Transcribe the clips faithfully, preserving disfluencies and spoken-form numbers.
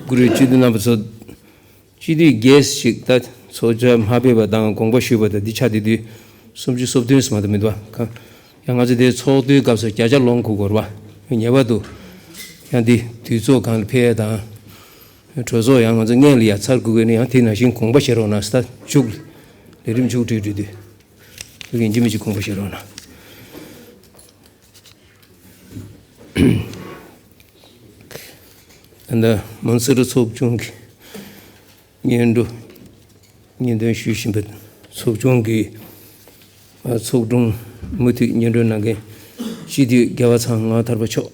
གུ་རུས་སྤྱི་འཐུས་རྣམ་པ་ཚོ། སྤྱི་འཐུས་རྒྱས་ཤིག་ད་ཚོགས་བཅར་མ་ཕེབས་པ་དང་དགོངས་པ་ཞུས་པ་དང་འདི་ཆ་དེ་དུས་སུམ་ཅུ་སོ་བདུན་ཙམ་མ་གཏོགས་མི་འདུག་བ། ཡང་ང་ཚོ་དེ་ཚོགས་འདུའི་སྐབས་སུ་བརྒྱ་ཆ་ལོངས་གོ་དགོས་རེད་བ། ངེས་པར་དུ་ཡང་འདི་དུས་ཚོགས་སྒང་ལ་ཕེབས་ཡ་དང་། གྲོས་ཚོགས་ཡང་ང་ཚོ་སྔོན་ལ་ཡ་ཚར་དགོས་ཀྱི་ནི་ཡང་དེ་ནང་བཞིན་དགོངས་པ་བཞེས་རོགས་གནང་ཟེར། ད་མཇུག་ལས་རིམ་མཇུག་སྒྲིལ་འགྲོ་དུས་ཡིན་གཅིག་མིན་གཅིག་དགོངས་པ་བཞེས་རོགས་གནང་། ད་ལྟ་མོན་སྲིད་གྲོས་ཚོགས་ཆུང་གི་སྙན་སྒྲོན་སྙན་སྒྲོན་ཞུ་བཞིན་པ། ཚོགས་ཆུང་གི་ཚོགས་དྲུང་མུ་མཐུད་སྙན་སྒྲོན་གནང་མཁན་སྤྱི་འཐུས་རྒྱལ་བ་ཚང་ངག་ཐར་པ་མཆོག།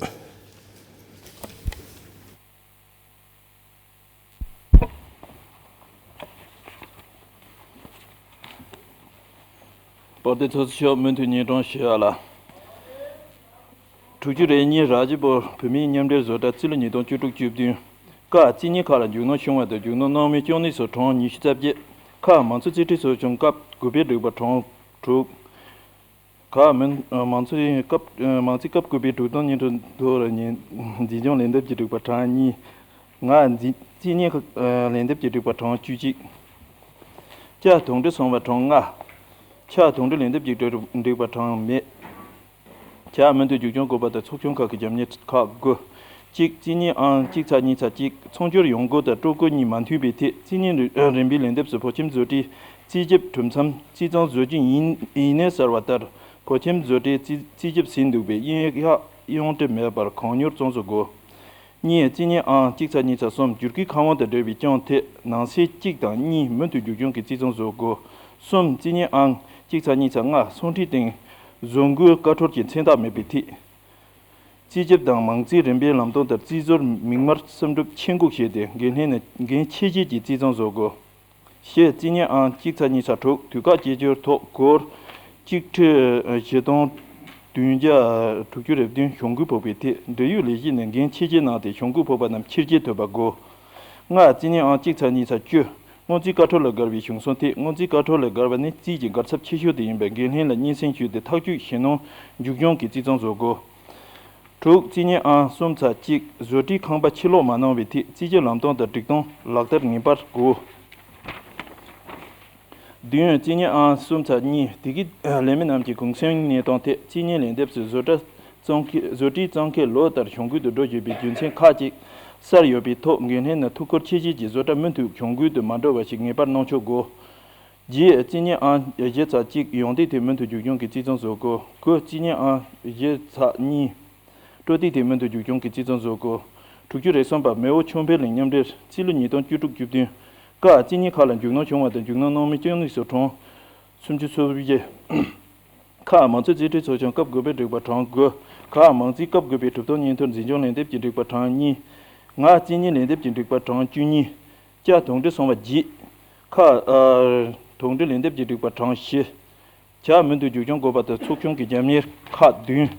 དཔལ་ལྡན་ཚོགས་གཙོ་མཆོག་མུ་མཐུད་སྙན་སྒྲོན་ཞུ་ཡ་ལ། དྲུག་ཅུ་རེ་གཉིས་ར་ཇི་པུར་བོད་མིའི་མཉམ་འབྲེལ་བཟོ་གྲྭ་རྩིས་ལོ་ཉིས་སྟོང་བཅུ་དྲུག་བཅུ་བདུན། ཀ་རྩིས་བརྙན་ཁག་ལ་མཇུག་སྣོན་བྱུང་བ་དང་མཇུག་སྣོན་གནང་མུས་ཅོ་ནེ་སོ་གྲངས་ཉི་ཤུ་རྩ་བརྒྱད། ཁ་མང་གཙོ་རྩིས་ཁྲའི་ཚོགས་ཆུང་སྐབས་དགུ་པའི་སྒྲིག་པ་གྲངས་དྲུག། ཁ་མང་མང་གཙོའི་སྐབས་མང་གཙོའི་སྐབས་དགུ་པའི་གྲུབ་དོན་སྙན་སྒྲོན་དུ་ར་ཉིན་འཛིན་སྐྱོང་ལས་འདེབས་ཀྱི་སྒྲིག་པ་གྲངས་གཉིས། ང་འཛིན་རྩིས་བརྙན་ཁག་ལས་འདེབས་ཀྱི་སྒྲིག་པ་གྲངས་བཅུ་གཅིག། ཅ་དུང་ཁྲི་སོང་བ་གྲངས་ལྔ། ཆ་དུང་ཁྲི་ལས་འདེབས་ཀྱི་སྒྲིག་པ་གྲངས་མེད། ཆ་མུ་མཐུད་མཇུག་སྐྱོང་དགོས་པ་དང་ཚོགས་ཆུང་ཁག་གི་རྒྱབ་གཉེར་ཁག་དགུ། གཅིག་རྩིས་བརྙན་ཨང་གཅིག་ཚ་གཉིས་ཚ་གཅིག་ཚོང་སྒྱུར་ཡོང་སྒོ་དང་སྤྲོད་སྒོ་གཉིས་མ་མཐུན་པའི་ཐད་རྩིས་བརྙན་རིམ་པའི་ལས་འདེབས་སུ་བོད་ཁྱིམ་བཟོ་གྲྭའི་རྩིས་ཞིབ་གྲུབ་མཚམས་རྩིས་གཙང་བཟོ་རྒྱུ་ཡིན་ཡིན་ནའི་གསལ་བ་ལྟར་བོད་ཁྱིམ་བཟོ་གྲྭའི་རྩིས་རྩིས་ཞིབ་ཟིན་འདུག་པས་དབྱིན་ཡིག་ཡོངས་གྲུབ་མེད་པར་གང་མྱུར་གཙང་བཟོ་དགོས། གཉིས། རྩིས་བརྙན་ཨང་གཅིག་ཚ་གཉིས་ཚ་གསུམ་བསྒྱུར་བཀོད་ཁ་དབང་དང་འབྲེལ་བའི་རྐྱེན་ཐད་ནང་གསེས་གཅིག་དང་གཉིས་མུ་མཐུད་མཇུག་སྐྱོང་གི་རྩིས་གཙང་བཟོ་དགོས། གསུམ། རྩིས་བརྙན་ཨང་གཅིག་ཚ་གཉིས་ཚ་ལྔ་ཚོང་ཁྲིའི་སྟེང་བཟོ་འགུལ་བཀའ་འཁྲོལ་གྱི་མཚན་རྟགས་མེད་པའི་ཐད། རྩིས་ཞིབ་དང་མང་རྩིས་རིམ་པའི་ལམ་སྟོན་ལྟར་རྩིས་ཟུར་མིག་དམར་བསམ་གྲུབ་ཆེད་འགོད་བྱས་ཏེ་འགན་ལྷན་ནས་འགན་འཁྱེར་བྱེད་ཀྱི་རྩིས་གཙང་བཟོ་དགོས། བཞི། རྩིས་བརྙན་ཨང་གཅིག་ཚ་གཉིས་ཚ་དྲུག་དུས་བཀག་བཅད་སྒྱུར་ཐོག་སྒོར་གཅིག་ཁྲི་བཞི་སྟོང་བདུན་བརྒྱ་དྲུག་ཅུ་རེ་བདུན་གྱོང་གུན་ཕོག་པའི་ཐད་འབྲེལ་ཡོད་ལས་གཞི་ནས་འགན་ཆེ་ཆེ་གནང་སྟེ་གྱོང་གུན་ཕོག་པ་རྣམས་ཕྱིར་སྐྱེལ་ཐུབ་པ་དགོས། ལྔ། རྩིས་བརྙན་ཨང་གཅིག་ཚ་གཉིས་ཚ་བཅུ་སྔོན་རྩིས་བཀའ་འཁྲོལ་ལ་དགར་བའི་གཞུང་སྲུང་ཐད་སྔོན་རྩིས་བཀའ་འཁྲོལ་ལ་དགར་བ་ནི་རྩིས་ཀྱི་དགར་ཚབས་ཆེ་ཤོས་དེ་ཡིན་པས་འགན་ལྷན་ལ་སྙན་སེང་ཞུས་ཏེ་ཐག་གཅོད་ཞེད་སྣང་མཇུག་སྐྱོང་གི་རྩིས་གཙང་བཟོ་དགོས། དྲུག་རྩིས་བརྙན་ཨང་གསུམ་ཚ་གཅིག་བཟོ་གྲྭའི་ཁང་པ་ཕྱིར་སློག་མ་གནང་བའི་ཐད་རྩིས་ཞིབ་ལམ་སྟོན་དང་སྒྲིག་སྟངས་ལག་བསྟར་ངེས་པར་དགོས། བདུན། རྩིས་བརྙན་ཨང་གསུམ་ཚ་གཉིས་བདེ་སྐྱིད་ལས་མི་རྣམས་ཀྱི་གུང་སེང་གནས་སྟངས་ཐད་རྩིས་བརྙན་ལན་འདེབས་སུ་བཟོ་གྲྭ་གཙང་ཁེ་བཟོ་གྲྭའི་གཙང་ཁེ་ལོ་ལྟར་གྱོང་གུན་དུ་འགྲོ་བཞིན་པའི་རྒྱུ་མཚན་ཁག་ཅིག་གསལ་ཡོད་པའི་ཐོག་འགན་ལྷན་ནས་ཐུགས་ཁུར་ཆེ་བཞེས་ཀྱིས་བཟོ་གྲྭ་མུ་མཐུད་གྱོང་གུན་དུ་མ་འགྲོ་བ་ཞིག་ངེས་པར་གནང་ཕྱོགས་དགོས། བརྒྱད། རྩིས་བརྙན་ཨང་བཞི་ཚ་གཅིག་ཡོང་བསྡད་ཐད་མུ་མཐུད་མཇུག་སྐྱོང་གི་རྩིས་གཙང་བཟོ་དགོས། དགུ། རྩིས་བརྙན་ཨང་བཞི་ཚ་གཉིས་སྤྲོད་བསྡད་ཐད་མུ་མཐུད་མཇུག་སྐྱོང་གི་རྩིས་གཙང་བཟོ་དགོས། དྲུག་ཅུ་རེ་གསུམ་པ་མེའོ་ཆོས་འཕེལ་གླིང་མཉམ་འབྲེལ་རྩིས་ལོ་ཉིས་སྟོང་བཅུ་དྲུག་བཅུ་བདུན། ཀ་རྩིས་བརྙན་ཁག་ལ་མཇུག་སྣོན་བྱུང་བ་དང་མཇུག་སྣོན་གནང་མུས་ཅོ་ནེ་སོ་གྲངས་སུམ་ཅུ་སོ་བཞི། ཁ་མང་གཙོ་རྩིས་ཁྲའི་ཚོགས་ཆུང་སྐབས་དགུ་པའི་སྒྲིག་པ་གྲངས་དགུ། ཁ་མང་རྩིས་སྐབས་དགུ་པའི་གྲུབ་དོན་སྙན་ཐོར་འཛིན་སྐྱོང་ལན་འདེབས་ཀྱི་སྒྲིག་པ་གྲངས་གཉིས། ང་རྩིས་བརྙན་ལན་འདེབས་ཀྱི་སྒྲིག་པ་གྲངས་བཅུ་གཉིས། ཅ་དུང་ཁྲི་སོང་བ་བརྒྱད། ཁ་ཨ་དུང་ཁྲི་ལན་འདེབས་ཀྱི་སྒྲིག་པ་གྲངས་བཞི། ཇ་མུ་མཐུད་མཇུག་སྐྱོང་དགོས་པ་དང་ཚོགས་ཆུང་གི་རྒྱབ་གཉེར་ཁག་བདུན།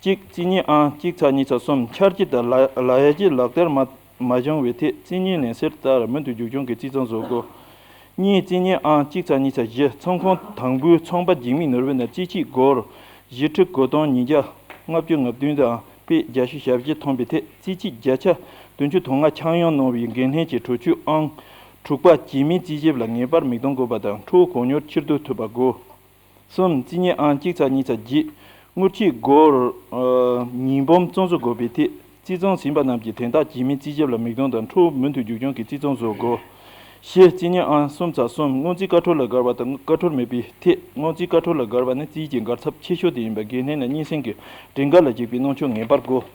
གཅིག་རྩིས་བརྙན་ཨང་གཅིག་ཚ་གཉིས་ཚ་གསུམ་འཆར་གཞི་དང་ལ་ལ་ཡ་གཞི་ལག་བསྟར་མ་མ་བྱུང་བའི་ཐད་རྩིས་བརྙན་ལན་གསལ་ལྟར་མུ་མཐུད་མཇུག་སྐྱོང་གི་རྩིས་གཙང་བཟོ་དགོས། གཉིས་རྩིས་བརྙན་ཨང་གཅིག་ཚ་གཉིས་ཚ་བཞི་ཚོང་ཁང་དང་པོའི་ཚོང་པ་འཇིགས་མེད་ནོར་བུ་ནས་རྩིས་ཆད་སྒོར་བཞི་ཁྲི་དགུ་སྟོང་ཉིས་བརྒྱ་ལྔ་བཅུ་ང་བདུན་དང་། པས་བརྒྱད་ཅུ་ཞེ་བརྒྱད་ཐོན་པའི་ཐད་རྩིས་ཆད་བརྒྱ་ཆ་བདུན་ཅུ་དོན་ལྔ་ཆག་ཡང་གནང་བའི་འགན་ལྷན་གྱི་གྲོས་ཆོད་ཨང་དྲུག་པ་རྗེས་མའི་རྩིས་ཞིབ་ལ་ངེས་པར་མིག་སྟོན་དགོས་པ་དང་ཁྲོ་གོ་མྱུར་ཕྱིར་བསྡུ་ཐུབ་པ་དགོས། གསུམ་རྩིས་བརྙན་ཨང་གཅིག་ཚ་གཉིས་ཚ་བརྒྱད་དངུལ་ཆད་སྒོར་ཉིས་འབུམ་གཙང་བཟོ་དགོས་པའི་ཐད་རྩིས་གཙང་ཟིན་པ་རྣམས་ཀྱི་དན་རྟགས་རྗེས་མའི་རྩིས་ཞིབ་ལ་མིག་སྟོན་དང་ཁྲོ་མུ་མཐུད་མཇུག་སྐྱོང་གི་རྩིས་གཙང་བཟོ་དགོས། བཞི་རྩིས་བརྙན་ཨང་གསུམ་ཚ་གསུམ་སྔོན་རྩིས་བཀའ་འཁྲོལ་ལ་དགར་བ་དང་བཀའ་འཁྲོལ་མེད་པའི་ཐད་སྔོན་རྩིས་བཀའ་འཁྲོལ་ལ་དགར་བ་ནི་རྩིས་ཀྱི་དགར་ཚབས་ཆེ་ཤོས་དེ་ཡིན་པས་འགན་ལྷན་ལ་སྙན་སེང་གི་བྲིས་འགའ་ལ་གཅིག་པའི་གནང་ཕྱོགས་ངེས་པར་དགོས།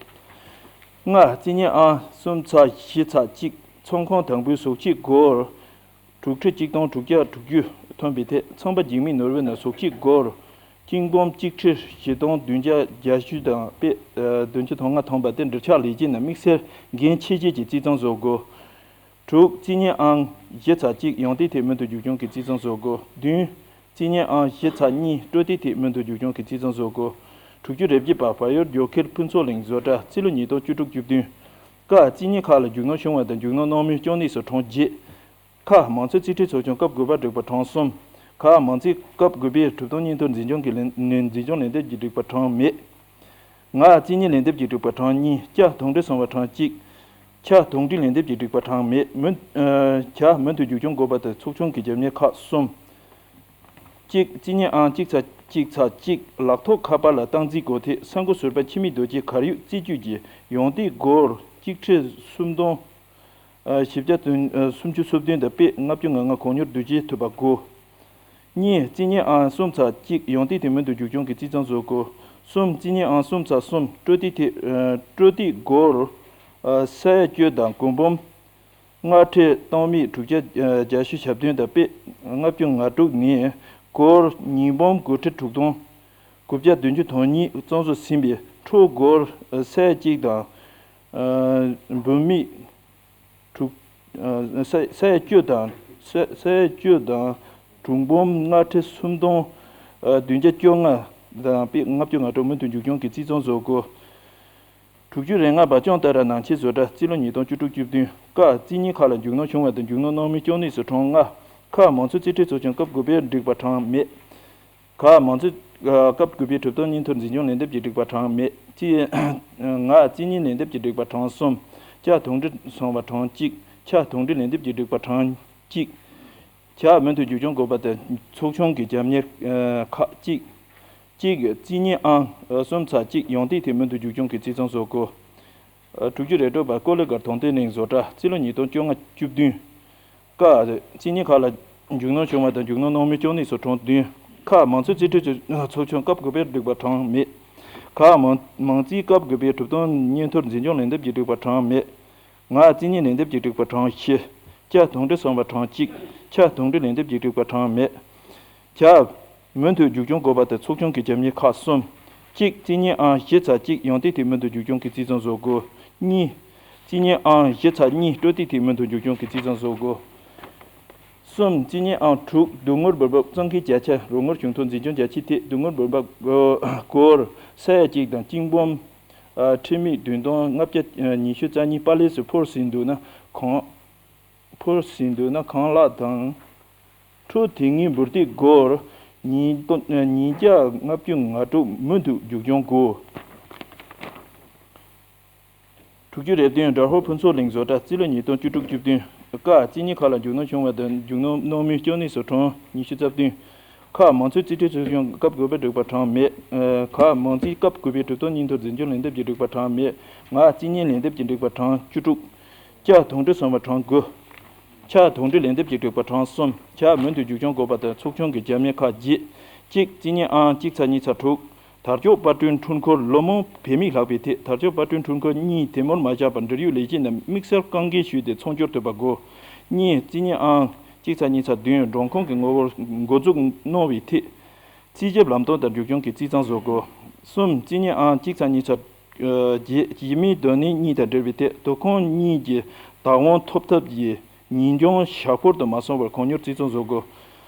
ལྔ་རྩིས་བརྙན་ཨང་གསུམ་ཚ་བཞི་ཚ་གཅིག་ཚོང་ཁང་དང་པོའི་ཟོག་ཆད་སྒོར་དྲུག་ཁྲི་གཅིག་སྟོང་དྲུག་བརྒྱ་དྲུག་ཅུ་ཐོན་པའི་ཐད་ཚོང་པ་འཇིགས་མེད་ནོར་བུ་ནས་ཟོག་ཆད་སྒོར་གཅིག་འབུམ་གཅིག་ཁྲི་བཞི་སྟོང་བདུན་བརྒྱ་བརྒྱད་ཅུ་དང་པས་བདུན་ཅུ་དོན་ལྔ་ཐོན་པ་དེ་འབྲེལ་ཆགས་ལས་བྱེད་ནས་དམིགས་བསལ་འགན་ཆེ་བྱེད་ཀྱི་རྩིས་གཙང་བཟོ་དགོས། དྲུག་རྩིས་བརྙན་ཨང་བཞི་ཚ་གཅིག་ཡོང་སྟེ་ཐད་མུ་མཐུད་མཇུག་སྐྱོང་གི་རྩིས་གཙང་བཟོ་དགོས། བདུན་རྩིས་བརྙན་ཨང་བཞི་ཚ་གཉིས་སྤྲོད་དེ་ཐད་མུ་མཐུད་མཇུག་སྐྱོང་གི་རྩིས་གཙང་བཟོ་དགོས། དྲུག་ཅུ་རེ་བརྒྱད་པ་བལ་ཡུལ་རྒྱ་ཁེར་ཕུན་ཚོགས་གླིང་བཟོ་གྲྭ་རྩིས་ལོ་ཉིས་སྟོང་བཅུ་དྲུག་བཅུ་བདུན། ཀ་རྩིས་བརྙན་ཁག་ལ་མཇུག་སྣོན་བྱུང་བ་དང་མཇུག་སྣོན་གནང་མུས་ཅོ་ནེ་སོ་གྲངས་བརྒྱད། ཁ་མང་གཙོ་རྩིས་ཁྲའི་ཚོགས་ཆུང་སྐབས་དགུ་པ་སྒྲིག་པ་གྲངས་གསུམ། ཁ་མང་རྩིས་སྐབས་དགུ་པའི་གྲུབ་དོན་སྙན་ཐོ་འཛིན་སྐྱོང་གི་ལན་ནས་འཛིན་སྐྱོང་ལན་འདེབས་ཀྱི་སྒྲིག་པ་གྲངས་མེད། ང་རྩིས་བརྙན་ལན་འདེབས་ཀྱི་སྒྲིག་པ་གྲངས་གཉིས་ཀྱ་དུང་ཁྲི་སོང་བ་གྲངས་གཅིག་ཆ་ ཁྱ་དོང་ཁྲི་ལན་འདེབས་ཀྱི་རིགས་པ་གྲངས་མེད། མུ། ཨ། ཁྱ་མུ་མཐུད་མཇུག་སྐྱོང་དགོས་པ་དང་ཚོགས་ཆུང་གི་རྒྱབ་གཉེར་ཁག་གསུམ། གཅིག་རྩིས་གཉིས་ཨང་གཅིག་ཚ་གཅིག་ཚ་གཅིག་ལག་ཐོགས་ཁ་པར་ལ་སྟངས་འཛིན་སྒོ་ཐེག་ས་འགོ་ཟུར་པ་འཆི་མེད་རྡོ་རྗེ་གར་ཡོད་རྩིས་རྒྱུད་ཀྱི་ཡོངས་འདེགས་སྒོར་གཅིག་ཁྲི་སུམ་སྟོང་། ཨ། བཞི་བརྒྱ་བདུན། ཨ། སུམ་ཅུ་སོ་བདུན་དང་པེ་ལྔ་བཅུ་ང་ལྔ་གོང་མྱུར་བསྡུ་སྤྱོད་ཐུབ་པ་དགོས། གཉིས་རྩིས་གཉིས་ཨང་གསུམ་ཚ་གཅིག་ཡོངས་འདེགས་དེ་མུ་མཐུད་མཇུག་སྐྱོང་གི་རྩིས་ཚང་བཟོ་དགོས། གསུམ་རྩིས་གཉིས་ཨང་གསུམ་ཚ་གསུམ་སྤྲོད་དེ་དེ། ཨ། སྤྲོད་དེ་སྒོར། ཨ། ས་ཡ་བཅུ་དང་གོང་འབུམ་ལྔ་ཁྲི་སྟོང་མེད་དྲུག་བརྒྱ་བརྒྱད་ཅུ་ཞེ་བདུན་དང་པེ་ལྔ་བཅུ་ང་དྲུག་ནས་སྒོར་ཉིས་འབུམ་དགུ་ཁྲི་དྲུག་སྟོང་དགུ་བརྒྱ་བདུན་ཅུ་དོན་གཉིས་བཙོང་ཚོ་ཟིན་པའི་ཁྲོ་སྒོར་ས་ཡ་གཅིག་དང་། ཨ། འབུམ་མེད་དྲུག་ཨ། ས་ས་ཡ་བཅུ་དང་། ས་ས་ཡ་བཅུ་དང་དྲུག་འབུམ་ལྔ་ཁྲི་སུམ་སྟོང་། ཨ། བདུན་བརྒྱ་བཅོ་ལྔ་དང་པེ་ལྔ་བཅུ་ང་དྲུག་མུ་མཐུད་མཇུག་སྐྱོང་གི་རྩིས་ཚང་བཟོ་དགོས། དྲུག་ཅུ་རེ་ལྔ་བ་སྐྱོང་ལྟར་ནང་ཆེན་བཟོ་གྲྭ་རྩིས་ལོ་ཉིས་སྟོང་བཅུ་དྲུག་བཅུ་བདུན། ཀ་རྩིས་གཉིས་ཁག་ལ་མཇུག་སྣོན་བྱུང་བ་དང་མཇུག་སྣོན་གནང་མུས་ལྕོགས་གནས་སུ་གྲངས་ལྔ། ཁ་མང་ཚོགས་རྩིས་ཁྲའི་ཚོགས་ཆུང་སྐབས་དགུ་པའི་སྒྲིག་པ་གྲངས་མེད། ག་མང་ཚོགས་སྐབས་དགུ་པའི་གྲུབ་སྟངས་སྙན་ཐོར་འཛིན་སྐྱོང་ལན་འདེབས་ཀྱི་སྒྲིག་པ་གྲངས་མེད། རྩིས། ང་རྩིས་གཉིས་ལན་འདེབས་ཀྱི་སྒྲིག་པ་གྲངས་གསུམ། ཅ་དོང་ཁྲི་སོང་བ་གྲངས་གཅིག་ཆ་དོང་ཁྲི་ལན་འདེབས་ཀྱི་སྒྲིག་པ་གྲངས་གཅིག་ཁྱབ་མུ་མཐུད་མཇུག་སྐྱོང་དགོས་པ་དང་ཚོགས་ཆུང་གི་རྒྱབ་གཉེར་ཁག་གཅིག་གཅིག་རྩིས་གཉིས་ཨང་གསུམ་ཚ་གཅིག་ཡོངས་འདེགས་དེ་མུ་མཐུད་མཇུག་སྐྱོང་གི་རྩིས་ཚང་བཟོ་དགོས། དྲུག་ཅུ་རེ་དྲུག་པ་ཀོ་ལི་སྒར་དོང་སྟོན་གླིང་བཟོ་གྲྭ་རྩིས་ལོ་ཉིས་སྟོང་བཅོ་ལྔ་བཅུ་བདུན། ཀ་རྩིས་གཉིས་ཁག་ལ་མཇུག་སྣོན་བྱུང་བ་དང་མཇུག་སྣོན་གནང་མུས་ལྕོགས་གནས་སུ་གྲངས་བདུན། ཁ་མང་ཚོགས་རྩིས་ཁྲའི་ཚོགས་ཆུང་སྐབས་དགུ་པའི་སྒྲིག་པ་གྲངས་མེད། ག་མང་མང་རྩིས་སྐབས་དགུ་པའི་གྲུབ་སྟངས་སྙན་ཐོར་འཛིན་སྐྱོང་ལན་འདེབས་ཀྱི་སྒྲིག་པ་གྲངས་མེད། ང་རྩིས་གཉིས་ལན་འདེབས་ཀྱི་སྒྲིག་པ་གྲངས་བཞི། ཅ་དོང་ཁྲི་སོང་བ་གྲངས་གཅིག་ཆ་དོང་ཁྲི་ལན་འདེབས་ཀྱི་སྒྲིག་པ་གྲངས་མེད། ཁྱབ། མུ་མཐུད་མཇུག་སྐྱོང་དགོས་པ་དང་ཚོགས་ཆུང་གི་རྒྱབ་གཉེར་ཁག་གསུམ། གཅིག་རྩིས་གཉིས་ཨང་བཞི་ཚ་གཅིག་ཡོངས་འདེགས་དེ་མུ་མཐུད་མཇུག་སྐྱོང་གི་རྩིས་ཚང་བཟོ་དགོས། གཉིས། རྩིས་གཉིས་ཨང་བཞི་ཚ་གཉིས་སྤྲོད་དེ་དེ་མུ་མཐུད་མཇུག་སྐྱོང་གི་རྩིས་ཚང་བཟོ་དགོས། གསུམ་རྩིས་གཉིས་ཨང་དྲུག་སྡུག་བསྔལ་འབུལ་འབབ་གཙང་ཁེ་བརྒྱ་ཆ་རོགས་དངུལ་བྱུང་ཐོག་འཛིན་སྐྱོང་བརྒྱ་ཆའི་ཐད་སྡུག་བསྔལ་འབུལ་འབབ་སྒོར་ས་ཡ་གཅིག་དང་གཅིག་འབུམ་ཁྲི་མིག་བདུན་སྟོང་ལྔ་བརྒྱ་ཉི་ཤུ་རྩ་གཉིས་པ་ལས་སུ་འཕོར་ཟིན་འདུག་ན་གང་། འཕོར་ཟིན་འདུག་ན་གང་ལགས་དང་། ཁྲོ་དེ་སྔའི་འབུར་ཏིག་སྒོར་ཉིས་སྟོང་ཉིས་བརྒྱ་ལྔ་བཅུ་ང་དྲུག་མུ་མཐུད་མཇུག་སྐྱོང་དགོས། དྲུག་ཅུ་རེ་བདུན་དགྲ་ཧོར་ཕུན་ཚོགས་གླིང་བཟོ་གྲྭ་རྩིས་ལོ་ཉིས་སྟོང་བཅུ་དྲུག་བཅུ་བདུན། ཀ་རྩིས་གཉིས་ཁག་ལ་མཇུག་སྣོན་བྱུང་བ་དང་མཇུག་སྣོན་གནང་མུས་ལྕོགས་གནས་སུ་གྲངས་ཉི་ཤུ་རྩ་བདུན། ཁ་མང་ཚོགས་རྩིས་ཁྲའི་ཚོགས་ཆུང་སྐབས་དགུ་པའི་སྒྲིག་པ་གྲངས་མེད། ཁ་མང་རྩིས་སྐབས་དགུ་པའི་གྲུབ་སྟངས་སྙན་ཐོར་འཛིན་སྐྱོང་ལན་འདེབས་ཀྱི་སྒྲིག་པ་གྲངས་མེད། ང་རྩིས་གཉིས་ལན་འདེབས་ཀྱི་སྒྲིག་པ་གྲངས་བཅུ་དྲུག་ཅ་དོང་ཁྲི་སོང་བ་གྲངས་དགུ། ཆ་དོང་ཁྲི་ལན་འདེབས་ཀྱི་སྒྲིག་པ་གྲངས་གསུམ། ཆ་མུ་མཐུད་མཇུག་སྐྱོང་དགོས་པ་དང་ཚོགས་ཆུང་གི་རྒྱབ་གཉེར་ཁག་བརྒྱད། གཅིག་རྩིས་གཉིས་ཨང་གཅིག་ཚ་གཉིས་ཚ་དྲུག་དར་ལྕོག་དཔར་སྐྲུན་འཕྲུལ་འཁོར་ལོ་མང་བེད་མེད་ལྷག་པའི་ཐད་དར་ལྕོག་དཔར་སྐྲུན་འཕྲུལ་འཁོར་གཉིས་དེ་མུར་མ་བཞག་པར་འབྲེལ་ཡོད་ལས་བྱེད་རྣམས་དམིགས་བསལ་བཀའ་འགན་ཞུས་ཏེ་ཚོང་སྒྱུར་ཐུབ་པ་དགོས། གཉིས་རྩིས་གཉིས་ཨང་གཅིག་ཚ་གཉིས་ཚ་བདུན་འགྲོ་ཁུངས་ཀྱི་ངོ་བོར་འགོ་འཛུགས་གནང་བའི་ཐད། རྩིས་ཞིབ་ལམ་སྟོན་དང་མཇུག་སྐྱོང་གི་རྩིས་གཙང་བཟོ་དགོས། གསུམ་རྩིས་གཉིས་ཨང་གཅིག་ཚ་གཉིས་ཚ་བརྒྱད་ཞི་མིའི་སྡོད་གནས་གཉིས་དང་འབྲེལ་བའི་ཐད་དོ་ཁོངས་གཉིས་ཀྱི་བདག་དབང་ཐོབ་ཐབས་ཀྱི་ཉིན་གུང་ཞག་ཕོར་དུ་མ་སོང་བར་གོང་མྱུར་རྩིས་གཙང་བཟོ་དགོས།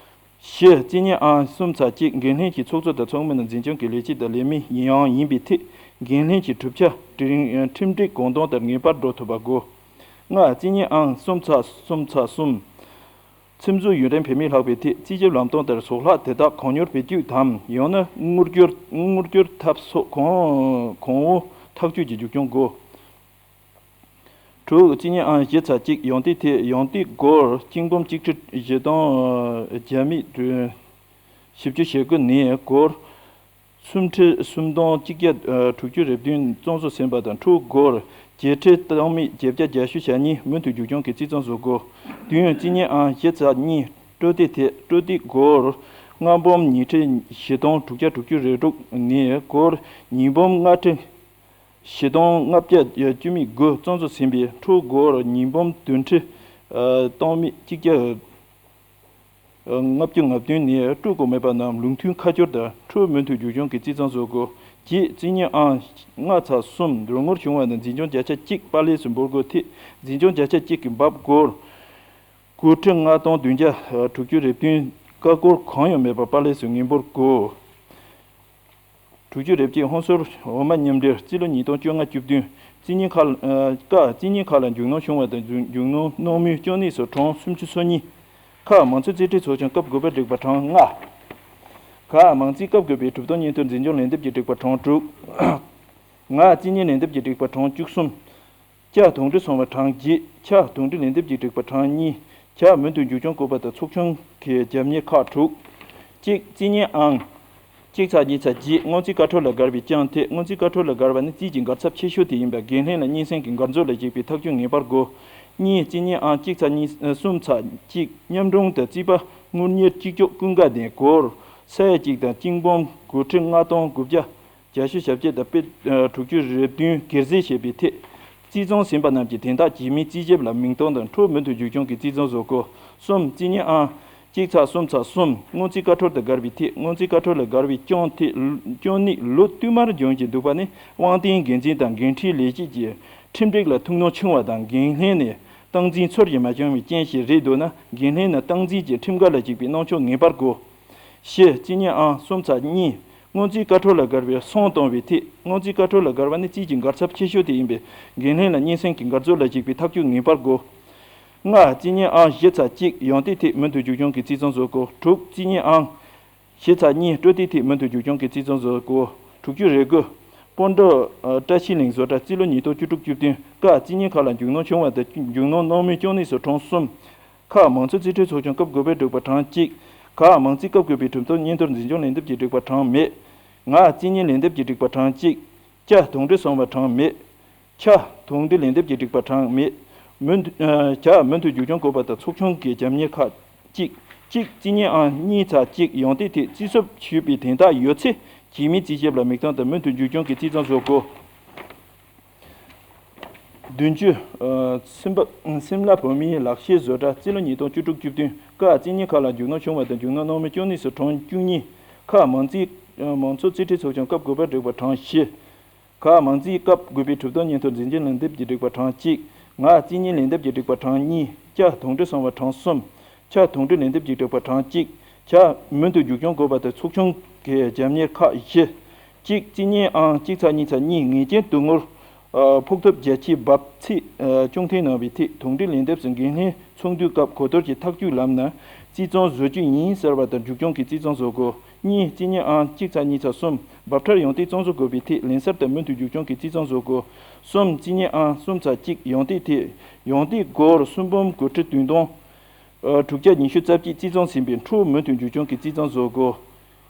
བཞི་རྩིས་གཉིས་ཨང་གསུམ་ཚ་གཅིག་འགན་ལྷན་གྱི་ཚོགས་གཙོ་དང་ཚོགས་མི་རྣམས་འཛིན་སྐྱོང་གི་ལས་བྱེད་དང་ལས་མི་ཡང་ཡིན་པའི་ཐད་འགན་ལྷན་གྱི་གྲུབ་ཆ་ཁྲིམས་སྒྲིག་གོང་མཐོང་ལྟར་ངེས་པར་འགྲོ་ཐུབ་པ་དགོས། ལྔ་རྩིས་གཉིས་ཨང་གསུམ་ཚ་གསུམ་ཚ་གསུམ། ཚིམ་འཛུལ་ཡུན་རིང་བེད་མེད་ལྷག་པའི་ཐད་རྩིས་ཞིབ་ལམ་སྟོན་ལྟར་ཟོག་ལྷག་དེ་དག་གང་མྱུར་བེད་སྤྱོད་དམ་ཡང་ན་དངུལ་སྒྱུར་དངུལ་སྒྱུར་ཐབས་སོགས་གང་གང་འོ་ཐག་གཅོད་ཀྱིས་མཇུག་སྐྱོང་དགོས། དྲུག་རྩིས་གཉིས་ཨང་བཞི་ཚ་གཅིག་ཡོངས་འདེགས་ཐད་ཡོངས་འདེགས་སྒོར་གཅིག་འབུམ་གཅིག་ཁྲི་བཞི་སྟོང་བརྒྱ་མེད་བཞི་བཅུ་ཞེ་དགུ་ནས་སྒོར་སུམ་ཁྲི་སུམ་སྟོང་གཅིག་བརྒྱ་དྲུག་ཅུ་རེ་བདུན་བཙོང་ཚོ་ཟིན་པ་དང་ཁྲུ་སྒོར་བརྒྱད་ཁྲི་སྟོང་མེད་བརྒྱད་བརྒྱ་བརྒྱད་ཅུ་གྱ་གཉིས་མུ་མཐུད་མཇུག་སྐྱོང་གི་རྩིས་གཙང་བཟོ་དགོས། བདུན་རྩིས་གཉིས་ཨང་བཞི་ཚ་གཉིས་སྤྲོད་དེ་ཐད་སྤྲོད་དེ་སྒོར་ལྔ་འབུམ་ཉི་ཁྲི་བཞི་སྟོང་དྲུག་བརྒྱ་དྲུག་ཅུ་རེ་དྲུག་ནས་སྒོར་ཉིས་འབུམ་ལྔ་ཁྲི་བཞི་སྟོང་ལྔ་བརྒྱ་བཅུ་མེད་དགུ་བཙོང་ཚོ་ཟིན་པའི་ཁྲུ་སྒོར་ཉིས་འབུམ་བདུན་ཁྲི་སྟོང་མེད་གཅིག་བརྒྱ། ལྔ་བཅུ་ང་བདུན་ནས་སྤྲོད་དགོས་མེད་པ་རྣམས་ལུགས་མཐུན་ཁ་སྦྱོར་དང་ཁྲོད་མུ་མཐུད་མཇུག་སྐྱོང་གི་རྩིས་གཙང་བཟོ་དགོས། བརྒྱད་རྩིས་གཉིས་ཨང་ལྔ་ཚ་གསུམ་རོགས་དངུལ་བྱུང་བ་ནི་འཛིན་སྐྱོང་བརྒྱ་ཆ་གཅིག་པ་ལས་སུ་འབོར་དགོས་ཐད་འཛིན་སྐྱོང་བརྒྱ་ཆ་གཅིག་གི་འབབ་སྒོར་དགུ་ཁྲི་ལྔ་སྟོང་བདུན་བརྒྱ་དྲུག་ཅུ་རེ་བདུན་ཀ་སྒོར་གང་ཡང་མེད་པར་པ་ལས་སུ་ངེས་འབོར་དགོས། དྲུག་ཅུ་རེ་གཅིག་ཧོན་སུར་འོ་མ་མཉམ་འབྲེལ་རྩིས་ལོ་ཉིས་སྟོང་བཅོ་ལྔ་བཅུ་བདུན། རྩིས་གཉིས་ཁག་ཨ། ཀ་རྩིས་གཉིས་ཁག་ལ་མཇུག་སྣོན་བྱུང་བ་དང་མཇུག་སྣོན་གནང་མུས་ལྕོགས་གནས་སུ་གྲངས་སུམ་ཅུ་སོ་གཉིས། ཁག་མང་གཙོའི་རྩིས་ཁྲའི་ཚོགས་ཆུང་སྐབས་དགུ་པའི་སྒྲིག་པ་གྲངས་ལྔ། ཁག་མང་རྩིས་སྐབས་དགུ་པའི་གྲུབ་སྟངས་སྙན་ཐོ་འཛིན་སྐྱོང་ལན་འདེབས་ཀྱི་སྒྲིག་པ་གྲངས་དྲུག་ང་རྩིས་གཉིས་ལན་འདེབས་ཀྱི་སྒྲིག་པ་གྲངས་བཅུ་གསུམ། ཇ་དོང་དྲི་སོང་བ་གྲངས་བརྒྱད། ཆ་དོང་དྲི་ལན་འདེབས་ཀྱི་དྲེག་པ་གྲངས་གཉིས། ཇ་མུ་མཐུད་མཇུག་སྐྱོང་བཀོད་པ་དང་ཚོགས་ཆུང་གི་རྒྱབ་གཉེར་ཁག་དྲུག་གཅིག་རྩིས་གཉིས་ཨང་། གཅིག་ཚེག་གཉིས་ཚེག་བརྒྱད། སྔོན་རྩིས་ཀ་ཁྲོལ་ལ་དགར་བའི་རྐྱང་ཐད། སྔོན་རྩིས་ཀ་ཁྲོལ་ལ་དགར་བ་ནི་རྩིས་ཀྱི་དགར་ཚབས་ཆེ་ཤོས་དེ་ཡིན་པས། འགན་ལྷན་ལ་སྙན་སེང་གི་དགར་འཛུགས་ལ་གཞིགས་པའི་ཐག་གཅོད་ངེས་པར་དགོས། གཉིས་རྩིས་གཉིས་ཨང་གཅིག་ཚེག་གཉིས་གསུམ་ཚེག་གཅིག་མཉམ་སྒྲུང་དང་རྩིས་པ་དངུལ་གཉེར་གཅིག་ལྕོགས་ཀུན་དགའ་ལྡན་སྒོར་ས་ཡ་གཅིག་དང་གཅིག་འབུམ་དགུ་ཁྲི་ལྔ་སྟོང་དགུ་བརྒྱ། བརྒྱད་ཅུ་ཞེ་བརྒྱད་དང་དཔེ་དྲུག་ཅུ་རེ་བདུན་སྒེར་རྩིས་བྱས་པའི་ཐད། རྩིས་ཚང་ཟིན་པ་རྣམས་ཀྱི་དོན་དག་རྗེས་མའི་རྩིས་ཞིབ་ལ་མིང་སྟོན་དང་འཕྲོ་མུ་མཐུད་མཇུག་སྐྱོང་གི་རྩིས་ཚང་བཟོ་དགོས། གསུམ་རྩིས་གཉིས་ཨང་གཅིག་ཚེག་གསུམ་ཚེག་གསུམ། སྔོན་རྩིས་ཀ་ཁྲོལ་དང་དགར་བའི་ཐད། སྔོན་རྩིས་ཀ་ཁྲོལ་ལ་དགར་བའི་རྐྱང་ཐད། རྐྱང་ནུས་ལོ་བསྟུད་མར་འབྱུང་བཞིན་འདུག་པ་ནི་དབང་ལྡན་འགན་འཛིན་དང་འགན་འཁྲིའི་ལས་བྱེད་ཀྱི་ཁྲིམས་སྒྲིག་ལ་ཐུགས་སྣང་ཆུང་བ་དང་། འགན་ལྷན་ནས་སྟངས་འཛིན་ཚུལ་བཞིན་མ་བྱུང་བའི་རྐྱེན་ཞིག་རེད་འདུག་ན། འགན་ལྷན་ནས་སྟངས་འཛིན་གྱི་ཁྲིམས་འགལ་ལ་གཞིགས་པའི་སྣང་ཆུང་ངེས་པར་དགོས། བཞི་རྩིས་གཉིས་ཨང་གསུམ་ཚེག་གཉིས། སྔོན་རྩིས་ཀ་ཁྲོལ་ལ་དགར་བའི་སོང་གཏོང་བའི་ཐད། སྔོན་རྩིས་ཀ་ཁྲོལ་ལ་དགར་བ་ནི་རྩིས་ཀྱི་དགར་ཚབས་ཆེ་ཤོས་དེ་ཡིན་པས། འགན་ལྷན་ལ་སྙན་སེང་གི་དགར་འཛུགས་ལ་གཞིགས་པའི་ཐག་གཅོད་ངེས་པར་དགོས། ལྔ་རྩིས་གཉིས་ཨང་བཞི་ཚེག་གཅིག་ཡང་ཏིའི་ཐད་མུ་མཐུད་མཇུག་སྐྱོང་གི་རྩིས་ཚང་བཟོ་དགོས། དྲུག་རྩིས་གཉིས་ཨང་བཞི་ཚེག་གཉིས་སྤྲོད་དེའི་ཐད་མུ་མཐུད་མཇུག་སྐྱོང་གི་རྩིས་ཚང་བཟོ་དགོས། དྲུག་ཅུ་རེ་དགུ། སྤོན་ཊ་བཀྲ་ཤིས་གླིང་བཟོ་གྲྭ་རྩིས་ལོ་ཉིས་སྟོང་བཅུ་དྲུག་བཅུ་བདུན། ཀ་རྩིས་གཉིས་ཁག་ལ་མཇུག་སྣོན་བྱུང་བ་དང་མཇུག་སྣོན་གནང་མུས་བཅུ་གཉིས་སུ་གྲངས་གསུམ། ཁག་མང་གཙོ་རྩིས་ཁྲའི་ཚོགས་ཆུང་སྐབས་དགུ་པའི་དྲེག་པ་གྲངས་གཅིག་ཁག་མང་རྩིས་སྐབས་དགུ་པའི་གྲུབ་དོན་སྙན་ཐོར་འཛིན་སྐྱོང་ལན་འདེབས་ཀྱི་དྲེག་པ་གྲངས་མེད། ང་རྩིས་གཉིས་ལན་འདེབས་ཀྱི་དྲེག་པ་གྲངས་གཅིག་ཅ་དོང་དྲི་སོང་བ་གྲངས་མེད། ཆ་དོང་དྲི་ལན་འདེབས་ཀྱི་དྲེག་པ་གྲངས་མེད། མུ་མཐུད་ཨ། ཇ་མུ་མཐུད་མཇུག་སྐྱོང་བཀོད་པ་དང་ཚོགས་ཆུང་གི་རྒྱབ་གཉེར་ཁག་གཅིག་གཅིག་རྩིས་གཉིས་ཨང་གཉིས་ཚེག་གཅིག་ཡང་ཏིའི་ཐད་རྩིས་སོབ་ཞུས་པའི་དོན་དག་ཡོད་ཚེ་རྗེས་མའི་རྩིས་ཞིབ་ལ་མིང་སྟོན་དང་མུ་མཐུད་མཇུག་སྐྱོང་གི་རྩིས་ཚང་བཟོ་དགོས། བདུན་ཅུ། ཨ། སིམ་པ་སིམ་ལ་བོད་མིའི་ལག་ཤེས་བཟོ་གྲྭ་རྩིས་ལོ་ཉིས་སྟོང་བཅུ་དྲུག་བཅུ་བདུན། ཀ་རྩིས་གཉིས་ཁག་ལ་མཇུག་སྣོན་བྱུང་བ་དང་མཇུག་སྣོན་གནང་མུས་བཅུ་གཉིས་སུ་གྲངས་བཅུ་གཉིས། ཁག་མང་རྩིས་མང་ཚོགས་རྩིས་ཁྲའི་ཚོགས་ཆུང་སྐབས་དགུ་པ་དྲེག་པ་གྲངས་བཞི། ཁག་མང་རྩིས་སྐབས་དགུ་པའི་གྲུབ་དོན་སྙན་ཐོ་འཛིན་སྐྱོང་ལན་འདེབས་ཀྱི་དྲེག་པ་གྲངས་གཅིག་ང་རྩིས་གཉིས་ལན་འདེབས་ཀྱི་དྲེག་པ་གྲངས་གཉིས། ཇ་དོང་དྲི་སོང་བ་གྲངས་གསུམ། ཆ་དོང་དྲི་ལན་འདེབས་ཀྱི་དྲེག་པ་གྲངས་གཅིག་ཇ་མུ་མཐུད་མཇུག་སྐྱོང་དགོས་པ་དང་ཚོགས་ཆུང་གི་རྒྱབ་གཉེར་ཁག་བཞི། གཅིག་རྩིས་གཉིས་ཨང་གཅིག་ཚེག་གཉིས་ཚེག་གཉིས། ངེས་ཅན་སྡུག་གུར་ཕོགས་ཐོབ་བརྒྱ་ཆའི་འབབ་ཚིགས་སྐྱོང་ཐེངས་གནང་བའི་ཐད་དོང་དྲི་ལན་འདེབས་སུ་འགན་ལྷན་ཚོགས་འདུའི་སྐབས་གོ་བསྡུར་གྱི་ཐག་གཅོད་ལམ་ནས་རྩིས་ཚང་བཟོ་རྒྱུ་ཡིན་ཟེར་བ་དང་མཇུག་སྐྱོང་གི་རྩིས་ཚང་བཟོ་དགོས། གཉིས་རྩིས་གཉིས་ཨང་གཅིག་ཚེག་གཉིས་ཚེག་གསུམ། འབབ་ཁྲལ་ཡང་ཏིའི་གཙང་བཟོ་དགོས་པའི་ཐད་ལན་གསར་དང་མུ་མཐུད་མཇུག་སྐྱོང་གི་རྩིས་ཚང་བཟོ་དགོས། གསུམ་རྩིས་གཉིས་ཨང་གསུམ་ཚེག་གཅིག་ཡང་ཏིའི་ཐད་ཡང་ཏིའི་སྒོར་སུམ་འབུམ་དགུ་ཁྲི་བདུན་སྟོང་དྲུག་བརྒྱ་ཉི་ཤུ་རྩ་གཅིག་རྩིས་ཚང་ཟིན་པའི་འཕྲོ་མུ་མཐུད་མཇུག་སྐྱོང་གི་རྩིས་ཚང་བཟོ་དགོས།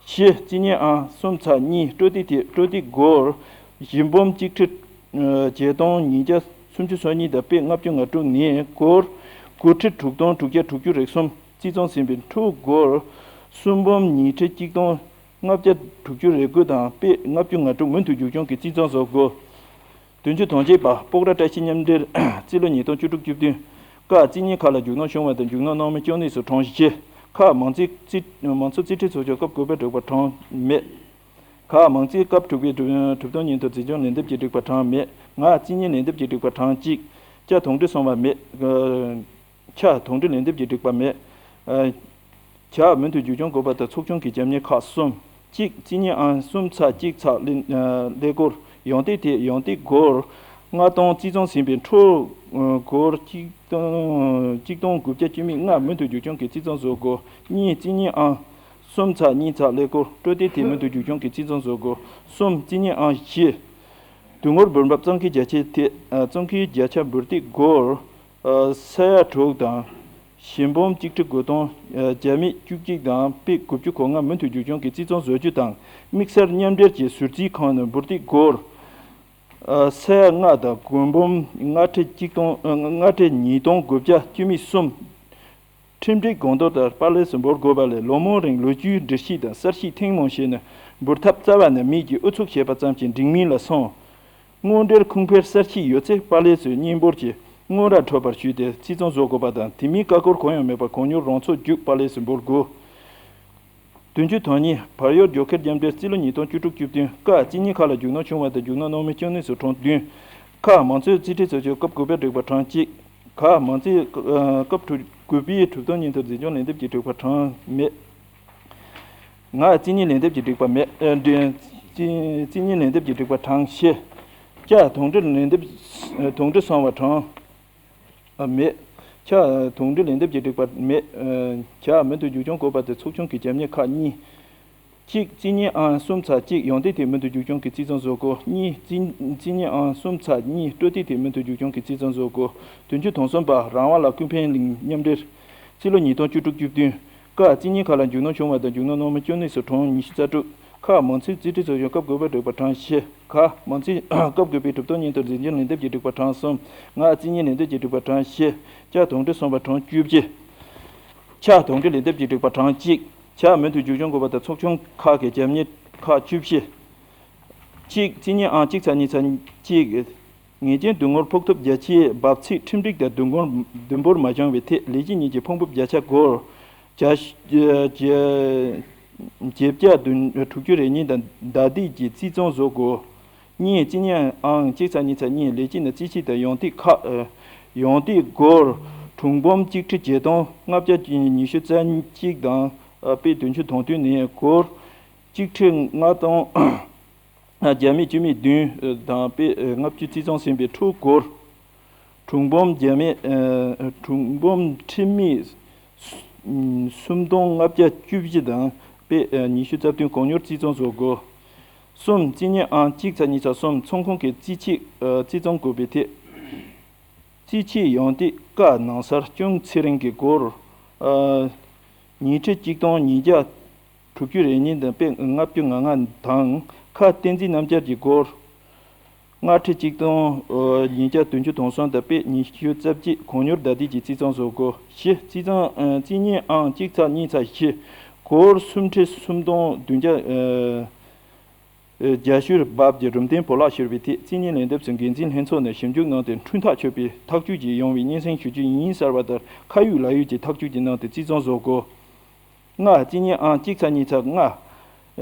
བཞི་རྩིས་གཉིས་ཨང་གསུམ་ཚེག་གཉིས་སྤྲོད་དེའི་ཐད་སྤྲོད་དེ་སྒོར་བཞི་འབུམ་གཅིག་ཁྲི་བརྒྱད་སྟོང་ཉིས་བརྒྱ་སུམ་ཅུ་སོ་གཉིས་དང་དཔེ་ལྔ་བཅུ་ང་དྲུག་ནས་སྒོར་དགུ་ཁྲི་དྲུག་སྟོང་དྲུག་བརྒྱ་དྲུག་ཅུ་རེ་གསུམ་རྩིས་ཚང་ཟིན་པའི་འཕྲོ་སྒོར་སུམ་འབུམ་ཉིས་ཁྲི་གཅིག་སྟོང་ལྔ་བརྒྱ་དྲུག་ཅུ་རེ་དགུ་དང་དཔེ་ལྔ་བཅུ་ང་དྲུག་མུ་མཐུད་མཇུག་སྐྱོང་གི་རྩིས་ཚང་བཟོ་དགོས། བདུན་ཅུ་དོན་གཅིག་པ། སྤོག་ར་བཀྲ་ཤིས་མཉམ་འབྲེལ་རྩིས་ལོ་ཉིས་སྟོང་བཅུ་དྲུག་བཅུ་བདུན། ཀ་རྩིས་གཉིས་ཁག་ལ་མཇུག་སྣོན་བྱུང་བ་དང་མཇུག་སྣོན་གནང་མུས་བཅུ་གཉིས་སུ་གྲངས་བཞི། ཁག་མང་རྩིས་རྩིས་མང་ཚོགས་རྩིས་ཁྲའི་ཚོགས་ཆུང་སྐབས་དགུ་པ་དྲུག་པ་གྲངས་མེད། ཁག་མང་རྩིས་སྐབས་དྲུག་པའི་གྲུབ་གྲུབ་དོན་སྙན་ཐོ་འཛིན་སྐྱོང་ལན་འདེབས་ཀྱི་དྲེག་པ་གྲངས་མེད། ང་རྩིས་གཉིས་ལན་འདེབས་ཀྱི་དྲེག་པ་གྲངས་གཅིག་ཅ་དོང་དྲི་སོང་བ་མེད། ཆ་དོང་དྲི་ལན་འདེབས་ཀྱི་དྲེག་པ་མེད། ཨ། ཇ་མུ་མཐུད་མཇུག་སྐྱོང་དགོས་པ་དང་ཚོགས་ཆུང་གི་རྒྱབ་གཉེར་ཁག་གསུམ། གཅིག་རྩིས་གཉིས་ཨང་གསུམ་ཚེག་གཅིག་ཚེག་ཀླད་ཀོར་ཡང་ཏིའི་ཐད་ཡང་ཏིའི་སྒོར་ལྔ་སྟོང་རྩིས་ཚང་ཟིན་པའི་འཕྲོ་སྒོར་གཅིག་སྟོང་གཅིག་སྟོང་དགུ་བརྒྱ་བཅུ་མེད་ལྔ་མུ་མཐུད་མཇུག་སྐྱོང་གི་རྩིས་ཚང་བཟོ་དགོས། གཉིས་རྩིས་གཉིས་ཨང་གསུམ་ཚེག་གཉིས་ཚེག་ཀླད་ཀོར་སྤྲོད་དེའི་ཐད་མུ་མཐུད་མཇུག་སྐྱོང་གི་རྩིས་ཚང་བཟོ་དགོས། གསུམ་རྩིས་གཉིས་ཨང་བཞི། སྡུག་གུར་འབུལ་འབབ་གཙང་ཁེའི་བརྒྱ་ཆའི་ཐད། གཙང་ཁེའི་བརྒྱ་ཆ་འབུལ་སྟེགས་སྒོར། ས་ཡ་དྲུག་དང་། བཞི་འབུམ་གཅིག་ཁྲི་དགུ་སྟོང་བརྒྱ་མེད་བཅུ་གཅིག་དང་དཔེ་དགུ་བཅུ་གོ་ལྔ་མུ་མཐུད་མཇུག་སྐྱོང་གི་རྩིས་ཚང་བཟོ་རྒྱུ་དང་དམིགས་བསལ་མཉམ་འབྲེལ་གྱི་ཟུར་རྩིས་ཁང་ནས་འབུལ་སྟེགས་སྒོར། ས་ཡ་ལྔ་དང་དགུ་འབུམ་ལྔ་ཁྲི་གཅིག་སྟོང་ལྔ་ཁྲི་ཉིས་སྟོང་དགུ་བརྒྱ་བཅུ་མེད་གསུམ། ཁྲིམས་སྒྲིག་དགོངས་དོན་ལྟར་པར་ལས་སུ་འབུལ་དགོས་པ་ལས་ལོ་མང་རིང་ལོ་རྒྱུས་འགྲེལ་བཤད་དང་གསལ་བཤད་ཐེངས་མང་བྱས་ནས་འབུལ་ཐབས་རྩ་བ་ནས་མེད་ཀྱི་ཨུ་ཚུགས་བྱས་པ་ཙམ་གྱིས་འགྲིག་མིན་ལ་སོང་། དངོས་འབྲེལ་ཁུངས་འཕེར་གསལ་བཤད་ཡོད་ཚེ་པར་ལས་སུ་སྙན་འབུལ་གྱིས་དངུལ་རག་འཕྲོད་པར་ཞུས་ཏེ་རྩིས་ཚང་བཟོ་དགོས་པ་དང་དེ་མིན་ཀ་ཀོར་གང་ཡང་མེད་པར་གང་མྱུར་རང་ཚུགས་བརྒྱུད་པར་ལས་སུ་འབུལ་དགོས། བདུན་ཅུ་དོན་གཉིས། བར་གཡོར་རྒྱལ་ཁབ་རྒྱབ་འདེགས་རྩིས་ལོ་ཉིས་སྟོང་བཅུ་དྲུག་བཅུ་བདུན། ཀ་རྩིས་གཉིས་ཁག་ལ་མཇུག་སྣོན་བྱུང་བ་དང་མཇུག་སྣོན་གནང་མུས་བཅུ་གཉིས་སུ་གྲངས་བདུན། ཁག་མང་གཙོའི་རྩིས་ཁྲའི་ཚོགས་ཆུང་སྐབས་དགུ་པའི་དྲེག་པ་གྲངས་གཅིག་ཁག་མང་རྩིས་སྐབས་དྲུག་དགུ་པའི་གྲུབ་དོན་སྙན་ཐོ་འཛིན་སྐྱོང་ལན་འདེབས་ཀྱི་དྲེག་པ་གྲངས་མེད། ང་རྩིས་གཉིས་ལན་འདེབས་ཀྱི་དྲེག་པ་མེད། ཨ། རྩིས་རྩིས་གཉིས་ལན་འདེབས་ཀྱི་དྲེག་པ་གྲངས་བཞི། ཅ་དོང་དྲི་ལན་འདེབས་དོང་དྲི་སོང་བ་གྲངས་མེད། ཆ་དོང་དྲི་ལན་འདེབས་ཀྱི་དྲེག་པ་མེད། ཇ་མུ་མཐུད་མཇུག་སྐྱོང་དགོས་པ་དེ་ཚོགས་ཆུང་གི་རྒྱབ་གཉེར་ཁག་གཉིས། གཅིག་རྩིས་གཉིས་ཨང་གསུམ་ཚེག་གཅིག་ཡོན་ཏན་དེ་མུ་མཐུད་རྒྱུག་སྦྱོང་གི་རྩིས་རྩོམ་བཟོ་དགོས། གཉིས་རྩིས་རྩིས་གཉིས་ཨང་གསུམ་ཚེག་གཉིས་སྤྲོ་བདེ་དེ་མུ་མཐུད་རྒྱུག་སྦྱོང་གི་རྩིས་རྩོམ་བཟོ་དགོས། བདུན་ཅུ་དོན་གསུམ་པ་རང་དབང་ལ་ཀུན་ཕན་གླིང་མཉམ་འབྲེལ། རྩིས་ལོ་ཉིས་སྟོང་བཅུ་དྲུག་བཅུ་བདུན། ཀ་རྩིས་གཉིས་ཁག་ལ་རྒྱུ་ནོར་བྱུང་བ་དང་རྒྱུ་ནོར་སྣང་མེད་བཅོ་ལྔ་སོགས་གྲངས་ཉི་ཤུ་རྩ་དྲུག་ཁ་མང་ཚིག་རྩིས་ཁྲའི་ཚོགས་ཆུང་སྐབས་དགུ་པ་དྲུག་པ་གྲངས་བཞི། ག་མང་ཚིག་སྐབས་དགུ་པའི་གྲུབ་ཐོབ་སྙིང་དོར་འཛིན་སྐྱོང་ལས་འདེབས་ཀྱི་དྲུག་པ་གྲངས་གསུམ། ང་རྩིས་གཉིས་ལས་འདེབས་ཀྱི་དྲུག་པ་གྲངས་བཞི། ཅ་དོན་ཁྲིད་གསུམ་པ་གྲངས་བཅུ་བཞི། ཆ་དོན་ཁྲིད་ལས་འདེབས་ཀྱི་དྲུག་པ་གྲངས་གཅིག་ཆ་མུ་མཐུད་རྒྱུག་སྦྱོང་དགོས་པ་དང་ཚོགས་ཆུང་ཁག་གི་རྒྱབ་གཉེར་ཁག་བཅུ་བཞི། གཅིག་རྩིས་གཉིས་ཨང་གཅིག་ཚེག་གཉིས་ཚེག་གཅིག་ངེས་ཅན་བསྡུ་ངོར་ཕོག་ཐུབ་བརྒྱ་ཆའི་འབབ་ཚིགས་ཁྲིམས་སྒྲིག་དང་བསྡུ་ངོར་བསྡུ་འབོར་མ་བྱུང་བའི་ཐད་ལས་བྱེད་གཉིས་ཀྱི་ཕོགས་འབབ་བརྒྱ་ཆ་སྒོར་བརྒྱ་བརྒྱ་བརྒྱད་བརྒྱ་དྲུག་ཅུ་རེ་གཉིས་དང་ཟླ་བསྡུས་ཀྱི་རྩིས་རྩོམ་བཟོ་དགོས། གཉིས་རྩིས་གཉིས་ཨང་གཅིག་ཚེག་གཉིས་ཚེག་གཉིས་ལས་བྱེད་ནས་རྩིས་ཆད་དང་ཡོན་ཏན་ཁག་ཡོན་ཏན་སྒོར་གྲངས་འབོར་གཅིག་ཁྲི་བརྒྱད་སྟོང་ལྔ་བརྒྱ་ཉི་ཤུ་རྩ་གཅིག་དང་། དཔེ་བདུན་ཅུ་དོན་བདུན་ནས་སྒོར་གཅིག་ཁྲི་ལྔ་སྟོང་བརྒྱ་མེད་བཅུ་མེད་བདུན་དང་དཔེ་ལྔ་བཅུ་རྩིས་རྩོམ་ཟིན་པའི་ཁྲུ་སྒོར་གྲངས་འབོར་བརྒྱ་མེད་གྲངས་འབོར་ཁྲི་མེད་སུམ་སྟོང་ལྔ་བརྒྱ་བཅུ་བཞི་དང་དཔེ་ཉི་ཤུ་རྩ་བདུན་གོང་མྱུར་རྩིས་རྩོམ་བཟོ་དགོས། གསུམ་རྩིས་གཉིས་ཨང་གཅིག་ཚེག་གཉིས་ཚེག་གསུམ་ཚོང་ཁང་གི་རྩིས་ཆད་རྩིས་རྩོམ་དགོས་པའི་ཐད། རྩིས་ཆད་ཡོན་ཏན་ཀ་ནང་སར་ཅུང་ཚེ་རིང་གི་སྒོར་ཉིས་ཁྲི་གཅིག་སྟོང་ཉིས་བརྒྱ་དྲུག་ཅུ་རེ་གཉིས་དང་དཔེ་ལྔ་བཅུ་ང་ལྔ་དང་ཁ་བསྟན་འཛིན་རྣམ་རྒྱལ་གྱི་སྒོར་ལྔ་ཁྲི་གཅིག་སྟོང་ཉིས་བརྒྱ་བདུན་ཅུ་དོན་གསུམ་དང་དཔེ་ཉི་ཤུ་རྩ་གཅིག་གོང་མྱུར་ཟླ་བསྡུས་ཀྱི་རྩིས་རྩོམ་བཟོ་དགོས། བཞི་རྩིས་རྩོམ་རྩིས་གཉིས་ཨང་གཅིག་ཚེག་གཉིས་ཚེག་བཞི་སྒོར་སུམ་ཁྲི་སུམ་སྟོང་བདུན་བརྒྱ། རྒྱ་ཤུར་བབ་ཀྱི་རུམ་གཏན་བོ་ལག་བཤུར་བའི་ཐད་རྩིས་གཉིས་ལས་འདེབས་སུ་འགན་འཛིན་ལྷན་ཚོགས་ནས་ཞིབ་འཇུག་གནང་སྟེ་འཁྲུན་ཐག་ཆོད་པའི་ཐག་གཅོད་ཅིག་ཡོང་བའི་སྙན་སེང་ཞུ་རྒྱུ་ཡིན་ཟེར་བ་ལྟར་ཁ་ཡོད་ལག་ཡོད་ཀྱི་ཐག་གཅོད་ཅིག་གནང་སྟེ་རྩིས་རྩོམ་བཟོ་དགོས། ལྔ་རྩིས་གཉིས་ཨང་གཅིག་ཚེག་གཉིས་ཚེག་ལྔ།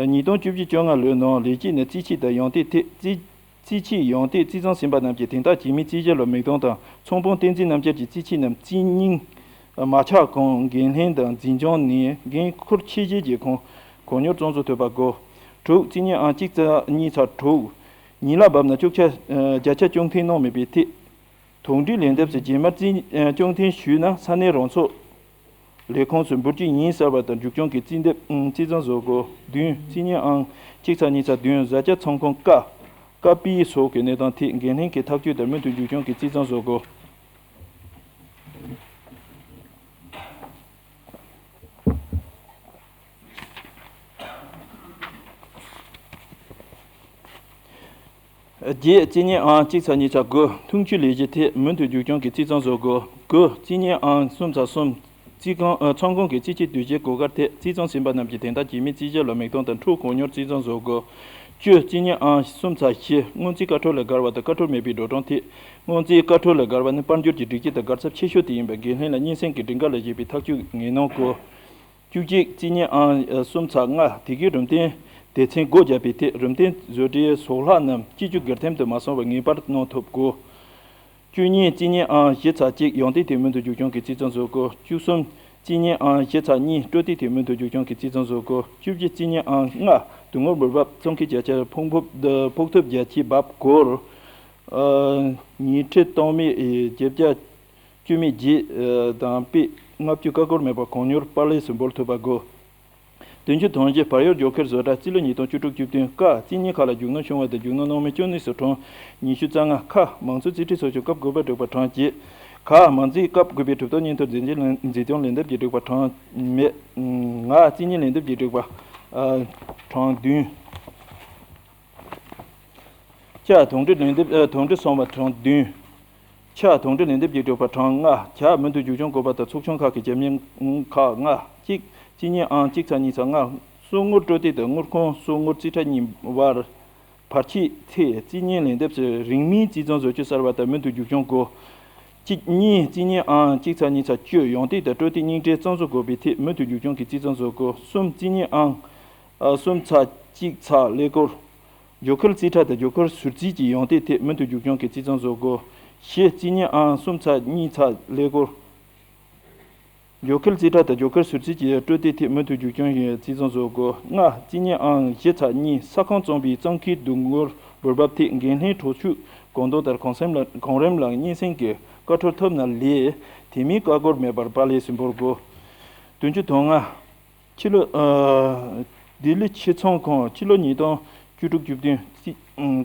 ཉིས་སྟོང་བཅུ་བཞི་བཅོ་ལྔ་ལོའི་ནང་ལས་བྱེད་ནས་རྩིས་ཆད་དང་ཡོན་ཏན་ཐད་རྩིས་རྩིས་ཆད་ཡོན་ཏན་རྩིས་རྩོམ་ཟིན་པ་རྣམས་ཀྱི་དོན་དག་རྗེས་མའི་རྩིས་གཞི་ལ་མིག་མཐོང་དང་ཚོང་དཔོན་བསྟན་འཛིན་རྣམ་རྒྱལ་གྱི་རྩིས་ཆད་རྣམས་རྩིས་རྙིང་མ་ཆག་གོང་འགན་ལྷན་དང་འཛིན་སྐྱོང་ནས་འགན་འཁུར་ཆད་བཞེས་ཀྱི་གོང་གོང་མྱུར་རྩོམ་བཟོ་ཐུབ་པ་དགོས། དྲུག་རྩིས་གཉིས་ཨང་གཅིག་ཚེག་གཉིས་ཚེག་དྲུག་ཉིན་ལ་བབས་ན་བཅུ་ཆ་བརྒྱ་ཆ་སྐྱོང་འཐེན་གནང་མེད་པའི་ཐད། དོན་འགྲེལ་ལན་འདེབས་སུ་རྗེས་མར་རྩིས་སྐྱོང་འཐེན་ཞུས་ན་ས་གནས་རང་ཚོགས་ལས་ཁུངས་སུ་འབུལ་རྒྱུ་ཡིན་ཟེར་བ་དང་རྒྱུག་སྦྱོང་གི་རྩིས་འདེབས་རྩིས་རྩོམ་བཟོ་དགོས། བདུན་རྩིས་གཉིས་ཨང་གཅིག་ཚེག་གཉིས་ཚེག་བདུན་བཟའ་བཅའ་ཚོང་ཁང་ཀ་ཀ་པི་སོགས་ཀྱི་གནས་སྟངས་ཐད་འགན་ལྷན་གྱི་ཐག་གཅོད་དང་མུ་མཐུད་རྒྱུག་སྦྱོང་གི་རྩིས་རྩོམ་བཟོ་དགོས། བརྒྱད་རྩིས་གཉིས་ཨང་གཅིག་ཚེག་གཉིས་ཚེག་དགུ་འཐུང་ཆུའི་ལས་གཞི་ཐད་མུ་མཐུད་རྒྱུག་སྦྱོང་གི་རྩིས་རྩོམ་བཟོ་དགོས། དགུ་རྩིས་གཉིས་ཨང་གསུམ་ཚེག་གསུམ་རྩིས་ཁང་ཚོང་ཁང་གི་རྩིས་ཆད་དོན་གཅོད་གོ་སྐབས་ཐད་རྩིས་རྩོམ་ཟིན་པ་རྣམས་ཀྱི་དོན་དག་རྗེས་མའི་རྩིས་གཞི་ལ་མིག་མཐོང་དང་འཕྲོ་གོང་མྱུར་རྩིས་རྩོམ་བཟོ་དགོས། བཅུ་རྩིས་གཉིས་ཨང་གསུམ་ཚེག་བཞི་སྔོན་རྩིས་བཀའ་འཁྲོལ་ལས་བརྒལ་བ་དང་བཀའ་འཁྲོལ་མེད་པའི་འགྲོ་གྲོན་ཐད། སྔོན་རྩིས་བཀའ་འཁྲོལ་ལས་བརྒལ་བ་ནི་དཔལ་འབྱོར་གྱི་སྒྲིག་གཞི་དང་བརྒལ་ཚབས་ཆེ་ཤོས་དེ་ཡིན་པས་འགན་ལྷན་ལ་སྙན་སེང་གི་སྒྲིག་འགལ་ལ་བཞེས་པའི་ཐག་གཅོད་ངེས་གནང་དགོས། བཅུ་གཅིག་རྩིས་གཉིས་ཨང་གསུམ་ཚེག་ལྔ་དེ་གའི་རུམ་གཏན་སྡེ་ཚན་སྒོ་བརྒྱབ་པའི་ཐད་རུམ་གཏན་བཟོ་གྲྭའི་ཟོག་ལྷག་རྣམས་སྤྱི་སྤྱོད་སྒེར་ཐེམ་དུ་མ་སོང་བར་ངེས་པར་གནང་ཐུབ་དགོས། བཅུ་གཉིས་རྩིས་གཉིས་ཨང་བཞི་ཚེག་གཅིག་ཡོན་ཏན་དེ་མུ་མཐུད་རྒྱུག་སྦྱོང་གི་རྩིས་རྩོམ་བཟོ་དགོས། བཅུ་གསུམ་རྩིས་གཉིས་ཨང་བཞི་ཚེག་གཉིས་སྤྲོད་དེ་དེ་མུ་མཐུད་རྒྱུག་སྦྱོང་གི་རྩིས་རྩོམ་བཟོ་དགོས། བཅུ་བཞི་རྩིས་གཉིས་ཨང་ལྔ་དུ་ངོར་འབུལ་འབབ་ཚོང་ཁེ་བརྒྱ་ཆ་ཕོགས་འབབ་ཕོགས་ཐོབ་བརྒྱ་ཆའི་འབབ་སྒོར་ཉིས་ཁྲི་སྟོང་མེད་བརྒྱད་བརྒྱ་བཅུ་མེད་བརྒྱད་དང་པའི་ལྔ་བཅུ་ཀ་སྒོར་མེད་པར་གོང་མྱུར་པར་ལས་སུ་འབོར་ཐུབ་པ་དགོས། བདུན་ཅུ་དོན་བཞི་བལ་ཡུལ་རྒྱུ་སྐར་བཟོ་གྲྭ་རྩིས་ལོ་ཉིས་སྟོང་བཅུ་དྲུག་བཅུ་བདུན་ཀ་རྩིས་གཉིས་ཁག་ལ་རྒྱུ་ནོར་བྱུང་བ་དང་རྒྱུ་ནོར་སྣང་མེད་བཅོ་ལྔ་སོགས་གྲངས་ཉི་ཤུ་རྩ་ལྔ། ཁ་མང་ཚོགས་རྩིས་ཁྲའི་ཚོགས་ཆུང་སྐབས་དགུ་པ་དྲུག་པ་གྲངས་བརྒྱད། ག་མང་རྩིས་སྐབས་དགུ་པའི་གྲུབ་ཐོབ་སྙིང་དོར་འཛིན་སྐྱོང་ལས་འཛིན་སྐྱོང་ལས་འདེབས་ཀྱི་དྲུག་པ་གྲངས་མེད། ང་རྩིས་གཉིས་ལས་འདེབས་ཀྱི་དྲུག་པ་གྲངས་བདུན། ཅ་དོན་འགྲེལ་ལན་འདེབས་ཨ། དོན་འགྲེལ་གསུམ་པ་གྲངས་བདུན། ཆ་དོན་འགྲེལ་ལན་འདེབས་ཀྱི་དྲུག་པ་གྲངས་ལྔ། ཇ་མུ་མཐུད་རྒྱུག་སྦྱོང་དགོས་པ་དང་ཚོགས་ཆུང་ཁག་གི་རྒྱབ་གཉེར་ཁག་ལྔ། གཅིག་རྩིས་གཉིས་ཨང་གཅིག་ཚེག་གཉིས་ཚེག་ལྔ། གསོག་དངུལ་སྤྲོད་དེ་དང་དངུལ་ཁང་གསོག་དངུལ་རྩིས་ཁྲ་གཉིས་བར་བར་ཆད་ཚེ་རྩིས་གཉིས་ལན་འདེབས་སུ་རིང་མིན་རྩིས་རྩོམ་བཟོ་བཅོས་གསར་བ་དང་མུ་མཐུད་རྒྱུག་སྦྱོང་དགོས། གཅིག་གཉིས་རྩིས་གཉིས་ཨང་གཅིག་ཚེག་གཉིས་ཚེག་བཅུ་ཡོན་ཏན་དང་སྤྲོད་དེ་སྙིང་བྲེལ་རྩོམ་བཟོ་དགོས་པའི་ཐད་མུ་མཐུད་རྒྱུག་སྦྱོང་གི་རྩིས་རྩོམ་བཟོ་དགོས། གསུམ་རྩིས་གཉིས་ཨང་ཨ་གསུམ་ཚེག་གཅིག་ཚེག་ཀླད་ཀོར། རྒྱུ་སྐར་རྩིས་ཁྲ་དང་རྒྱུ་སྐར་ཟུར་རྩིས་ཀྱི་ཡོན་ཏན་ཐད་མུ་མཐུད་རྒྱུག་སྦྱོང་གི་རྩིས་རྩོམ་བཟོ་དགོས། བཞི་རྩིས་གཉིས་ཨང་གསུམ་ཚེག་གཉིས་ཚེག་ཀླད་ཀོར། རྒྱུ་སྐར་རྩིས་ཁྲ་དང་རྒྱུ་སྐར་ཟུར་རྩིས་ཀྱི་སྤྲོད་དེ་ཐད་མུ་མཐུད་རྒྱུག་སྦྱོང་གི་རྩིས་རྩོམ་བཟོ་དགོས། ལྔ་རྩིས་གཉིས་ཨང་བཞི་ཚེག་གཉིས་ས་ཁང་བཙོང་པའི་གཙང་ཁེའི་བསྡུ་ངོར་འབུལ་འབབ་ཐད་འགན་ལྷན་གྲོས་ཆོད་གོ་འདོན་ལྟར་གོང་སེམས་ལ་གོང་རིམ་ལ་སྙན་སེང་གི་བཀའ་འཁྲོལ་ཐོབ་ན་ལས་དེ་མིན་བཀའ་འཁོར་མེད་པར་པར་ལས་སུ་འབུལ་དགོས། བདུན་ཅུ་དོན་ལྔ། ཕྱི་ལོ། ཨ། ལྡི་ལི་ཕྱི་ཚོང་ཁང་། ཕྱི་ལོ་ཉིས་སྟོང་བཅུ་དྲུག་བཅུ་བདུན། རྩིས་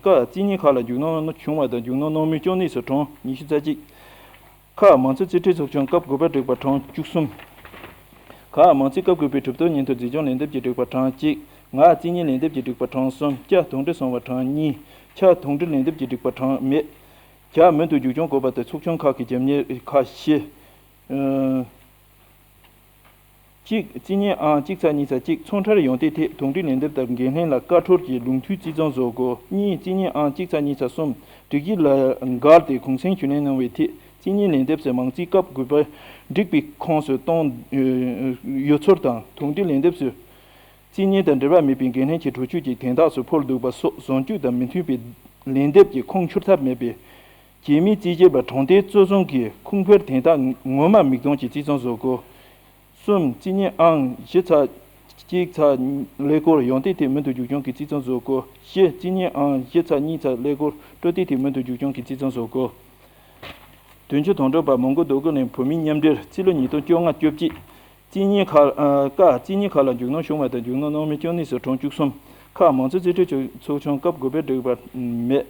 ཀ་རྩིས་བརྙན་ཁག་ལ་རྒྱུས་ལོན་བྱུང་བ་དང་རྒྱུས་ལོན་གནང་མུས་ཅོ་ནེ་སི་གྲངས་ཉི་ཤུ་རྩ་གཅིག་ཁ། མང་གཙོའི་རྩིས་ཁྲའི་ཚོགས་ཆུང་སྐབས་དགུ་པའི་སྒྲིག་པ་གྲངས་བཅུ་གསུམ། ག། མང་གཙོའི་སྐབས་དགུ་པའི་གྲུབ་དོན་སྙན་ཐོ་འཛིན་སྐྱོང་ལན་འདེབས་ཀྱི་སྒྲིག་པ་གྲངས་གཅིག་ང་། རྩིས་བརྙན་ལན་འདེབས་ཀྱི་སྒྲིག་པ་གྲངས་གསུམ། ཅ། དོགས་འདྲི་གསུངས་པ་གྲངས་གཉིས། ཆ། དོགས་འདྲི་ལན་འདེབས་ཀྱི་སྒྲིག་པ་གྲངས་མེད། ག། མུ་མཐུད་རྒྱུན་འཁྱོངས་དགོས་པ་དང་ཚོགས་ཆུང་ཁག་གི་རྒྱབ་གཉེར་ཁག་བཞི། ཨ། གཅིག་རྩིས་བརྙན་ཨང་གཅིག་ཚ་གཉིས་ཚ་གཅིག་ཚོང་འཕྲུལ་ཡོང་སྟེགས་ཐད་དོགས་འདྲི་ལན་འདེབས་ལྟར་འགན་ལྷན་ལ་བཀའ་འཁྲོལ་གྱི་ལུགས་མཐུན་རྩིས་ཚང་བཟོ་དགོས། གཉིས། རྩིས་བརྙན་ཨང་གཅིག་ཚ་གཉིས་ཚ་གསུམ་སྒྲིག་གཞི་ལ་འགལ་ཏེ་གུང་གསེང་ཞུ་ལན་གནང་བའི་ཐད་རྩིས་བརྙན་ལན་འདེབས་སུ་མང་རྩིས་སྐབས་དགུ་པའི་སྒྲིག་པའི་ཁོངས་སུ་གཏོང་ཡོད་ཚུལ་དང་། དོགས་འདྲི་ལན་འདེབས་སུ་རྩིས་བརྙན་དང་འབྲེལ་བ་མེད་པའི་འགན་ལྷན་གྱི་གྲོས་ཆོད་ཀྱི་དན་རྟགས་སུ་ཕོག་འདུག་པ་སོགས་ཟུང་འཇུག་དང་མི་མཐུན་པའི་ལན་འདེབས་ཀྱི་ཁུངས་འཁྱོལ་ཐབས་མེད་པས། རྒྱལ་མིའི་རྩིས་ཞིབ་པ་གྲངས་ཐད་གཙོ་བཟུང་གིས་ཁུངས་འཁྱོལ་དན་རྟགས་ངོ་མ་མིག་མཐོང་གི་རྩིས་ཚང་བཟོ་དགོས། གསུམ། རྩིས་བརྙན་ཨང་བཞི་ཚ་གཅིག་ཚ་ཀླད་ཀོར་ཡོང་སྟེགས་ཐད་མུ་མཐུད་རྒྱུན་འཁྱོངས་ཀྱི་རྩིས་ཚང་བཟོ་དགོས། བཞི། རྩིས་བརྙན་ཨང་བཞི་ཚ་གཉིས་ཚ་ཀླད་ཀོར་སྤྲོད་སྟེགས་ཐད་མུ་མཐུད་རྒྱུན་འཁྱོངས་ཀྱི་རྩིས་ཚང་བཟོ་དགོས། དོན་གཅོད་དོན་གྲུབ་པ་མོན་གྷོ་རྡོ་སྐུ་གླིང་བོད་མིའི་མཉམ་འབྲེལ་རྩིས་ལོ་ཉིས་སྟོང་བཅོ་ལྔ་བཅོ་གཅིག་རྩིས་བརྙན་ཁག་ཨ། ཀ་རྩིས་བརྙན་ཁག་ལ་རྒྱུས་ལོན་བྱུང་བ་དང་རྒྱུས་ལོན་གནང་མུས་ཅོ་ནེ་སི་གྲངས་བཅུ་གསུམ། ཁ། མང་གཙོའི་རྩིས་ཁྲའི་ཚོགས་ཆུང་སྐབས་དགུ་པའི་སྒྲིག་པ་མེད།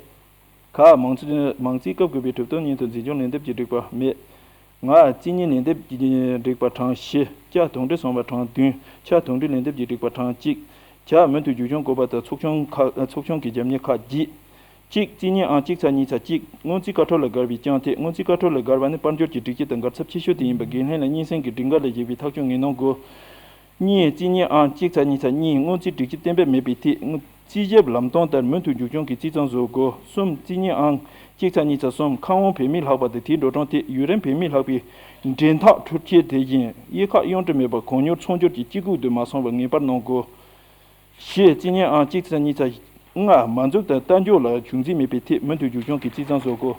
ག་མང་གཙོའི་མང་གཙོའི་སྐབས་དགུ་པའི་གྲུབ་དོན་སྙན་ཐོ་འཛིན་སྐྱོང་ལན་འདེབས་ཀྱི་སྒྲིག་པ་མེད། ང་། རྩིས་བརྙན་ལན་འདེབས་ཀྱི་སྒྲིག་པ་གྲངས་བཞི། ཅ། དོགས་འདྲི་གསུངས་པ་གྲངས་བདུན། ཆ། དོགས་འདྲི་ལན་འདེབས་ཀྱི་སྒྲིག་པ་གྲངས་གཅིག་ཇ། མུ་མཐུད་རྒྱུན་འཁྱོངས་དགོས་པ་དང་ཚོགས་ཆུང་ཁག་ཚོགས་ཆུང་གི་རྒྱབ་གཉེར་ཁག་བརྒྱད། གཅིག་རྩིས་བརྙན་ཨང་གཅིག་ཚ་གཉིས་ཚ་གཅིག་སྔོན་རྩིས་བཀའ་འཁྲོལ་ལ་དགར་བའི་རྐྱང་ཐད། སྔོན་རྩིས་བཀའ་འཁྲོལ་ལ་དགར་བ་ནི་དཔལ་འབྱོར་གྱི་སྒྲིག་གཞི་དང་དགར་ཚབས་ཆེ་ཤོས་དེ་ཡིན་པ་འགན་ལྷན་ལ་སྙན་སེང་གི་སྒྲིག་འགལ་ལས་བྱེད་པའི་ཐག་གཅོད་ངེས་གནང་དགོས། གཉིས། རྩིས་བརྙན་ཨང་གཅིག་ཚ་གཉིས་ཚ་གཉིས་སྔོན་རྩིས་སྒྲིག་གཞི་གཏན་འབེབས་མེད་པའི་ཐད་རྩིས་ཞིབ་ལམ་སྟོན་ལྟར་མུ་མཐུད་རྒྱུན་འཁྱོངས་ཀྱི་རྩིས་ཚང་བཟོ་དགོས། གསུམ། རྩིས་བརྙན་ཨང་གཅིག་ཚ་གཉིས་ཚ་གསུམ་ཁམས་དབང་བོད་མིའི་ལྷག་པ་དང་དེའི་འགྲོ་གྲོན་ཐད་ཡུན་རིང་བོད་མིའི་ལྷག་པའི་འགྲེམས་ཐག་འཕྲུལ་ཆས་དེ་བཞིན་དབྱེ་ཁག་གཡུང་དྲུང་མེད་པར་གོ་མྱུར་ཚོང་སྒྱུར་གྱི་སྤྱི་ཁོག་ཏུ་མ་སོང་བར་ངེས་པར་གནང་དགོས། བཞི། རྩིས་བརྙན་ཨང་གཅིག་ཚ་གཉིས་ཚ་ལྔ་མ་འཛུགས་དང་གཏན་འཇགས་ལ་བྱུང་རྩིས་མེད་པའི་ཐད་མུ་མཐུད་རྒྱུན་འཁྱོངས་ཀྱི་རྩིས་ཚང་བཟོ་དགོས།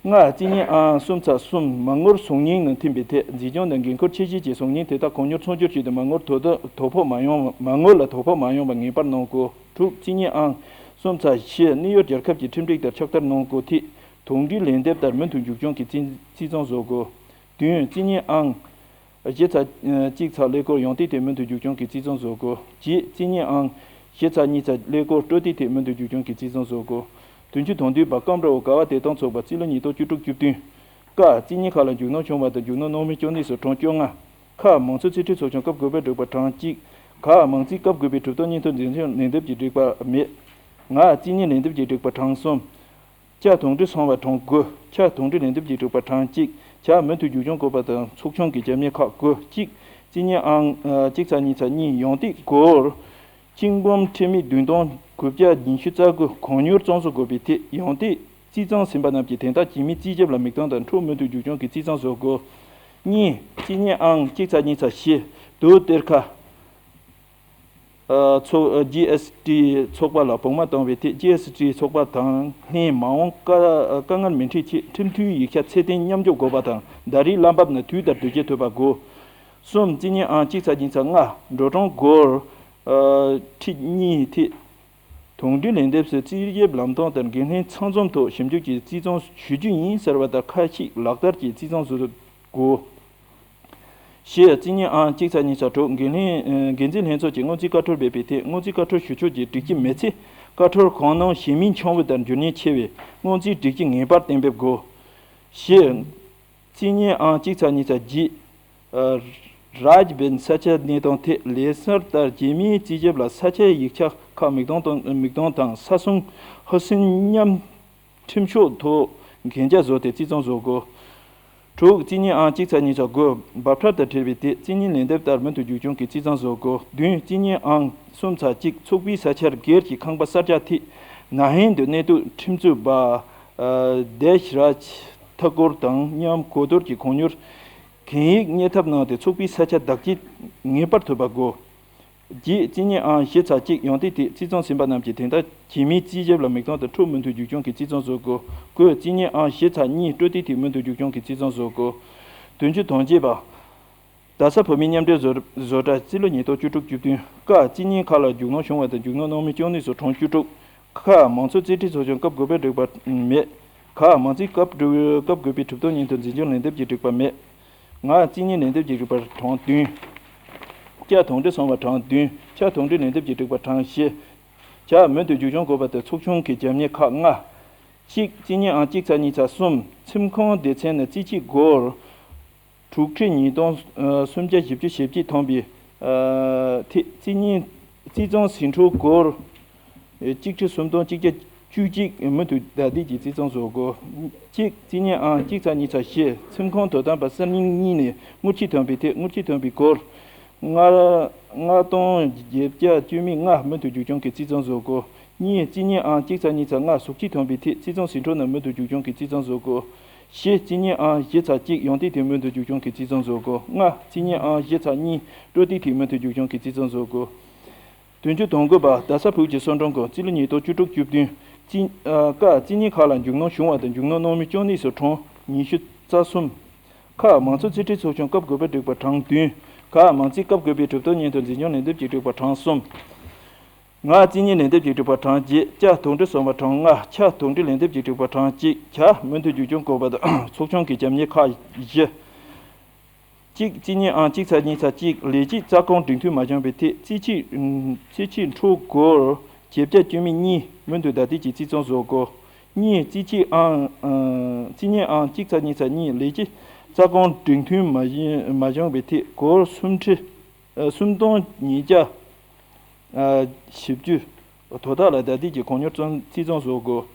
ལྔ། རྩིས་བརྙན་ཨང་གསུམ་ཚ་གསུམ་མ་དངུལ་གསུང་སྙིང་ནང་ཐིམ་པའི་ཐད་འཛིན་སྐྱོང་དང་འགན་ཁུར་ཆེ་བཞེས་ཀྱིས་གསུང་སྙིང་དེ་དག་གོ་མྱུར་ཚོང་སྒྱུར་ཆེད་དུ་མ་དངུལ་དོ་དོ་དོ་ཕོག་མ་ཡོང་མ་དངུལ་ལ་དོ་ཕོག་མ་ཡོང་བ་ངེས་པར་གནང་དགོས། དྲུག། རྩིས་བརྙན་ཨང་གསུམ་ཚ་བཞི་ནིའུ་ཡོག་རྒྱལ་ཁབ་ཀྱི་ཁྲིམས་སྒྲིག་ལྟར་ཕྱག་བསྟར་གནང་དགོས་ཐད་དོགས་འདྲིའི་ལན་འདེབས་ལྟར་མུ་མཐུད་རྒྱུན་འཁྱོངས་ཀྱི་རྩིས་རྩིས་ཚང་བཟོ་དགོས། བདུན། རྩིས་བརྙན་ཨང་བཞི་ཚ་གཅིག་ཚ་ཀླད་ཀོར་ཡོང་སྟེགས་ཐད་མུ་མཐུད་རྒྱུན་འཁྱོངས་ཀྱི་རྩིས་ཚང་བཟོ་དགོས། བརྒྱད། རྩིས་བརྙན་ཨང་བཞི་ཚ་གཉིས་ཚ་ཀླད་ཀོར་སྤྲོད་སྟེགས་ཐད་མུ་མཐུད་རྒྱུན་འཁྱོངས་ཀྱི་རྩིས་ཚང་བཟོ་དགོས། དོན་གཅོད་དོན་བསྡུས་པ་སྐུ་འདྲ་བོ་ཀ་བ་བདེ་ཐང་ཚོགས་པ་རྩིས་ལོ་ཉིས་སྟོང་བཅུ་དྲུག་བཅུ་བདུན། ཀ་རྩིས་བརྙན་ཁག་ལ་རྒྱུས་ལོན་བྱུང་བ་དང་རྒྱུས་ལོན་གནང་མུས་ཅོ་ནེ་སི་གྲངས་བཅོ་ལྔ། ཁ། མང་གཙོའི་རྩིས་ཁྲའི་ཚོགས་ཆུང་སྐབས་དགུ་པའི་སྒྲིག་པ་གྲངས་གཅིག་ག་མང་གཙོའི་སྐབས་དགུ་པའི་གྲུབ་དོན་སྙན་ཐོ་འཛིན་སྐྱོང་ལན་འདེབས་ཀྱི་སྒྲིག་པ་མེད། ང་། རྩིས་བརྙན་ལན་འདེབས་ཀྱི་སྒྲིག་པ་གྲངས་གསུམ། ཅ། དོགས་འདྲི་གསུངས་པ་གྲངས་དགུ། ཆ། དོགས་འདྲི་ལན་འདེབས་ཀྱི་སྒྲིག་པ་གྲངས་གཅིག་ཇ། མུ་མཐུད་རྒྱུན་འཁྱོངས་དགོས་པ་དང་ཚོགས་ཆུང་གི་རྒྱབ་གཉེར་ཁག་དགུ། གཅིག་རྩིས་བརྙན་ཨང་གཅིག་ཚ་གཉིས་ཚ་གཉིས་ཡོང་སྟེགས་སྒོར་གཅིག་འབུམ་ཁྲི་མིག་བདུན་སྟོང་དགུ་བརྒྱ་ཉི་ཤུ་རྩ་དགུ་གོ་མྱུར་བཙོང་བཟོ་དགོས་པའི་ཐད་ཡོང་སྟེགས་རྩིས་ཚང་ཟིན་པ་རྣམས་ཀྱི་དན་རྟགས་རྒྱལ་མིའི་རྩིས་ཞིབ་ལ་མིག་མཐོང་དང་འཕྲོད་མུ་མཐུད་རྒྱུན་འཁྱོངས་ཀྱི་རྩིས་ཚང་བཟོ་དགོས། གཉིས། རྩིས་བརྙན་ཨང་གཅིག་ཚ་གཉིས་ཚ་བཞི་དུ་གཏེར་ཁ། ཚོགས། ཇི་ཨེས་ཊི་ཚོགས་པ་ལ་བོགས་མ་བཏང་བའི་ཐད་ཇི་ཨེས་ཊི་ཚོགས་པ་དང་ལྷན་མ་འོངས་དཀའ་དཀའ་ངལ་མི་འཕྲད་ཆེད་ཁྲིམས་མཐུན་ཡིག་ཆ་ཚད་ལྡན་མཉམ་འཇོག་དགོས་པ་དང་ཟླ་རེའི་གླ་འབབ་ནང་དུས་ལྟར་དུ་བསྐྱེད་ཐུབ་པ་དགོས། གསུམ། རྩིས་བརྙན་ཨང་གཅིག་ཚ་གཉིས་ཚ་ལྔ་འགྲོ་གྲོན་སྒོར་ཁྲི་གཉིས་ཐད་དོགས་འདྲི་ལན་འདེབས་སུ་རྩིས་ཞིབ་ལམ་སྟོན་ལྟར་འགན་ལྷན་ཚང་འཛོམས་ཐོག་ཞིབ་འཇུག་གིས་རྩིས་ཚང་ཞུ་རྒྱུ་ཡིན་ཟེར་བ་ལྟར་ཁ་ཤས་ལག་བསྟར་གྱིས་རྩིས་ཚང་བཟོ་དགོས། བཞི། རྩིས་བརྙན་ཨང་གཅིག་ཚ་གཉིས་ཚ་དྲུག་འགན་ལྷན། འགན་འཛིན་ལྷན་ཚོགས་ཀྱིས་སྔོན་རྩིས་བཀའ་འཁྲོལ་འབད་པའི་ཐད་སྔོན་རྩིས་བཀའ་འཁྲོལ་ཞུ་ཕྱོགས་ཀྱི་སྒྲིག་གཞི་མེད་ཚེ་བཀའ་འཁྲོལ་གང་གནང་གཞན་མིན་འཆང་བུ་ལྟར་འགྱུར་ཉེན་ཆེ་བས་སྔོན་རྩིས་སྒྲིག་གཞི་ངེས་པར་གཏན་འབེབས་དགོས། བཞི། རྩིས་བརྙན་ཨང་གཅིག་ཚ་གཉིས་ཚ་བརྒྱད། རཱཇ་བན་ས་ཆའི་གནས་སྟངས་ཐད་ལས་སྣེ་ལྟར་རྒྱལ་མིའི་རྩིས་ཞིབ་ལ་ས་ཆའི་ཡིག་ཆ་ཁག་མིག་མཐོང་དང་མིག་མཐོང་དང་ས་སྲུང་ཧུ་སིན་མཉམ་ཁྲིམས་ཕྱོགས་ཐོག་གན་རྒྱ་བཟོས་ཏེ་རྩིས་ཚང་བཟོ་དགོས། དྲུག་རྩིས་བརྙན་ཨང་གཅིག་ཚ་གཉིས་ཚ་དགུ་འབབ་ཁྲལ་དང་འབྲེལ་བའི་ཐད་རྩིས་བརྙན་ལན་འདེབས་ལྟར་མུ་མཐུད་རྒྱུན་འཁྱོངས་ཀྱིས་རྩིས་ཚང་བཟོ་དགོས། བདུན་རྩིས་བརྙན་ཨང་གསུམ་ཚ་གཅིག་ཚོགས་པའི་ས་ཆར་སྒེར་གྱི་ཁང་པ་གསར་རྒྱག་ཐད་ན་ཧིན་དུ་གནས་སྡོད་ཁྲིམས་རྩོད་པ་ཨ་དེཤ་རཱཇ་ཐ་ཀུར་དང་མཉམ་གོ་བསྡུར་གྱི་གོ་མྱུར་གན་ཡིག་གཉེར་ཐབས་གནང་སྟེ་ཚོགས་པའི་ས་ཆ་བདག་སྐྱེད་ངེས་པར་ཐུབ་པ་དགོས། བརྒྱད་རྩིས་བརྙན་ཨང་བཞི་ཚ་གཅིག་ཡོང་སྟེགས་ཐད་རྩིས་ཚང་ཟིན་པ་རྣམས་ཀྱི་དོན་དག་རྒྱལ་མིའི་རྩིས་ཞིབ་ལ་མིག་མཐོང་དང་འཕྲོད་མུ་མཐུད་རྒྱུན་འཁྱོངས་ཀྱིས་རྩིས་ཚང་བཟོ་དགོས། དགུ་རྩིས་བརྙན་ཨང་བཞི་ཚ་གཉིས་སྤྲོད་སྟེགས་ཐད་མུ་མཐུད་རྒྱུན་འཁྱོངས་ཀྱིས་རྩིས་ཚང་བཟོ་དགོས། དོན་གཅོད་དོན་གཅོད་པ། རྡ་ས་བོད་མིའི་མཉམ་འབྲེལ་བཟོ་བཟོ་གྲྭ་རྩིས་ལོ་ཉིས་སྟོང་བཅུ་དྲུག་བཅུ་བདུན། ཀ་རྩིས་བརྙན་ཁག་ལ་རྒྱུས་ལོན་བྱུང་བ་དང་རྒྱུས་ལོན་གནང་མུས་ཅོ་ནེ་སི་གྲངས་བཅུ་དྲུག་ཁ། མང་གཙོའི་རྩིས་ཁྲའི་ཚོགས་ཆུང་སྐབས་དགུ་པའི་སྒྲིག་པ་མེད། ག། མང་གཙོའི་སྐབས་དགུ་སྐབས་དགུ་པའི་གྲུབ་དོན་སྙན་ཐོ་འཛིན་སྐྱོང་ལན་འདེབས་ཀྱི་སྒྲིག་པ་མེད། ང་། རྩིས་བརྙན་ལན་འདེབས་ཀྱི་སྒྲིག་པ་གྲངས་བདུན། ཇ་དོང་ཏྲི་སོང་བ་གྲངས་བདུན། ཇ་དོང་ཏྲི་ལན་འདེབས་ཀྱི་དྲེག་པ་གྲངས་བཞི། ཇ་མུ་མཐུད་མཇུག་སྐྱོང་དགོས་པ་དང་ཚོགས་ཆུང་གི་རྒྱབ་གཉེར་ཁག་ལྔ། གཅིག་རྩིས་རྙིང་ཨང་གཅིག་ཚེག་གཉིས་ཚེག་གསུམ། ཚིམ་ཁང་སྡེ་ཚན་ནས་རྩིས་ཆད་སྒོར་དྲུག་ཁྲི་ཉིས་སྟོང་སུམ་བརྒྱ་བཞི་བཅུ་ཞེ་གཅིག་ཐོན་པའི་ཐད། རྩིས་རྙིང་རྩིས་གཙང་ཟིང་འཁྲུག་སྒོར་གཅིག་ཁྲི་སུམ་སྟོང་གཅིག་བརྒྱ་བཅུ་གཅིག་མུ་མཐུད་བདའ་འདེད་ཀྱིས་རྩིས་གཙང་བཟོ་དགོས། གཅིག་རྩིས་རྙིང་ཨང་གཅིག་ཚེག་གཉིས་ཚེག་བཞི། ཚིམ་ཁང་དོ་དམ་པ་གསར་རྙིང་གཉིས་ནས་དངུལ་ཆད་ཐོན་པའི་ཐད། དངུལ་ཆད་ཐོན་པའི་སྒོར་ལྔ་ལྔ་སྟོང་བརྒྱད་བརྒྱ་བཅུ་མེད་ལྔ་མུ་མཐུད་མཇུག་སྐྱོང་གིས་རྩིས་གཙང་བཟོ་དགོས། གཉིས་རྩིས་རྙིང་ཨང་གཅིག་ཚེག་གཉིས་ཚེག་ལྔ། ཟུག་གཅིག་ཐོན་པའི་ཐད་རྩིས་གཙང་ཟིང་འཁྲུག་ནང་མུ་མཐུད་མཇུག་སྐྱོང་གིས་རྩིས་གཙང་བཟོ་དགོས། བཞི་རྩིས་རྙིང་ཨང་བཞི་ཚེག་གཅིག། ཡོངས་འདེད་ཐད་མུ་མཐུད་མཇུག་སྐྱོང་གིས་རྩིས་གཙང་བཟོ་དགོས། ལྔ་རྩིས་རྙིང་ཨང་བཞི་ཚེག་གཉིས། སྤྲོད་འདེད་ཐད་མུ་མཐུད་མཇུག་སྐྱོང་གིས་རྩིས་གཙང་བཟོ་དགོས། དོན་གཅོད་དོན་གོ་པ་རྡ་ས་བོད་ཀྱི་གསོ་གྲོང་སྐོར་རྩིས་ལོ་ཉིས་སྟོང་བཅུ་དྲུག་བཅུ་བདུན། རྩིས་ཨ་ཀ་རྩིས་རྙིང་ཁག་ལ་མཇུག་སྣོན་བྱུང་བ་དང་མཇུག་སྣོན་གནང་མུས་བཅོ་ལྔ་སོགས་གྲངས་ཉི་ཤུ་རྩ་གསུམ། ཁ་མང་གཙོ་རྩིས་ཁྲའི་ཚོགས་ཆུང་སྐབས་དགུ་པའི་དྲེག་པ་གྲངས་བདུན། ག་མང་རྩིས་སྐབས་དགུ་པའི་གྲུབ་ཐོབ་སྙན་ཐོ་འཛིན་སྐྱོང་ལན་འདེབས་ཀྱི་དྲེག་པ་གྲངས་གསུམ། ང་རྩིས་རྙིང་ལན་འདེབས་ཀྱི་དྲེག་པ་གྲངས་བརྒྱད། ཇ་དོང་ཏྲི་སོང་བ་གྲངས་ལྔ། ཆ་དོང་ཏྲི་ལན་འདེབས་ཀྱི་དྲེག་པ་གྲངས་གཅིག། ཇ་མུ་མཐུད་མཇུག་སྐྱོང་དགོས་པ་དང་ཚོགས་ཆུང་གི་རྒྱབ་གཉེར་ཁག་བཞི། གཅིག་རྩིས་རྙིང་ཨང་གཅིག་ཚེག་གཉིས་ཚེག་གཅིག། ལས་བྱེད་རྩ་དགོངས་འགྲིག་མཐུན་མ་བྱུང་བའི་ཐད་རྩིས་ཆད་རྩིས་ཆད་འཕྲོ་སྒོར་བརྒྱད་བརྒྱ་བཅུ་མེད་གཉིས་མུ་མཐུད་བདའ་འདེད་ཀྱིས་རྩིས་གཙང་བཟོ་དགོས། གཉིས་རྩིས་ཆད་ཨང་རྩིས་རྙིང་ཨང་གཅིག་ཚེག་གཉིས་ཚེག་གཉིས། ལས་བྱེད་རྩ་དགོངས་འགྲིག་མཐུན་མ་བྱུང་མ་བྱུང་བའི་ཐད་སྒོར་སུམ་ཁྲི་སུམ་སྟོང་ཉིས་བརྒྱ་བཞི་བཅུ། དོ་བདག་ལ་བདའ་འདེད་ཀྱི་གོ་གཉོར་རྩིས་གཙང་བཟོ་དགོས།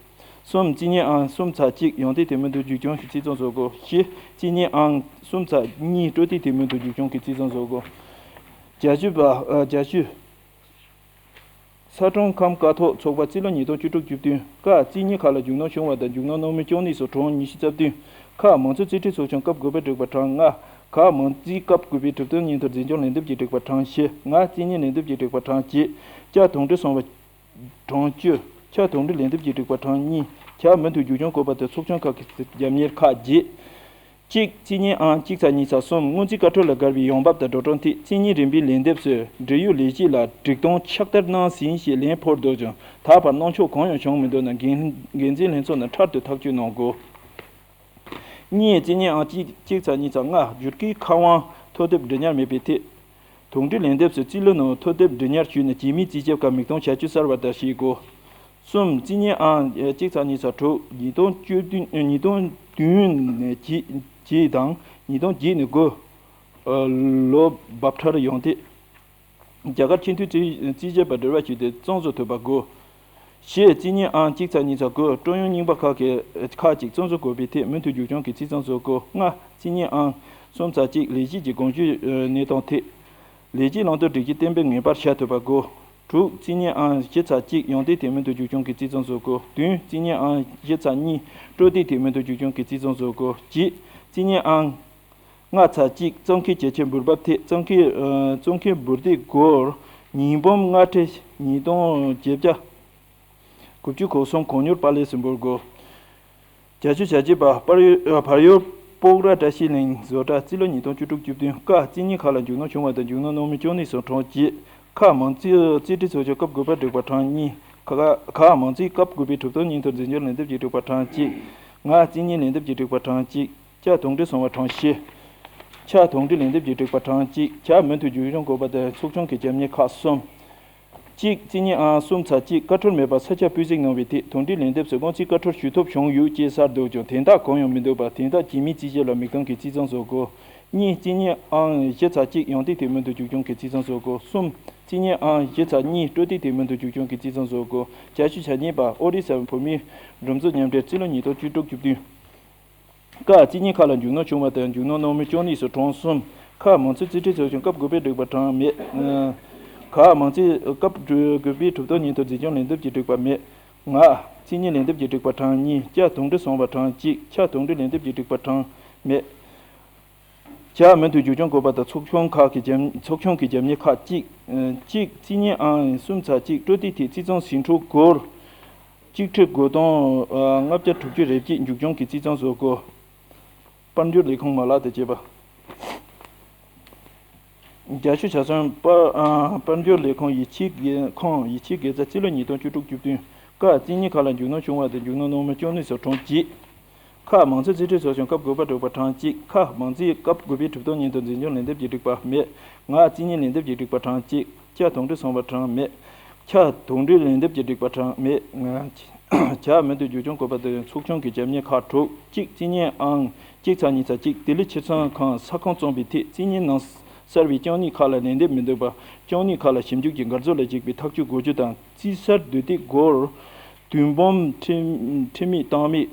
གསུམ་རྩིས་རྙིང་ཨང་གསུམ་ཚེག་གཅིག། ཡོངས་འདེད་ཐད་མུ་མཐུད་མཇུག་སྐྱོང་གིས་རྩིས་གཙང་བཟོ་དགོས། བཞི་རྩིས་རྙིང་ཨང་གསུམ་ཚེག་གཉིས། སྤྲོད་འདེད་ཐད་མུ་མཐུད་མཇུག་སྐྱོང་གིས་རྩིས་གཙང་བཟོ་དགོས། བརྒྱད་ཅུ་པ་ཨ་བརྒྱད་ཅུ། ས་ཁྲོམ་ཁམས་ཀ་ཐོག་ཚོགས་པ་རྩིས་ལོ་ཉིས་སྟོང་བཅུ་དྲུག་བཅུ་བདུན། ཀ་རྩིས་རྙིང་ཁག་ལ་མཇུག་སྣོན་བྱུང་བ་དང་མཇུག་སྣོན་གནང་མུས་བཅོ་ལྔ་སོགས་གྲངས་ཉི་ཤུ་རྩ་བདུན། ཁ་མང་གཙོ་རྩིས་ཁྲའི་ཚོགས་ཆུང་སྐབས་དགུ་པའི་དྲེག་པ་གྲངས་ལྔ། ག་མང་རྩིས་སྐབས་དགུ་པའི་གྲུབ་ཐོབ་སྙན་ཐོ་འཛིན་སྐྱོང་ལན་འདེབས་ཀྱི་དྲེག་པ་གྲངས་བཞི། ང་རྩིས་རྙིང་ལན་འདེབས་ཀྱི་དྲེག་པ་གྲངས་བརྒྱད། ཇ་དོང་ཏྲི་སོང་བ་གྲངས་བཅུ། ཆ་དོང་ཏྲི་ལན་འདེབས་ཀྱི་དྲེག་པ་གྲངས་གཉིས། ཇ་མུ་མཐུད་མཇུག་སྐྱོང་དགོས་པ་དང་ཚོགས་ཆུང་ཁག་གི་རྒྱབ་གཉེར་ཁག་བརྒྱད། གཅིག་རྩིས་རྙིང་ཨང་གཅིག་ཚེག་གཉིས་ཚེག་གསུམ། སྔོན་རྩིས་བཀའ་འཁྲོལ་ལ་དགར་བའི་ཡོང་འབབ་དང་འགྲོ་གྲོན་ཐད་རྩིས་རྙིང་རིམ་པའི་ལན་འདེབས་སུ་འབྲེལ་ཡོད་ལས་བྱེད་ལ་སྒྲིག་སྟངས་ཕྱག་བསྟར་གནང་ཟིན་ཞེས་ལན་ཕུལ་འདུག་ཀྱང་ད་བར་གནང་ཕྱོགས་གང་ཡང་བྱུང་མི་འདུག་ན་འགན་འགན་འཛིན་ལྷན་ཚོགས་ནས་འཕྲལ་དུ་ཐག་གཅོད་གནང་དགོས། གཉིས་རྩིས་རྙིང་ཨང་གཅིག་གཅིག་ཚེག་གཉིས་ཚེག་ལྔ། བསྒྱུར་བཀོད་ཁ་དབང་ཐོ་དེབ་འབྲི་ཉར་མེད་པའི་ཐད། དོང་ཏྲི་ལན་འདེབས་སུ་རྩིས་ལོ་ནང་ཐོ་དེབ་འབྲི་ཉར་ཞུས་ནས་རྗེས་མའི་རྩིས་ཞིབ་སྐབས་མིག་མཐོང་བྱ་སྤྱོད་གསར་བ་ལྟར་བྱེད་དགོས། གསུམ་རྩིས་རྙིང་ཨང་གཅིག་ཚེག་གཉིས་ཚེག་དྲུག། ཉིས་སྟོང་བཅུ་བདུན་ཉིས་སྟོང་བདུན་ནས་བརྒྱད་བརྒྱད་དང་ཉིས་སྟོང་བརྒྱད་ནས་དགུ། ལོ་འབབ་ཁྲལ་ཡོངས་འདེད། རྒྱ་གར་སྤྱི་འཐུས་རྩིས་རྩིས་ཞིབ་པ་འབྲེལ་བ་ཞུས་ཏེ་གཙང་བཟོ་ཐུབ་པ་དགོས། བཞི་རྩིས་རྙིང་ཨང་གཅིག་ཚེག་གཉིས་ཚེག་དགུ། སྤྲོད་ཡོང་རྙིང་པ་ཁག་གི་ཁག་ཅིག་གཙང་བཟོ་དགོས་པའི་ཐད་མུ་མཐུད་མཇུག་སྐྱོང་གིས་རྩིས་གཙང་བཟོ་དགོས། ལྔ་རྩིས་རྙིང་ཨང་གསུམ་ཚེག་གཅིག། ལས་བྱེད་ཀྱི་དགོངས་ཞུའི་གནས་སྟངས་ཐད། ལས་བྱེད་ལམ་སྟོན་སྒྲིག་གཞི་གཏན་འབེབས་ངེས་པར་བྱ་ཐུབ་པ་དགོས། དྲུག་རྩིས་རྙིང་ཨང་བཞི་ཚེག་གཅིག། ཡོངས་འདེད་ཐད་མུ་མཐུད་མཇུག་སྐྱོང་གིས་རྩིས་གཙང་བཟོ་དགོས། བདུན་རྩིས་རྙིང་ཨང་བཞི་ཚེག་གཉིས། སྤྲོད་འདེད་ཐད་མུ་མཐུད་མཇུག་སྐྱོང་གིས་རྩིས་གཙང་བཟོ་དགོས། བརྒྱད་རྩིས་རྙིང་ཨང་ལྔ་ཚེག་གཅིག། གཙང་ཁེལ་བྱེད་ཆེད་འབུལ་འབབ་ཐད་གཙང་ཁེལ་ཨ་གཙང་ཁེལ་འབུལ་སྡེ་སྒོར་ཉིས་འབུམ་ལྔ་ཁྲི་ཉིས་སྟོང་བརྒྱད་བརྒྱ་དགུ་བཅུ་གོ་གསུམ་གོ་གཉོར་པར་ལས་སུ་འབུལ་དགོས། བརྒྱད་ཅུ་གྱ་གཅིག་པ། བར་ཡོད་བར་ཡོད་སྤོག་ར་བཀྲ་ཤིས་གླིང་བཟོ་གྲྭ་རྩིས་ལོ་ཉིས་སྟོང་བཅུ་དྲུག་བཅུ་བདུན། ཀ་རྩིས་རྙིང་ཁག་ལ་མཇུག་སྣོན་བྱུང་བ་དང་མཇུག་སྣོན་གནང་མུས་བཅོ་ལྔ་སོགས་གྲངས་བརྒྱད། ཁ་མང་རྩིས་རྩིས་ཁྲའི་ཚོགས་ཆུང་སྐབས་དགུ་པའི་དྲེག་པ་གྲངས་གཉིས། ཁ་ཁ་མང་རྩིས་སྐབས་དགུ་པའི་གྲུབ་ཐོབ་སྙན་ཐོ་འཛིན་སྐྱོང་ལན་འདེབས་ཀྱི་དྲེག་པ་གྲངས་གཅིག། ང་རྩིས་རྙིང་ལན་འདེབས་ཀྱི་དྲེག་པ་གྲངས་གཅིག། ཇ་དོང་ཏྲི་སོང་བ་གྲངས་བཞི། ཆ་དོང་ཏྲི་ལན་འདེབས་ཀྱི་དྲེག་པ་གྲངས་གཅིག། ཇ་མུ་མཐུད་མཇུག་སྐྱོང་དགོས་པ་དང་ཚོགས་ཆུང་གི་རྒྱབ་གཉེར་ཁག་གསུམ། གཅིག་རྩིས་རྙིང་ཨང་གསུམ་ཚེག་གཅིག། བཀའ་འཁྲོལ་མེད་པར་ས་ཆ་སྤུས་གཟིགས་གནང་བའི་ཐད་དོང་ཏྲིའི་ལན་འདེབས་སུ་སྔོན་རྩིས་བཀའ་འཁྲོལ་ཞུ་ཐབས་བྱུང་ཡོད་ཅེས་གསལ་འདུག་ཀྱང་དོན་དག་གང་ཡང་མི་འདུག་པར་དོན་དག་རྗེས་མའི་རྩིས་ཞིབ་ལ་མིག་མཐོང་གིས་རྩིས་གཙང་བཟོ་དགོས། གཉིས་རྩིས་རྙིང་ཨང་བཞི་ཚེག་གཅིག། ཡོངས་འདེད་ཐད་མུ་མཐུད་མཇུག་སྐྱོང་གིས་རྩིས་གཙང་བཟོ་དགོས། གསུམ་རྩིས་རྙིང་ཨང་བཞི་ཚེག་གཉིས། སྤྲོད་འདེད་ཐད་མུ་མཐུད་མཇུག་སྐྱོང་གིས་རྩིས་གཙང་བཟོ་དགོས། བརྒྱད་ཅུ་གྱ་གཉིས་པ། ཨོ་རི་ས་བོད་མིའི་སྒྲིག་འཛུགས་མཉམ་འབྲེལ་རྩིས་ལོ་ཉིས་སྟོང་བཅུ་དྲུག་བཅུ་བདུན། ཀ་རྩིས་རྙིང་ཁག་ལ་མཇུག་སྣོན་བྱུང་བ་དང་མཇུག་སྣོན་གནང་མུས་བཅོ་ལྔ་སོགས་གྲངས་གསུམ། ཁ་མང་རྩིས་རྩིས་ཁྲའི་ཚོགས་ཆུང་སྐབས་དགུ་པའི་དྲེག་པ་གྲངས་མེད། ཁ་མང་རྩིས་སྐབས་དགུ་པའི་གྲུབ་ཐོབ་སྙན་ཐོ་འཛིན་སྐྱོང་ལན་འདེབས་ཀྱི་དྲེག་པ་མེད། ང་རྩིས་རྙིང་ལན་འདེབས་ཀྱི་དྲེག་པ་གྲངས་གཉིས། ཇ་དོང་ཏྲི་སོང་བ་གྲངས་གཅིག། ཆ་དོང་ཏྲི་ལན་འདེབས་ཀྱི་དྲེག་པ་གྲངས་མེད། ཇ་མུ་མཐུད་མཇུག་སྐྱོང་དགོས་པ་དང་ཚོགས་ཆུང་ཁག་གི་རྒྱབ་ཚོགས་ཆུང་གི་རྒྱབ་གཉེར་ཁག་གཅིག། གཅིག་རྩིས་རྙིང་ཨང་གསུམ་ཚེག་གཅིག། སྤྲོད་འདེད་ཐད་རྩིས་གཙང་ཟིང་འཁྲུག་སྒོར་གཅིག་ཁྲི་དགུ་སྟོང་ལྔ་བརྒྱ་དྲུག་ཅུ་རེ་གཅིག། མཇུག་སྐྱོང་གིས་རྩིས་གཙང་བཟོ་དགོས། དཔལ་འབྱོར་ལས་ཁུངས་མ་ལག་དང་བཅས་པ། བརྒྱད་ཅུ་གྱ་གསུམ་པ། དཔལ་འབྱོར་ལས་ཁུངས་ཡིད་ཆེས་དགེ་ཁོངས་ཡིད་ཆེས་དགེ་རྩ་རྩིས་ལོ་ཉིས་སྟོང་བཅུ་དྲུག་བཅུ་བདུན། ཀ་རྩིས་རྙིང་ཁག་ལ་མཇུག་སྣོན་བྱུང་བ་དང་མཇུག་སྣོན་གནང་མུས་བཅོ་ལྔ་སོགས་གྲངས་བརྒྱད། ཁ། མང་ཚོགས་རྩིས་སྤྲོད་ཚོགས་ཆུང་སྐབས་དགུ་པ་དྲུག་པ་གྲངས་གཅིག་ཁ། མང་རྩིས་སྐབས་དགུ་པའི་གྲུབ་ཐོབ་སྙིང་དུ་འཛིན་སྐྱོང་ལས་འདེབས་ཀྱི་སྒྲིག་པ་མེད། ང་རྩིས་གཉིས་ལས་འདེབས་ཀྱི་སྒྲིག་པ་གྲངས་གཅིག་ཁྱ། དོན་འགྲུལ་སོང་བ་གྲངས་མེད། ཁྱ། དོན་འགྲུལ་ལས་འདེབས་ཀྱི་སྒྲིག་པ་གྲངས་མེད། ང་། ཁྱ། མུ་མཐུད་རྒྱུག་མཆོང་དགོས་པ་དེ་ཚོགས་ཆུང་གི་རྒྱབ་གཉེར་ཁག་དྲུག་གཅིག་རྩིས་གཉིས་ཨང་གཅིག་ཚེག་གཉིས་ཚེག་གཅིག་ལྡི་ལི་ཕྱིར་ཚོང་ཁང་ས་ཁོངས་བཙོང་པའི་ཐད་རྩིས་གཉིས་ནང་གསལ་བའི་རྐྱང་ནུས་ཁག་ལ་ལན་འདེབས་མི་འདུག་པ། རྐྱང་ནུས་ཁག་ལ་ཞིབ་འཇུག་གི་འགག་རྩོད་ལ་གཞིགས་པའི་ཐག་གཅོད་དགོས་རྒྱུ་དང་རྩིས་གསར་བསྡུ་སྟེགས་སྒོར་བདུན་འབུམ་ཁྲི་ཁྲི་མེད་སྟོང་མེད་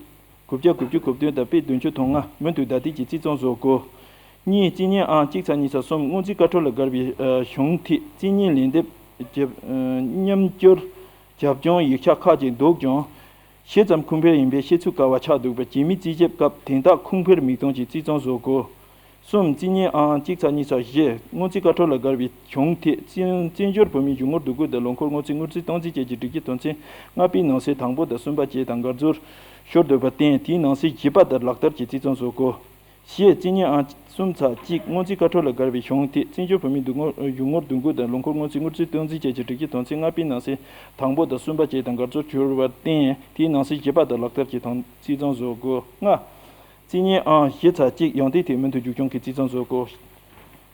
དགུ་བརྒྱ་དགུ་བཅུ་གོ་བདུན་དང་པའི་བདུན་ཅུ་དོན་ལྔ་མུ་མཐུད་བརྡ་དེབ་ཀྱི་རྩིས་ཚང་བཟོ་དགོས། གཉིས་རྩིས་གཉིས་ཨང་གཅིག་ཚེག་གཉིས་ཚེག་གསུམ་སྔོན་རྩིས་བཀའ་འཁྲོལ་ལ་དགར་བའི་གཞུང་ཐད་རྩིས་གཉིས་ལན་འདེབས་རྒྱབ་མཉམ་སྦྱོར་རྒྱབ་ལྗོངས་ཡིག་ཆ་ཁག་ཅིག་འདུག་ཀྱང་། ཞེ་ཙམ་ཁུངས་འཕེར་ཡིན་པས་བཤད་ཚུལ་དཀའ་བ་ཆགས་འདུག་པས་རྗེས་མའི་རྩིས་ཞིབ་སྐབས་དན་རྟགས་ཁུངས་འཕེར་མིག་སྟོང་གཅིག་རྩིས་ཚང་བཟོ་དགོས། གསུམ་རྩིས་གཉིས་ཨང་གཅིག་ཚེག་གཉིས་ཚེག་བཞི་སྔོན་རྩིས་བཀའ་འཁྲོལ་ལ་དགར་བའི་གཞུང་ཐད་བཙན་བཙན་བྱོལ་བོད་མིའི་གཞུང་ངོར་བསྡུ་སྒོ་དང་ལོ་འཁོར་སྔོན་རྩིས་དངུལ་རྩིས་སྟངས་འཛིན་བཅས་ཀྱི་སྒྲིག་གཞི་དོན་ཚན་ལྔ་པའི་ནང་གསེས་དང་པོ་དང་གསུམ་པ་བཅས་དང་འགལ་འཛོལ་ཤོར་འདུག་པར་བརྟེན་དེའི་ནང་གསེས་བཞི་པ་དང་ལག་བསྟར་གྱི་རྩིས་ཚང་བཟོ་དགོས། བཞི་རྩིས་གཉིས་ཨང་གསུམ་ཚེག་གཅིག་སྔོན་རྩིས་བཀའ་འཁྲོལ་ལ་དགར་བའི་གཞུང་ཐད་བཙན་བྱོལ་བོད་མིའི་གཞུང་ངོར་བསྡུ་སྒོ་དང་ལོ་འཁོར་སྔོན་རྩིས་དངུལ་རྩིས་སྟངས་འཛིན་བཅས་ཀྱི་སྒྲིག་གཞི་དོན་ཚན་ལྔ་པའི་ནང་གསེས་དང་པོ་དང་གསུམ་པ་བཅས་དང་འགལ་འཛོལ་གྱུར་བར་བརྟེན་དེའི་ནང་གསེས་བཞི་པ་དང་ལག་བསྟར་གྱི་དང་རྩིས་ཚང་བཟོ་དགོས། ལྔ། རྩིས་གཉིས་ཨང་བཞི་ཚེག་གཅིག་ཡང་ཏིག་ཐད་མུ་མཐུད་རྒྱུག་མཆོང་གི་རྩིས་ཚང་བཟོ་དགོས།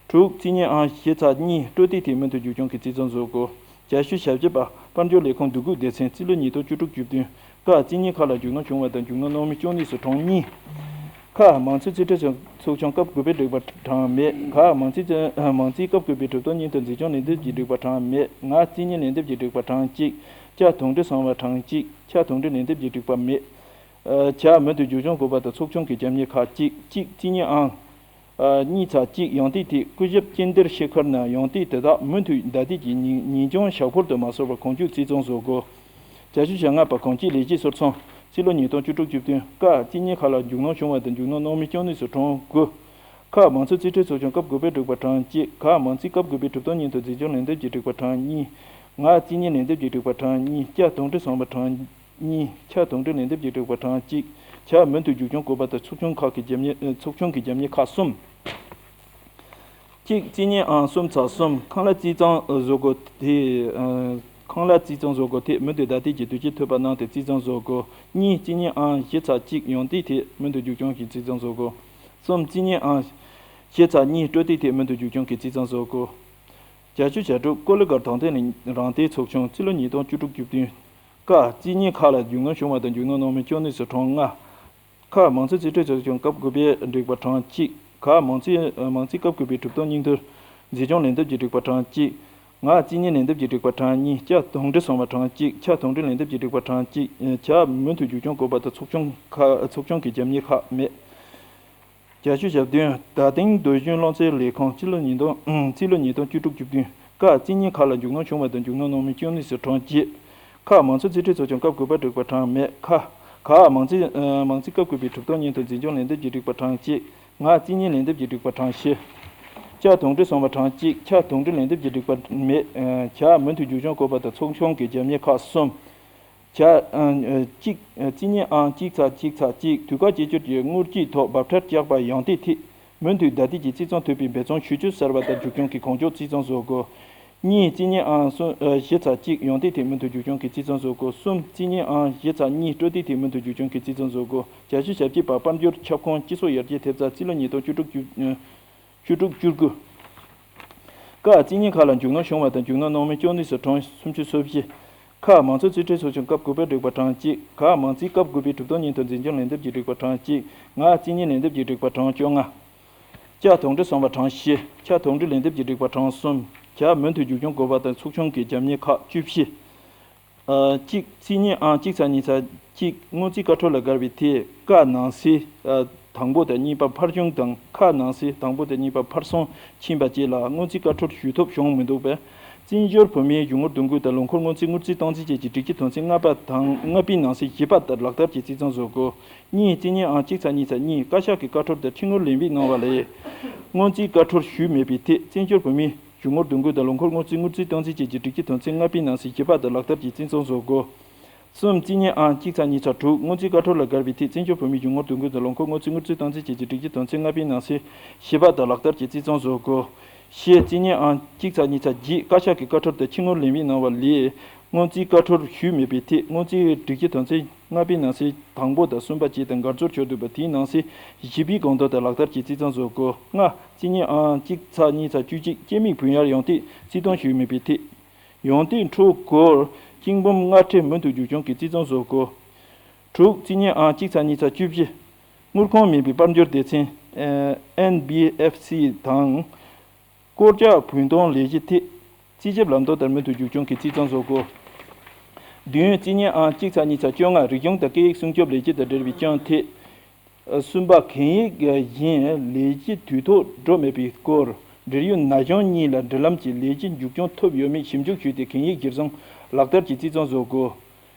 དྲུག་རྩིས་གཉིས་ཨང་བཞི་ཚེག་གཉིས་སྤྲོད་དེབ་ཐད་མུ་མཐུད་རྒྱུག་མཆོང་གི་རྩིས་ཚང་བཟོ་དགོས། བརྒྱད་ཅུ་ཞེ་བརྒྱད་པ་དཔལ་འབྱོར་ལས་ཁུངས་འདུ་འགོད་སྡེ་ཚན་རྩིས་ལོ་ཉིས་སྟོང་བཅུ་དྲུག་བཅུ་བདུན། ཀ་རྩིས་གཉིས་ཁག་ལ་རྒྱུ་ནོར་བྱུང་བ་དང་རྒྱུ་ནོར་སྣང་མེད་བྱུང་གནས་སུ་གྲངས་གཉིས། ཁ་མང་ཚོགས་རྩིས་སྤྲོད་ཚོགས་ཆུང་སྐབས་དགུ་པའི་སྒྲིག་པ་གྲངས་མེད། ག་མང་རྩིས་མང་རྩིས་སྐབས་དགུ་པའི་གྲུབ་ཐོབ་སྙིང་དུ་འཛིན་སྐྱོང་ལས་འདེབས་ཀྱི་སྒྲིག་པ་གྲངས་མེད། ང་རྩིས་གཉིས་ལས་འདེབས་ཀྱི་སྒྲིག་པ་གྲངས་གཅིག་ཁྱ། དོན་འགྲུལ་སོང་བ་གྲངས་གཅིག་ཁྱ། དོན་འགྲུལ་ལས་འདེབས་ཀྱི་སྒྲིག་པ་མེད། ཁྱ། མུ་མཐུད་རྒྱུག་མཆོང་དགོས་པ་དང་ཚོགས་ཆུང་གི་རྒྱབ་གཉེར་ཁག་གཅིག་གཅིག་རྩིས་གཉིས་ཨང་གཉིས་ཚེག་གཅིག་ཡང་ཏིག་ཐད་སྐུ་ཞབས་ཅིན་དིར་ཤེ་ཁར་ནང་ཡང་ཏིག་དེ་དག་མུ་མཐུད་བརྡ་དེབ་ཀྱི་ཉིན་ཉིན་རྐྱང་ཞག་ཕོར་དུ་མ་སོར་བར་གང་མགྱོགས་རྩིས་ཚང་བཟོ་དགོས། བརྒྱད་ཅུ་ཞེ་ལྔ་པ་གངས་སྐྱིད་ལས་བྱེད་ཟུར་ཚང་རྩིས་ལོ་ཉིས་སྟོང་བཅུ་དྲུག་བཅུ་བདུན། ཀ་རྩིས་གཉིས་ཁག་ལ་རྒྱུ་ནོར་བྱུང་བ་དང་རྒྱུ་ནོར་སྣང་མེད་བྱུང་གནས་སུ་གྲངས་དགུ། ཁ་མང་ཚོགས་རྩིས་སྤྲོད་ཚོགས་ཆུང་སྐབས་དགུ་པའི་སྒྲིག་པ་གྲངས་གཅིག་ག་མང་རྩིས་སྐབས་དགུ་པའི་གྲུབ་ཐོབ་སྙིང་དུ་འཛིན་སྐྱོང་ལས་འདེབས་ཀྱི་སྒྲིག་པ་གྲངས་གཉིས། ང་རྩིས་གཉིས་ལས་འདེབས་ཀྱི་སྒྲིག་པ་གྲངས་གཉིས། ཁྱ། དོན་འགྲུལ་སོང་བ་གྲངས་གཉིས། ཁྱ། དོན་འགྲུལ་ལས་འདེབས་ཀྱི་སྒྲིག་པ་གྲངས་གཅིག་ཁྱ། མུ་མཐུད་རྒྱུག་མཆོང་དགོས་པ་དང་ཚོགས་ཆུང་ཁག་གི་རྒྱབ་གཉེར་ཚོགས་ཆུང་གི་རྒྱབ་གཉེར་ཁག་གསུམ། གཅིག་རྩིས་གཉིས་ཨང་གསུམ་ཚེག་གསུམ་ཁང་གླ་རྩིས་གཙང་བཟོ་དགོས་ཐད། ཁང་གླ་རྩིས་གཙང་བཟོ་དགོས་ཐད་མུ་མཐུད་བརྡ་དེབ་ཀྱི་དུས་ཆེན་ཐོལ་པ་གནང་སྟེ་རྩིས་གཙང་བཟོ་དགོས། གཉིས་རྩིས་གཉིས་ཨང་བཞི་ཚེག་གཅིག་ཡང་ཏིག་ཐད་མུ་མཐུད་རྒྱུག་མཆོང་གི་རྩིས་གཙང་བཟོ་དགོས། གསུམ་རྩིས་གཉིས་ཨང་བཞི་ཚེག་གཉིས་སྤྲོད་དེབ་ཐད་མུ་མཐུད་རྒྱུག་མཆོང་གི་རྩིས་གཙང་བཟོ་དགོས། བརྒྱད་ཅུ་ཞེ་དྲུག་ཀོ་ལི་གྷལ་དང་ཐེན་རང་བདེན་ཚོགས་ཆུང་རྩིས་ལོ་ཉིས་སྟོང་བཅུ་དྲུག་བཅུ་བདུན། ཀ་རྩིས་གཉིས་ཁག་ལ་རྒྱུ་ནོར་བྱུང་བ་དང་རྒྱུ་ནོར་སྣང་མེད་བྱུང་གནས་སུ་གྲངས་ལྔ། ཁ་མང་ཚོགས་རྩིས་སྤྲོད་ཚོགས་ཆུང་སྐབས་དགུ་པའི་སྒྲིག་པ་གྲངས་གཅིག་ག་མང་རྩིས་མང་རྩིས་སྐབས་དགུ་པའི་གྲུབ་ཐོབ་སྙིང་དོན་འཛིན་སྐྱོང་ལས་འདེབས་ཀྱི་སྒྲིག་པ་གྲངས་གཅིག་ང་རྩིས་གཉིས་ལས་འདེབས་ཀྱི་སྒྲིག་པ་གྲངས་གཉིས། ཁྱ། དོན་འགྲུལ་སོང་བ་གྲངས་གཅིག་ཁྱ། དོན་འགྲུལ་ལས་འདེབས་ཀྱི་སྒྲིག་པ་གྲངས་གཅིག་ཁྱ། མུ་མཐུད་རྒྱུག་མཆོང་དགོས་པ་དང་ཚོགས་ཆུང་ཁག་ཚོགས་ཆུང་གི་རྒྱབ་གཉེར་ཁག་མེད། བརྒྱད་ཅུ་ཞེ་བདུན། རྡ་སྟེང་རྡོ་གཞུང་རླངས་རྩེད་ལས་ཁང་རྩིས་ལོ་ཉིས་སྟོང་རྩིས་ལོ་ཉིས་སྟོང་བཅུ་དྲུག་བཅུ་བདུན། ཀ་རྩིས་གཉིས་ཁག་ལ་རྒྱུ་ནོར་བྱུང་བ་དང་རྒྱུ་ནོར་སྣང་མེད་བྱུང་གནས་སུ་གྲངས་བརྒྱད། ཁ་མང་ཚོགས་རྩིས་སྤྲོད་ཚོགས་ཆུང་སྐབས་དགུ་པ་སྒྲིག་པ་གྲངས་མེད། ཁ། ག་མང་རྩིས་མང་རྩིས་སྐབས་དགུ་པའི་གྲུབ་ཐོབ་སྙིང་དོན་འཛིན་སྐྱོང་ལས་འདེབས་ཀྱི་སྒྲིག་པ་གྲངས་གཅིག་ང་རྩིས་གཉིས་ལས་འདེབས་ཀྱི་སྒྲིག་པ་གྲངས་བཞི། ཁྱ། དོན་འགྲུལ་སོང་བ་གྲངས་གཅིག་ཁྱ། དོན་འགྲུལ་ལས་འདེབས་ཀྱི་སྒྲིག་པ་མེད། ཁྱ། མུ་མཐུད་རྒྱུག་མཆོང་དགོས་པ་དང་ཚོགས་ཆུང་གི་རྒྱབ་གཉེར་ཁག་གསུམ། ཁྱ། གཅིག་རྩིས་གཉིས་ཨང་གཅིག་ཚེག་གཅིག་ཚེག་གཅིག་དུས་བཀག་བཅད་སྤྱོད་ཀྱི་དངུལ་གྱིས་ཐོག་འབབ་ཁྲལ་བཅག་པ་ཡང་ཏིག་ཐད། མུ་མཐུད་བརྡ་དེབ་ཀྱི་རྩིས་གཙང་ཐོལ་པའི་འབད་བརྩོན་ཞུ་སྤྱོད་གསར་པ་དང་རྒྱུག་མཆོང་གི་གང་མགྱོགས་རྩིས་གཙང་བཟོ་དགོས། གཉིས་རྩིས་གཉིས་ཨང་གསུམ་བཞི་ཚེག་གཅིག་ཡང་ཏིག་ཐད་མུ་མཐུད་རྒྱུག་མཆོང་གི་རྩིས་གཙང་བཟོ་དགོས། གསུམ་རྩིས་གཉིས་ཨང་བཞི་ཚེག་གཉིས་སྤྲོད་དེབ་ཐད་མུ་མཐུད་རྒྱུག་མཆོང་གི་རྩིས་གཙང་བཟོ་དགོས། བརྒྱད་ཅུ་ཞེ་གཅིག་པ་དཔལ་འབྱོར་ཁྱབ་ཁོངས་སྤྱི་ཚོགས་ཡར་རྒྱས་ཐེབས་རྩ་རྩིས་ལོ་ཉིས་སྟོང་བཅུ་དྲུག་བཅུ། བཅུ་དྲུག་བཅུ་དགུ། ཀ་རྩིས་གཉིས་ཁག་ལ་རྒྱུ་ནོར་བྱུང་བ་དང་རྒྱུ་ནོར་སྣང་མེད་བཅོས་ནུས་སུ་གྲངས་སུམ་ཅུ་སོ་བཞི། ཁ་མང་ཚོགས་རྩིས་ཁྲའི་ཚོགས་ཆུང་སྐབས་དགུ་པའི་སྒྲིག་པ་གྲངས་གཅིག་ཁ་མང་རྩིས་སྐབས་དགུ་པའི་གྲུབ་དོན་སྙིང་དོན་འཛིན་སྐྱོང་ལས་འདེབས་ཀྱི་སྒྲིག་པ་གྲངས་གཅིག་ང་རྩིས་གཉིས་ལས་འདེབས་ཀྱི་སྒྲིག་པ་གྲངས་བཅོ་ལྔ། ཁྱ་དོན་འགྲུལ་སོང་བ་གྲངས་བཞི། ཁྱ་དོན་འགྲུལ་ལས་འདེབས་ཀྱི་སྒྲིག་པ་གྲངས་གསུམ། ཁྱ་མུ་མཐུད་རྒྱུག་མཆོང་དགོས་པ་དང་ཚོགས་ཆུང་གི་རྒྱབ་གཉེར་ཁག་བཅུ་བཞི། གཅིག་རྩིས་གཉིས་ཨང་གཅིག་ཚེག་གཉིས་ཚེག་གཅིག་སྔོན་རྩིས་བཀའ་འཁྲོལ་ལ་དགར་བའི་ཐད་ཀ་ནང་གསེས་དང་པོ་དང་གཉིས་པ་ཕར་བྱུང་དང་ཁ་ནང་གསེས་དང་པོ་དང་གཉིས་པ་ཕར་སོང་ཕྱིན་པ་བཅས་ལ་སྔོན་རྩིས་བཀའ་འཁྲོལ་ཞུ་ཐོབ་བྱུང་མི་འདུག་པས། བཙན་བྱོལ་བོད་མིའི་གཞུང་ངོར་བསྡུ་འགུལ་དང་ལོ་འཁོར་སྔོན་རྩིས་དངུལ་རྩིས་སྟངས་འཛིན་བཅས་ཀྱི་སྒྲིག་གཞི་དོན་ཚན་ལྔ་པ་དང་ལྔ་པའི་ནང་གསེས་བཞི་པ་ལྟར་ལག་བསྟར་གྱི་རྩིས་གཙང་བཟོ་དགོས། གཉིས་རྩིས་གཉིས་ཨང་གཅིག་ཚེག་གཉིས་ཚེག་གཉིས་བཀའ་ཤག་གི་བཀའ་འཁྲོལ་དང་ཕྱི་དངུལ་ལེན་པའི་གནང་བ་ལས། སྔོན་རྩིས་བཀའ་འཁྲོལ་ཞུས་མེད་པའི་ཐད་བཙན་བྱོལ་བོད་མིའི་གཞུང་ངོར་བསྡུ་འགུལ་དང་ལོ་འཁོར་སྔོན་རྩིས་དངུལ་རྩིས་སྟངས་འཛིན་བཅས་ཀྱི་སྒྲིག་གཞི་དོན་ཚན་ལྔ་པའི་ནང་གསེས་བཞི་པ་ལྟར་ལག་བསྟར་གྱི་རྩིས་གཙང་བཟོ་དགོས། གསུམ་རྩིས་གཉིས་ཨང་གཅིག་ཚེག་གཉིས་ཚེག་དྲུག་སྔོན་རྩིས་བཀའ་འཁྲོལ་ལ་དགར་བའི་ཐད་བཙན་བྱོལ་བོད་མིའི་གཞུང་ངོར་བསྡུ་འགུལ་དང་ལོ་འཁོར་སྔོན་རྩིས་དངུལ་རྩིས་སྟངས་འཛིན་བཅས་ཀྱི་སྒྲིག་གཞི་དོན་ཚན་ལྔ་པའི་ནང་གསེས་བཞི་པ་ལྟར་ལག་བསྟར་གྱི་རྩིས་གཙང་བཟོ་དགོས། བཞི་རྩིས་གཉིས་ཨང་གཅིག་ཚེག་གཉིས་ཚེག་བརྒྱད་བཀའ་ཤག་གི་བཀའ་འཁྲོལ་དང་ཕྱི་དངུལ་ལེན་པའི་གནང་བ་ལས། སྔོན་རྩིས་བཀའ་འཁྲོལ་ཞུས་མེད་པའི་ཐད་སྔོན་རྩིས་སྒྲིག་གཞི་དོན་ཚན་ ལྔ་པའི་ནང་གསེས་དང་པོ་དང་གསུམ་པ་བཅས་དང་དགར་ཚོར་འཆོར་འདུག་པ། དེའི་ནང་གསེས་བཞི་པའི་སྒང་སྟོང་དང་ལག་བསྟར་གྱི་རྩིས་གཙང་བཟོ་དགོས། ལྔ། རྩིས་རྙིང་ཨང་གཅིག་ཚེག་གཉིས་ཚེག་བཅུ་གཅིག་སྐྱེད་མའི་བུན་གཡར་ཡང་སྟེང་རྩིས་གཏོང་ཞུས་མེད་པའི་ཐད། ཡང་སྟེང་འཕྲོ་སྐོར་གཅིག་འབུམ་ལྔ་ཁྲི་མུ་མཐུད་རྒྱུག་སྐྱོང་གི་རྩིས་གཙང་བཟོ་དགོས། དྲུག། རྩིས་རྙིང་ཨང་གཅིག་ཚེག་གཉིས་ཚེག་བཅུ་བཞི། དངུལ་ཁང་མིན་པའི་དཔལ་འབྱོར་སྡེ་ཚན། ཨེན་བི་ཨེཕ་སི་དང་། སྐོར་རྒྱག་བུན་གཏོང་ལས་གཞི་ཐད། རྩིས་ཞིབ་ལམ་སྟོན་ལྟར་མུ་མཐུད་རྒྱུག་སྐྱོང་གི་རྩིས་གཙང་བཟོ་དགོས། བདུན། རྩིས་རྙིང་ཨང་གཅིག་ཚེག་གཉིས་ཚེག་བཅོ་ལྔ། རིག་གཞུང་དང་སྐད་ཡིག་སྲུང་སྐྱོབ་ལས་གཞི་དང་འབྲེལ་བའི་རྐྱེན་ཐད། གསུམ་པ། གན་ཡིག་བཞིན་ལས་གཞི་དུས་ཐོག་འགྲོ་མེད་པའི་སྐོར། འབྲེལ་ཡོད་ན་གཞོན་གཉིས་ལ་འབྲེལ་ལམ་གྱིས་ལས་གཞི་མཇུག་སྐྱོང་ཐུབ་ཡོད་མེད་ཞིབ་འཇུག་ཞུས་ཏེ། གན་ཡིག་གཞིར་བཟུང་ལག་བསྟར་གྱི་རྩིས་གཙང་བཟོ་དགོས།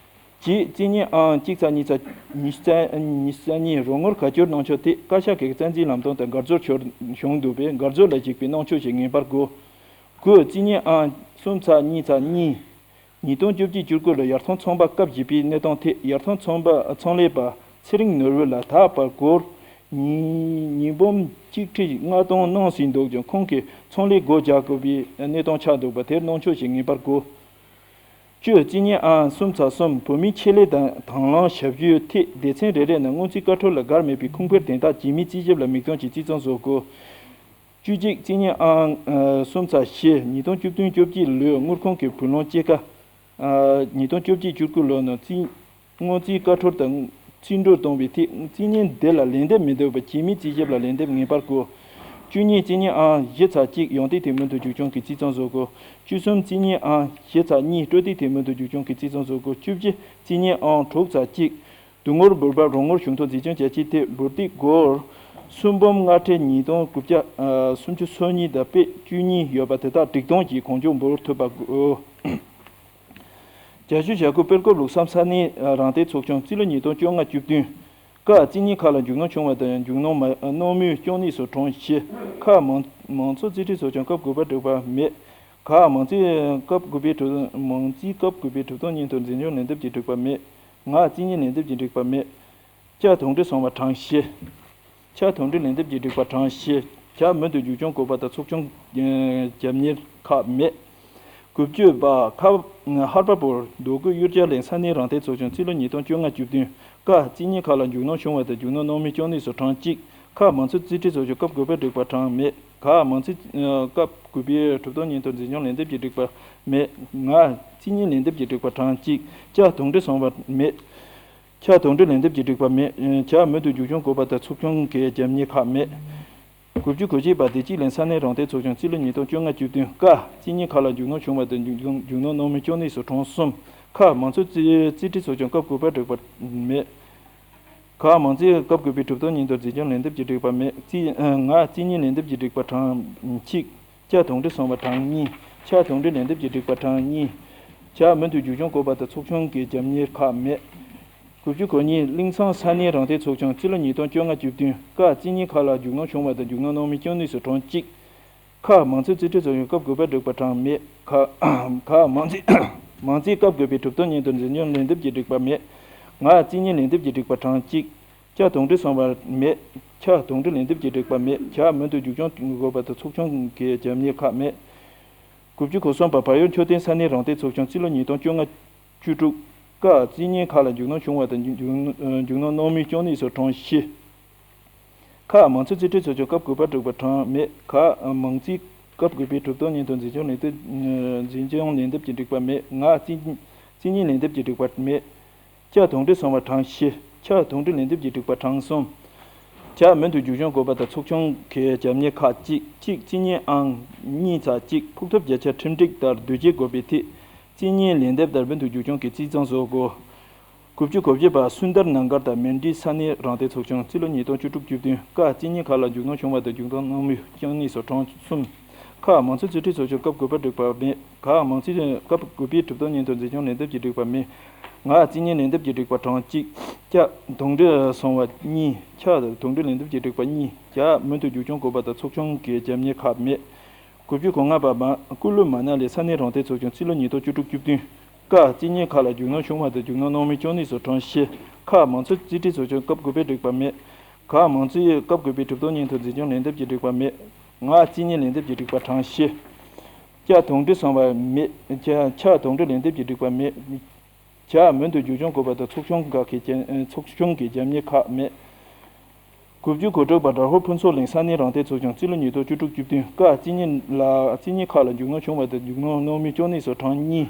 བརྒྱད། རྩིས་རྙིང་ཨང་གཅིག་ཚེག་གཉིས་ཚེག་ཉི་ཤུ་རྩ་གཉིས། རོགས་དངུལ་བཀའ་འཁྱོལ་གནང་ཕྱོགས་ཐད་བཀའ་ཤག་གི་རྩ་འཛིན་ལམ་སྟོན་དང་དགར་ཚོར་འཆོར་བྱུང་འདུག་པས། དགར་ཚོར་ལ་གཞིགས་པའི་གནང་ཕྱོགས་ཤིག་ངེས་པར་དགོས། དགུ། རྩིས་རྙིང་ཨང་གསུམ་ཚེག་གཉིས་ཚེག་གཉིས། ཉིས་སྟོང་བཅོ་བརྒྱད་བཅུ་དགུ་ལོའི་ཡར་ཐོན་ཚོང་པ་སྐབས་བཞི་པའི་གནས་སྟངས་ཐད། ཡར་ཐོན་ཚོང་པ་ཚོང་ལས་པ་ཚེ་རིང་ནོར་བུ་ལ་ད་བར་སྒོར་ཉིས་ཉིས་འབུམ་གཅིག་ཁྲི་ལྔ་སྟོང་གནང་ཟིན་འདུག་ཀྱང་། ཁོང་གིས་ཚོང་ལས་སྒོ་རྒྱག་དགོས་པའི་གནས་སྟངས་ཆགས་འདུག་པ་དེར་གནང་ཕྱོགས་ཤིག་ངེས་པར་དགོས། བཅུ། རྩིས་རྙིང་ཨང་གསུམ་ཚེག་གསུམ། བོད་མིའི་ཆེད་ལས་དང་དང་བླངས་ཞབས་ཞུའི་ཐད་སྡེ་ཚན་རེ་རེ་ནས་སྔོན་རྩིས་བཀའ་འཁྲོལ་ལ་བཀར་མེད་པའི་ཁུངས་འཁྱོལ་དོན་དག་རྗེས་མའི་རྩིས་ཞིབ་ལ་མིག་སྟོན་གྱིས་རྩིས་གཙང་བཟོ་དགོས། བཅུ་གཅིག། རྩིས་རྙིང་ཨང་གསུམ་ཚེག་བཞི། ཉིས་སྟོང་བཅུ་བདུན་བཅོ་བརྒྱད་ལོའི་དངུལ་ཁང་གི་བུན་ལོན་སྐྱེད་ཀ་ཉིས་སྟོང་བཅོ་བརྒྱད་བཅུ་དགུ་ལོ་ནང་རྩིས་སྔོན་རྩིས་བཀའ་འཁྲོལ་དང་རྩིས་འགྲོ་གཏོང་བའི་ཐད། རྩིས་རྙིང་འདི་ལ་ལན་འདེབས་མི་འདུག་པ། རྗེས་མའི་རྩིས་ཞིབ་ལ་ལན་འདེབས་ངེས་པར་དགོས། བཅུ་གཉིས། རྩིས་རྙིང་ཨང་བཞི་ཚེག་གཅིག་ཡང་སྟེང་དེ་མུ་མཐུད་རྒྱུག་སྐྱོང་གི་རྩིས་གཙང་བཟོ་དགོས། བཅུ་གསུམ། རྩིས་རྙིང་ཨང་བཞི་ཚེག་གཉིས་སྤྲོད་སྟེགས་དེ་མུ་མཐུད་རྒྱུག་སྐྱོང་གི་རྩིས་གཙང་བཟོ་དགོས། བཅུ་བཞི། རྩིས་རྙིང་ཨང་དྲུག་ཚེག་གཅིག་བསྡུ་དངུལ་འབུལ་འབབ་རོགས་དངུལ་གཞུང་ཐོག་འཛིན་སྐྱོང་བྱ་ཆེད་ཐད་འབུལ་སྟེགས་སྒོར་སུམ་འབུམ་ལྔ་ཁྲི་ཉིས་སྟོང་དགུ་བརྒྱ་སུམ་ཅུ་སོ་གཉིས་དང་པད་བཅུ་གཉིས་ཡོད་པ་དེ་དག་སྒྲིག་སྟོང་གིས་གང་མགྱོགས་འབུལ་ཐུབ་པ་དགོས། རྒྱ་ཆེའི་བྱ་སྒོ་སྤེལ་སྐབས་ལུགས་བསམ་ས་གནས་རང་བདེན་ཚོགས་ཆུང་རྩིས་ལོ་ཉིས་སྟོང་བཅོ་ལྔ་བཅུ་བདུན། ཀ། རྩིས་རྙིང་ཁག་ལ་མཇུག་སྣོན་བྱུང་བ་དང་མཇུག་སྣོན་མ་གནང་མུས་གཅོང་ནད་སོགས་གྲངས་བཞི། ཁ། མང་མང་ཚོགས་རྩིས་ཁྲའི་ཚོགས་ཆུང་སྐབས་དགུ་པར་བསྒྲིགས་པ་མེད། ག། མང་རྩིས་སྐབས་དགུ་པའི་གྲུབ་མང་རྩིས་སྐབས་དགུ་པའི་གྲུབ་དོན་སྙིང་དོར་འཛིན་སྐྱོང་ལན་འདེབས་ཀྱིས་བསྒྲིགས་པ་མེད། ང། རྩིས་རྙིང་ལན་འདེབས་ཀྱིས་བསྒྲིགས་པ་མེད། ཅ། དོགས་འདྲི་སོང་བ་གྲངས་བཞི། ཆ། དོགས་འདྲི་ལན་འདེབས་ཀྱིས་བསྒྲིགས་པ་གྲངས་བཞི། ཇ། མུ་མཐུད་རྒྱུག་སྐྱོང་དགོས་པ་དང་ཚོགས་ཆུང་རྒྱབ་གཉེར་ཁག་མེད། དགུ་བཅུ་པ། ཁ། ཧར་པ་པོར་རྡོ་སྐུད་གཡུར་བྱ་ལེན་ས་གནས་རང་བདེན་ཚོགས་ཆུང་རྩིས་ལོ་ཉིས་སྟོང་བཅོ་ལྔ་བཅུ་བདུན། ཀ། རྩིས་རྙིང་ཁག་ལ་མཇུག་སྣོན་བྱུང་བ་དང་མཇུག་སྣོན་གནང་མུས་གཅོང་ནད་སོགས་གྲངས་གཅིག། ཁ། མང་ཚོགས་རྩིས་ཁྲའི་ཚོགས་ཆུང་སྐབས་དགུ་པར་བསྒྲིགས་པ་གྲངས་མེད། ག། མང་རྩིས་སྐབས་དགུ་པའི་གྲུབ་དོན་སྙིང་དོར་འཛིན་སྐྱོང་ལན་འདེབས་ཀྱིས་བསྒྲིགས་པ་མེད། ང་། རྩིས་རྙིང་ལན་འདེབས་ཀྱིས་བསྒྲིགས་པ་གྲངས་གཅིག། ཅ། དོགས་འདྲི་སོང་བ་མེད། ཆ། དོགས་འདྲི་ལན་འདེབས་ཀྱིས་བསྒྲིགས་པ་མེད། ཇ། མུ་མཐུད་རྒྱུག་སྐྱོང་དགོས་པ་དང་ཚོགས་ཆུང་གི་རྒྱབ་གཉེར་ཁག་མེད། དགུ་བཅུ་གོ་གཅིག་པ། བདེ་སྐྱིད་གླིང་ས་གནས་རང་བདེན་ཚོགས་ཆུང་རྩིས་ལོ་ཉིས་སྟོང་བཅོ་ལྔ་བཅུ་བདུན། ཀ། རྩིས་རྙིང་ཁག་ལ་མཇུག་སྣོན་བྱུང་བ་དང་མཇུག་མཇུག་སྣོན་གནང་མུས་གཅོང་ནད་སོགས་གྲངས་གསུམ། ཁ། མང་གཙོ་རྩིས་རྩིས་ཁྲའི་ཚོགས་ཆུང་སྐབས་དགུ་པར་བསྒྲིགས་པ་མེད། ག། མང་རྩིས་སྐབས་དགུ་པའི་གྲུབ་དོན་སྙིང་དོར་འཛིན་སྐྱོང་ལན་འདེབས་ཀྱིས་བསྒྲིགས་པ་མེད། རྩིས་ང་། རྩིས་རྙིང་ལན་འདེབས་ཀྱིས་བསྒྲིགས་པ་གྲངས་གཅིག། ཅ། དོགས་འདྲི་སོང་བ་གྲངས་གཉིས། ཆ། དོགས་འདྲི་ལན་འདེབས་ཀྱིས་བསྒྲིགས་པ་གྲངས་གཉིས། ཇ། མུ་མཐུད་རྒྱུག་སྐྱོང་དགོས་པ་དང་ཚོགས་ཆུང་གི་རྒྱབ་གཉེར་ཁག་མེད། དགུ་བཅུ་གོ་གཉིས། གླིང་ཚང་ས་གནས་རང་བདེན་ཚོགས་ཆུང་རྩིས་ལོ་ཉིས་སྟོང་བཅོ་ལྔ་བཅུ་བདུན། ཀ། རྩིས་རྙིང་ཁག་ལ་མཇུག་སྣོན་བྱུང་བ་དང་མཇུག་སྣོན་གནང་མུས་གཅོང་ནད་སོགས་གྲངས་གཅིག། ཁ། མང་གཙོའི་རྩིས་ཁྲའི་ཚོགས་ཆུང་སྐབས་དགུ་པར་བསྒྲིགས་པ་གྲངས་མེད། ཁ། ཁ། མང་རྩིས་མང་རྩིས་སྐབས་དགུ་པའི་གྲུབ་དོན་སྙིང་དོར་འཛིན་སྐྱོང་ལན་འདེབས་ཀྱིས་བསྒྲིགས་པ་མེད། ང་། རྩིས་རྙིང་ལན་འདེབས་ཀྱིས་བསྒྲིགས་པ་གྲངས་གཅིག། ཅ། དོགས་འདྲི་སོང་བ་མེད། ཆ། དོགས་འདྲི་ལན་འདེབས་ཀྱིས་བསྒྲིགས་པ་མེད། ཇ། མུ་མཐུད་རྒྱུག་སྐྱོང་དགོས་པ་དང་ཚོགས་ཆུང་གི་རྒྱབ་གཉེར་ཁག་མེད། དགུ་བཅུ་གོ་གསུམ་པ། བལ་ཡུལ་མཆོད་རྟེན་ས་གནས་རང་བདེན་ཚོགས་ཆུང་རྩིས་ལོ་ཉིས་སྟོང་བཅོ་ལྔ་བཅུ་དྲུག། ཀ། རྩིས་རྙིང་ཁག་ལ་མཇུག་སྣོན་བྱུང་བ་དང་མཇུག་མཇུག་སྣོན་གནང་མུས་གཅོང་ནད་སོགས་གྲངས་བཞི། ཁ། མང་གཙོའི་རྩིས་ཁྲའི་ཚོགས་ཆུང་སྐབས་དགུ་པར་བསྒྲིགས་པ་གྲངས་མེད། ག། མང་རྩིས་སྐབས་དགུ་པའི་གྲུབ་དོན་སྙིང་དོར་འཛིན་སྐྱོང་ལན་འདེབས་འཛིན་སྐྱོང་ལན་འདེབས་ཀྱིས་བསྒྲིགས་པ་མེད། ང་། རྩིས་རྩིས་རྙིང་ལན་འདེབས་ཀྱིས་བསྒྲིགས་པ་མེད། ཅ། དོགས་འདྲི་སོང་བ་གྲངས་བཞི། ཆ། དོགས་འདྲི་ལན་འདེབས་ཀྱིས་བསྒྲིགས་པ་གྲངས་གསུམ། ཇ། མུ་མཐུད་རྒྱུག་སྐྱོང་དགོས་པ་དང་ཚོགས་ཆུང་གི་རྒྱབ་གཉེར་ཁག་གཅིག། གཅིག། རྩིས་རྙིང་ཨང་གཉིས་ཚེག་གཅིག། ཕོགས་ཐོབ་བརྒྱ་ཆ་ཁྲིམས་སྒྲིག་ལྟར་བསྡུ་རྒྱུ་དགོས་པའི་ཐད། རྩིས་རྙིང་ལན་འདེབས་ལྟར་མུ་མཐུད་རྒྱུག་སྐྱོང་གི་རྩིས་གཙང་བཟོ་དགོས། དགུ་བཅུ་གོ་བརྒྱད་པ། སུན་དར་ནང་སྒར་དང་མན་ཌི་ས་གནས་རང་བདེན་ཚོགས་ཆུང་རྩིས་ལོ་ཉིས་སྟོང་བཅུ་དྲུག་བཅུ་བདུན། ཀ། རྩིས་རྙིང་ཁག་ལ་མཇུག་སྣོན་བྱུང་བ་དང་མཇུག་སྣོན་གནང་མུས་གཅོང་ནད་སོགས་གྲངས་གསུམ། ཁ། མང་གཙོའི་རྩིས་ཁྲའི་ཚོགས་ཆུང་སྐབས་དགུ་པར་བསྒྲིགས་པ་མེད། ག། མང་གཙོའི་སྐབས་དགུ་པའི་གྲུབ་དོན་སྙིང་དོར་འཛིན་སྐྱོང་ལན་འདེབས་ཀྱིས་བསྒྲིགས་པ་མེད། ང་། རྩིས་རྙིང་ལན་འདེབས་ཀྱིས་བསྒྲིགས་པ་གྲངས་གཅིག། ཅ། དོགས་འདྲི་སོང་བ་གཉིས། ཆ། དོགས་འདྲི་ལན་འདེབས་ཀྱིས་བསྒྲིགས་པ་གཉིས། ཇ། མུ་མཐུད་རྒྱུག་སྐྱོང་དགོས་པ་དང་ཚོགས་ཆུང་གི་རྒྱབ་གཉེར་ཁག་མེད། དགུ་བཅུ་གོ་ལྔ་པ། མ། ཀུ་ལུ་མ་ན་ལི་ས་གནས་རང་བདེན་ཚོགས་ཆུང་རྩིས་ལོ་ཉིས་སྟོང་བཅུ་དྲུག་བཅུ་བདུན། ཀ། རྩིས་རྙིང་ཁག་ལ་མཇུག་སྣོན་བྱུང་བ་དང་མཇུག་སྣོན་གནང་མུས་གཅོང་ནད་སོགས་གྲངས་བཞི། ཁ། མང་གཙོའི་རྩིས་ཁྲའི་ཚོགས་ཆུང་སྐབས་དགུ་པར་བསྒྲིགས་པ་མེད། ག། མང་གཙོའི་སྐབས་དགུ་པའི་གྲུབ་དོན་སྙིང་དོར་འཛིན་སྐྱོང་ལན་འདེབས་ཀྱིས་བསྒྲིགས་པ་མེད། ང་། རྩིས་རྙིང་ལན་འདེབས་ཀྱིས་བསྒྲིགས་པ་གྲངས་བཞི། ཅ། དོགས་འདྲི་སོང་བ་མེད། ཅ། ཆ། དོགས་འདྲི་ལན་འདེབས་ཀྱིས་བསྒྲིགས་པ་མེད། ཇ། བྱ་མོན་དུ་རྒྱུག་ཆུང་དགོས་པ་དང་ཚོགས་ཆུང་ཁག་གི་རྒྱབ་ཚོགས་ཆུང་གི་རྒྱབ་གཉེར་ཁག་མེད། དགུ་བཅུ་གོ་དྲུག་པ་དགྲ་ཧོར་ཕུན་ཚོགས་གླིང་ས་གནས་རང་བདེན་ཚོགས་ཆུང་རྩིས་ལོ་ཉིས་སྟོང་བཅུ་དྲུག་བཅུ་བདུན། ཀ་རྩིས་རྙིང་ལ་རྩིས་རྙིང་ཁག་ལ་རྒྱུ་ནོར་བྱུང་བ་དང་རྒྱུ་ནོར་སྣོད་མིན་ཅོ་ནེ་སོགས་གྲངས་གཉིས།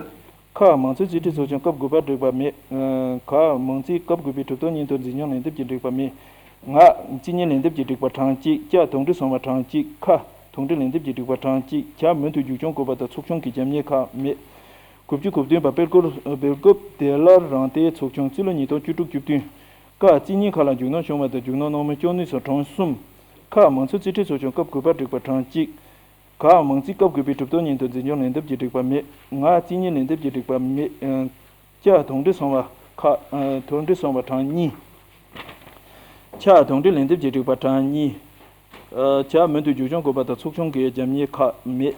ཁ་མང་གཙོའི་རྩིས་ཁྲའི་ཚོགས་ཆུང་སྐབས་དགུ་པ་འགྲིག་པ་མེད། ག་མང་རྩིས་སྐབས་དགུ་པའི་གྲུབ་ཐོབ་སྙན་ཐོ་འཛིན་སྐྱོང་ལན་འདེབས་ཀྱིས་འགྲིག་པ་མེད། ང་རྩིས་རྙིང་ལན་འདེབས་ཀྱིས་འགྲིག་པ་གྲངས་གཅིག། ཀྱ་དོགས་འདྲི་སོང་བ་གྲངས་གཅིག། ཁ་དོགས་འདྲི་ལན་འདེབས་ཀྱིས་འགྲིག་པ་གྲངས་གཅིག། བྱ་མོན་དུ་རྒྱུག་ཆུང་དགོས་པ་དང་ཚོགས་ཆུང་གི་རྒྱབ་གཉེར་ཁག་མེད། དགུ་བཅུ་གོ་བདུན་པ་སྦེལ་ཀོབ་སྦེལ་ཀོབ་བདེ་སླར་རང་བདེན་ཚོགས་ཆུང་རྩིས་ལོ་ཉིས་སྟོང་བཅུ་དྲུག་བཅུ་བདུན། ཀ་རྩིས་རྙིང་ཁག་ལ་རྒྱུ་ནོར་བྱུང་བ་དང་རྒྱུ་ནོར་སྣོད་མིན་ཅོ་ནེ་སོགས་གྲངས་གསུམ། ཁ་མང་གཙོའི་རྩིས་ཁྲའི་ཚོགས་ཆུང་སྐབས་དགུ་པ་འགྲིག་པ་གྲངས་གཅིག། ག་མང་རྩིས་སྐབས་དགུ་པའི་གྲུབ་ཐོབ་སྙན་ཐོ་འཛིན་སྐྱོང་ལན་འདེབས་ཀྱིས་འགྲིག་པ་མེད། ང་རྩིས་རྙིང་ལན་འདེབས་ཀྱིས་འགྲིག་པ་མེད། ཀྱ་དོགས་འདྲི་སོང་བ་ཁ་དོགས་འདྲི་སོང་བ་གྲངས་གཉིས། ཆ་དོགས་འདྲི་ལན་འདེབས་ཀྱིས་འགྲིག་པ་གྲངས་གཉིས། བྱ་མོན་དུ་རྒྱུག་ཆུང་དགོས་པ་དང་ཚོགས་ཆུང་གི་རྒྱབ་གཉེར་ཁག་མེད།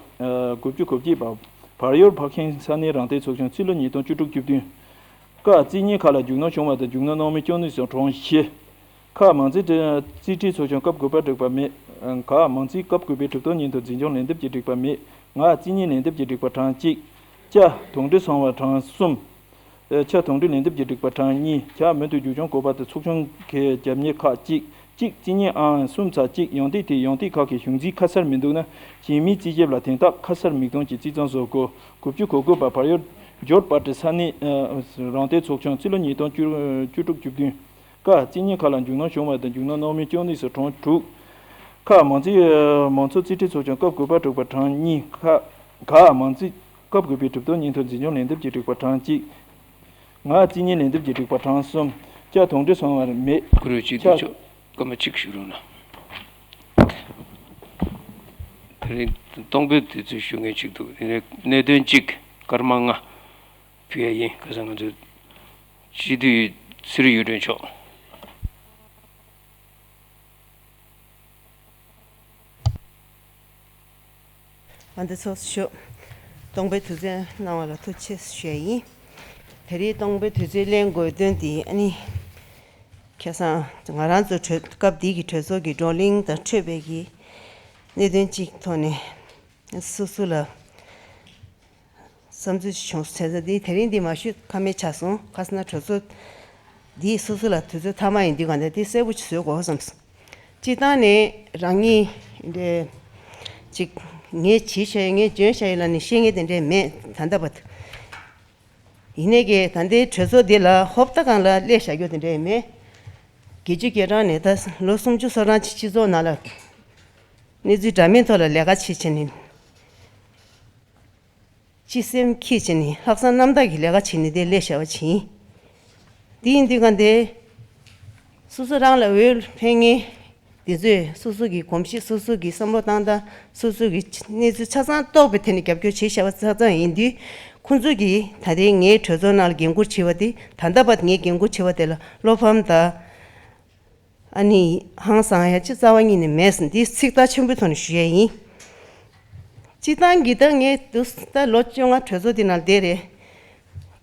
དགུ་བཅུ་གོ་བརྒྱད་པ། བར་ཡོར་ཕག་ཤིང་ས་གནས་རང་བདེན་ཚོགས་ཆུང་རྩིས་ལོ་ཉིས་སྟོང་བཅུ་དྲུག་བཅུ་བདུན། ཀ་རྩིས་རྙིང་ཁག་ལ་རྒྱུ་ནོར་བྱུང་བ་དང་རྒྱུ་ནོར་སྣོད་མིན་ཅོ་ནེ་སོགས་གྲངས་བཞི། ཁ་མང་རྩིས་རྩིས་ཁྲའི་ཚོགས་ཆུང་སྐབས་དགུ་པ་འགྲིག་པ་མེད། ག་མང་རྩིས་སྐབས་དགུ་པའི་གྲུབ་ཐོབ་སྙན་ཐོ་འཛིན་སྐྱོང་ལན་འདེབས་ཀྱིས་འགྲིག་པ་མེད། ང་རྩིས་རྙིང་ལན་འདེབས་ཀྱིས་འགྲིག་པ་གྲངས་གཅིག། ཀྱ་དོགས་འདྲི་སོང་བ་གྲངས་གསུམ། ཆ་དོགས་འདྲི་ལན་འདེབས་ཀྱིས་འགྲིག་པ་གྲངས་གཉིས། བྱ་མོན་དུ་རྒྱུག་ཆུང་དགོས་པ་དང་ཚོགས་ཆུང་གི་རྒྱབ་གཉེར་ཁག་གཅིག། གཅིག་རྩིས་རྙིང་ཨང་གསུམ་ཚེག་གཅིག། ཡང་ཏིག་དེ་ཡང་ཏིག་ཁག་གི་གཞུང་འཛིན་ཁ་གསལ་མི་འདུག་ན་གཞན་མིའི་རྩིས་ཞིབ་ལ་དན་རྟགས་ཁ་གསལ་མིག་མཐོང་གིས་རྩིས་རྩོམ་བཟོ་དགོས། དགུ་བཅུ་གོ་དགུ་པ། བར་ཡོར་ཇོར་པ་ཏི་ས་གནས་རང་བདེན་ཚོགས་ཆུང་རྩིས་ལོ་ཉིས་སྟོང་བཅུ་དྲུག་བཅུ་བདུན། ཀ་རྩིས་རྙིང་ཁག་ལ་རྒྱུ་ནོར་བྱུང་བ་དང་རྒྱུ་ནོར་སྣོད་མིན་ཅོ་ནེ་སོགས་གྲངས་དྲུག། ཁ་མང་རྩིས་མང་གཙོ་རྩིས་ཁྲའི་ཚོགས་ཆུང་སྐབས་དགུ་པ་འགྲིག་པ་གྲངས་གཉིས། ཁ་ག་མང་རྩིས་སྐབས་དགུ་པའི་གྲུབ་ཐོབ་སྙན་ཐོ་འཛིན་སྐྱོང་ལན་འདེབས་ཀྱིས་འགྲིག་པ་གྲངས་གཅིག། ང་རྩིས་རྙིང་ལན་འདེབས་ཀྱིས་འགྲིག་པ་གྲངས་གསུམ། ཀྱ་དོགས་འདྲི་སོང་བ་མེད། གུ་རུ་གཅིག་ཏུ་ཆག་སྐར་མ་གཅིག་ཞུ་རོགས་གནང་། དེ་རིང་སྟོང་དཔོན་དུས་ཚོད་ཞུ་མཁན་གཅིག་འདུག་དེ་ནས་གནད་དོན་གཅིག་སྐར་མ་ལྔ་ཕུལ་ཡ་ཡིན། ཁ་སང་ང་ཚོའི་སྤྱི་འཐུས་ཚུལ་ཁྲིམས་གཡུ་སྒྲོན་མཆོག་ཨ་འདི་ཚོགས་ཞུ། སྟོང་དཔོན་དུས་ཚོད་གནང་བ་ལ་ཐུགས་རྗེ་ཆེ་ཞུ་ཡ་ཡིན། དེ་རིང་སྟོང་དཔོན་དུས་ཚོད་ལེན་དགོས་དོན་དེ་ཨ་ནི། ཁ་སང་ང་རང་ཚོ་གྲོས་སྐབས་འདི་གི་གྲོས་ཚོགས་ཀྱི་བགྲོ་གླེང་དང་འཕྲོས་པའི་གི་གནད་དོན་གཅིག་ཐོག་ནས་སོ་སོ་ལ་བསམ་ཚུལ་ཞིག་བྱུང་སོང་། བྱས་ཙང་འདི་དེ་རིང་འདི་མ་ཞུས་ཁ་མེད་ཆགས་སོང་། ཁ་སང་གྲོས་ཚོགས་འདི་སོ་སོ་ལ་དུས་ཚོད་མཐའ་མ་ཡིན་དུས་ག་འདི་དེ་གསལ་པོ་ཞིག་བཟོ་དགོས་བསམ་སོང་། སྤྱིར་བཏང་ནས་རང་ཉིད་འདི་ཅིག་ངས་བྱས་བཞག་ཡོད་ངས་འཇོན་བཞག་ཡོད་ལབ་ནས་བཤད་མཁན་དེ་འདྲས་མེད་ད་ལྟ་བར་དུ། ཡིན་ནའི་གི་ད་ལྟའི་གྲོས་ཚོགས་འདི་ལ་ཧོབ་ལྟ་སྒང་ལ་སླེབས་བཞག་རྒྱུ་དེ་འདྲས་མེད། བརྒྱད་ཅུ་གྱ་གྲངས་ནས་ད་ལོ་སུམ་ཅུ་སོ་གྲངས་ཅིག་སྤྱི་ཚོགས་ནང་ལ་གནས་ཚུལ་འདྲ་མིན་ཐོག་ལ་ལས་ཀ་བྱེད་བྱེད་ནས། སྤྱི་སེམས་འཁྱེར་བྱས་ནས་ལྷག་བསམ་རྣམ་དག་གིས་ལས་ཀ་བྱས་ནས་དེ་སླེབས་བཞག་པ་ཅིག་ཡིན། དེ་ཡིན་དུས་ག་འདི་སོ་སོ་རང་ལ་འོས་འཕེན་མཁན་དེ་ཚོས་སོ་སོ་གི་གོམས་གཤིས་སོ་སོ་གི་བསམ་བློ་བཏང་སྟངས་སོ་སོ་གི་གནས་ཚུལ་ཆ་ཚང་རྟོགས་པའི་ཐད་ནས་རྒྱབ་སྐྱོར་བྱས་བཞག་པ་ཆ་ཚང་ཡིན་དུས། ཁོང་ཚོ་གིས་ད་ལྟའི་ངའི་གྲོས་ཚོགས་ནང་ལ་འགན་འཁུར་བྱེད་པ་དེ་ད་ལྟ་བར་ངས་འགན་འཁུར་བྱེད་པ་དེ་ལ་བློ་ཕམ་དང་། ཨ་ནི་ཧང་སང་ཡ་ཅི་རྩ་བ་ཉིད་ནས་མེད་ཟེར་འདི་ཚིག་ཐག་ཆོད་པོའི་ཐོག་ནས་ཞུ་ཡས་ཡིན། སྤྱིར་བཏང་གི་ད་ངས་འདུག་ད་ལོ་བཅོ་ལྔ་གྲོས་ཚོགས་འདི་ནང་བསྡད་རེད།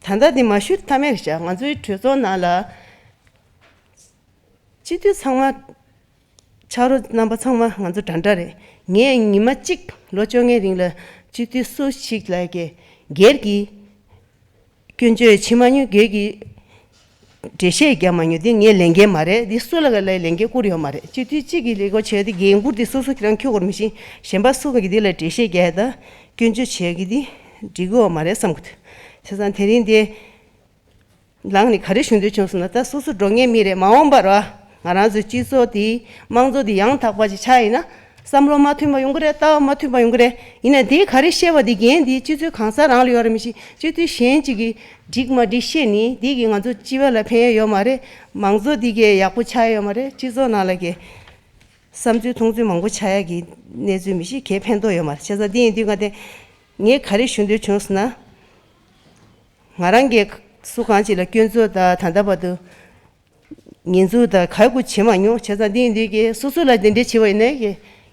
ད་ལྟ་འདི་མ་ཞུས་ཐབས་མེད་རེད་བཞག་ང་ཚོའི་གྲོས་ཚོགས་ནང་ལ་སྤྱི་འཐུས་ཚང་མ་ཕྱག་རོགས་རྣམ་པ་ཚང་མ་ང་ཚོ་འདྲ་འདྲ་རེད། ངས་ཉི་མ་གཅིག་ལོ་བཅོ་ལྔའི་རིང་ལ་སྤྱི་འཐུས་སུ་ཞིག་ལ་གི་སྒེར་གྱི་སྐྱོན་བརྗོད་བྱེད་མ་མྱོང་། སྒེར་གྱི་འགྲེལ་བཤད་རྒྱག་མ་མྱོང་། འདི་ངའི་ལས་འགན་མ་རེད། འདི་སུ་ལ་ག་ལའི་ལས་འགན་བསྐུར་ཡོད་མ་རེད། སྤྱི་འཐུས་གཅིག་གིས་ལས་ཀ་བྱས་ཏེ་འགན་འཁུར་དེ་སོ་སོ་ཁྱེད་རང་འཁྱེར་དགོས་རེད། མི་ཤེས་གཞན་པ་སུ་ག་གི་འདི་ལ་འགྲེལ་བཤད་རྒྱག་ཡ་དང་སྐྱོན་བརྗོད་བྱེད་ཡ་གི་འདི་འགྲིག་གི་ཡོད་མ་རེད་བསམ་གི་འདུག་བྱས་ཙང་དེ་རིང་འདི་ལངས་ནས་ག་རེ་ཞུ་འདོད་བྱུང་སོང་ན། ད་སོ་སོ་འགྲོ་ངེས་མི་རེད། མ་འོངས་པར་བ་ང་རང་ཚོའི་སྤྱི་ཚོགས་དེ་དམངས་གཙོ་དེ་ཡང་དག་པ་ཅིག་ཆགས་ཡིན་ན། བསམ་བློ་མ་མཐུན་པ་ཡོང་གི་རེད། ལྟ་བ་མ་མཐུན་པ་ཡོང་གི་རེད། ཡིན་ན་དེ་ག་རེ་བཤད་པ་དེ་འགན་དེ་སྤྱི་འཐུས་གང་ཟག་རང་ལ་ཡོད་རེད། མི་ཤེས་སྤྱི་འཐུས་གཞན་གཅིག་གིས་འགྲིག་མ་འགྲིག་བཤད་ནི་དེ་གིས་ང་ཚོ་སྤྱི་པ་ལ་ཕན་ཡ་ཡོད་མ་རེད། མང་གཙོ་དེ་གས་ཡག་པོ་ཆགས་ཡ་ཡོད་མ་རེད། སྤྱི་ཚོགས་ནང་ལ་གས་བསམ་ཚུལ་མཐོང་ཚུལ་མང་པོ་ཆགས་ཡ་གི་གནས་ཚུལ་མི་ཤེས་གས་ཕན་ཐོགས་ཡོད་མ་རེད། བྱས་ཙང་དེ་ཡིན་དུས་ང་དེ་ངས་ག་རེ་ཞུ་འདོད་བྱུང་སོང་ན། ང་རང་གིས་སུ་གང་ཅིག་ལ་སྐྱོན་འཛུགས་དང་ད་ལྟ་བར་དུ་ཉེས་འཛུགས་དང་ག་རེ་བྱེད་མ་མྱོང་། བྱས་ཙང་འདི་ཡིན་དུས་ཀྱི་སོ་སོ་ལ་དེ་འདྲའི་བྱེད་པ་ཡིན་ན་ཀྱི་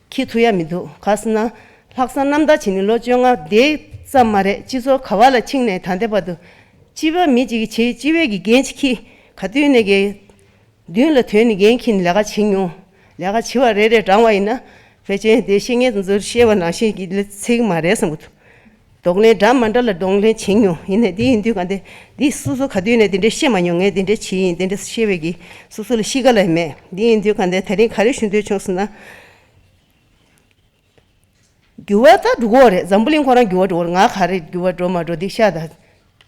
འཁྱེར་ཐུབ་ཡ་མི་འདུག་ག་ཟེར་ན་ལྷག་བསམ་རྣམ་དག་བྱས་ནས་ལོ་བཅོ་ལྔ་བསྡད་ཙམ་མ་རེད། སྤྱི་ཚོགས་ག་བ་ལ་ཕྱིན་ནས་ད་ལྟ་བར་དུ་སྤྱི་པ་མི་གཅིག་གིས་བྱེད་སྤྱི་པའི་གི་འགན་ཅིག་འཁྱེར་ག་དུས་ནས་ཀྱི་མདུན་ལ་དོན་ནས་འགན་འཁྱེར་ནས་ལས་ཀ་བྱེད་མྱོང་། ལས་ཀ་བྱེད་པ་རེ་རེ་བགྲང་བ་ཡིན་ན་ཕལ་ཆེར་དེ་བཤད་མཁན་དེ་ཚོར་བཤད་པ་ནང་བཞིན་གྱི་ལས་ཚིག་མ་རེད་བསམ་གྱི་འདུག་གདོང་ལེན་འདྲ་མ་འདྲ་ལ་གདོང་ལེན་བྱེད་མྱོང་། ཡིན་ནའི་འདི་ཡིན་དུས་ག་འདི་འདི་སོ་སོ་ག་དུས་ནས་དེ་འདྲ་ཤེས་མ་མྱོང་། ངས་དེ་འདྲ་བྱས་ཡིན་དེ་འདྲ་ཤེས་པའི་གི་སོ་སོ་ལ་གཤིས་ཀ་ལ་མེད། འདི་ཡིན་དུས་ག་འདི་ད་རིང་ག་རེ་ཞུ་འདོད་བྱུང་ཟེར་ན། འགྱུར་བ་ད་འགྲོ་གི་རེད། འཛམ་བུ་གླིང་ཁོ་རང་འགྱུར་བ་འགྲོ་གི་རེད། ང་ག་རེ་འགྱུར་བ་འགྲོ་མ་འགྲོ་འདི་ཤ་ད།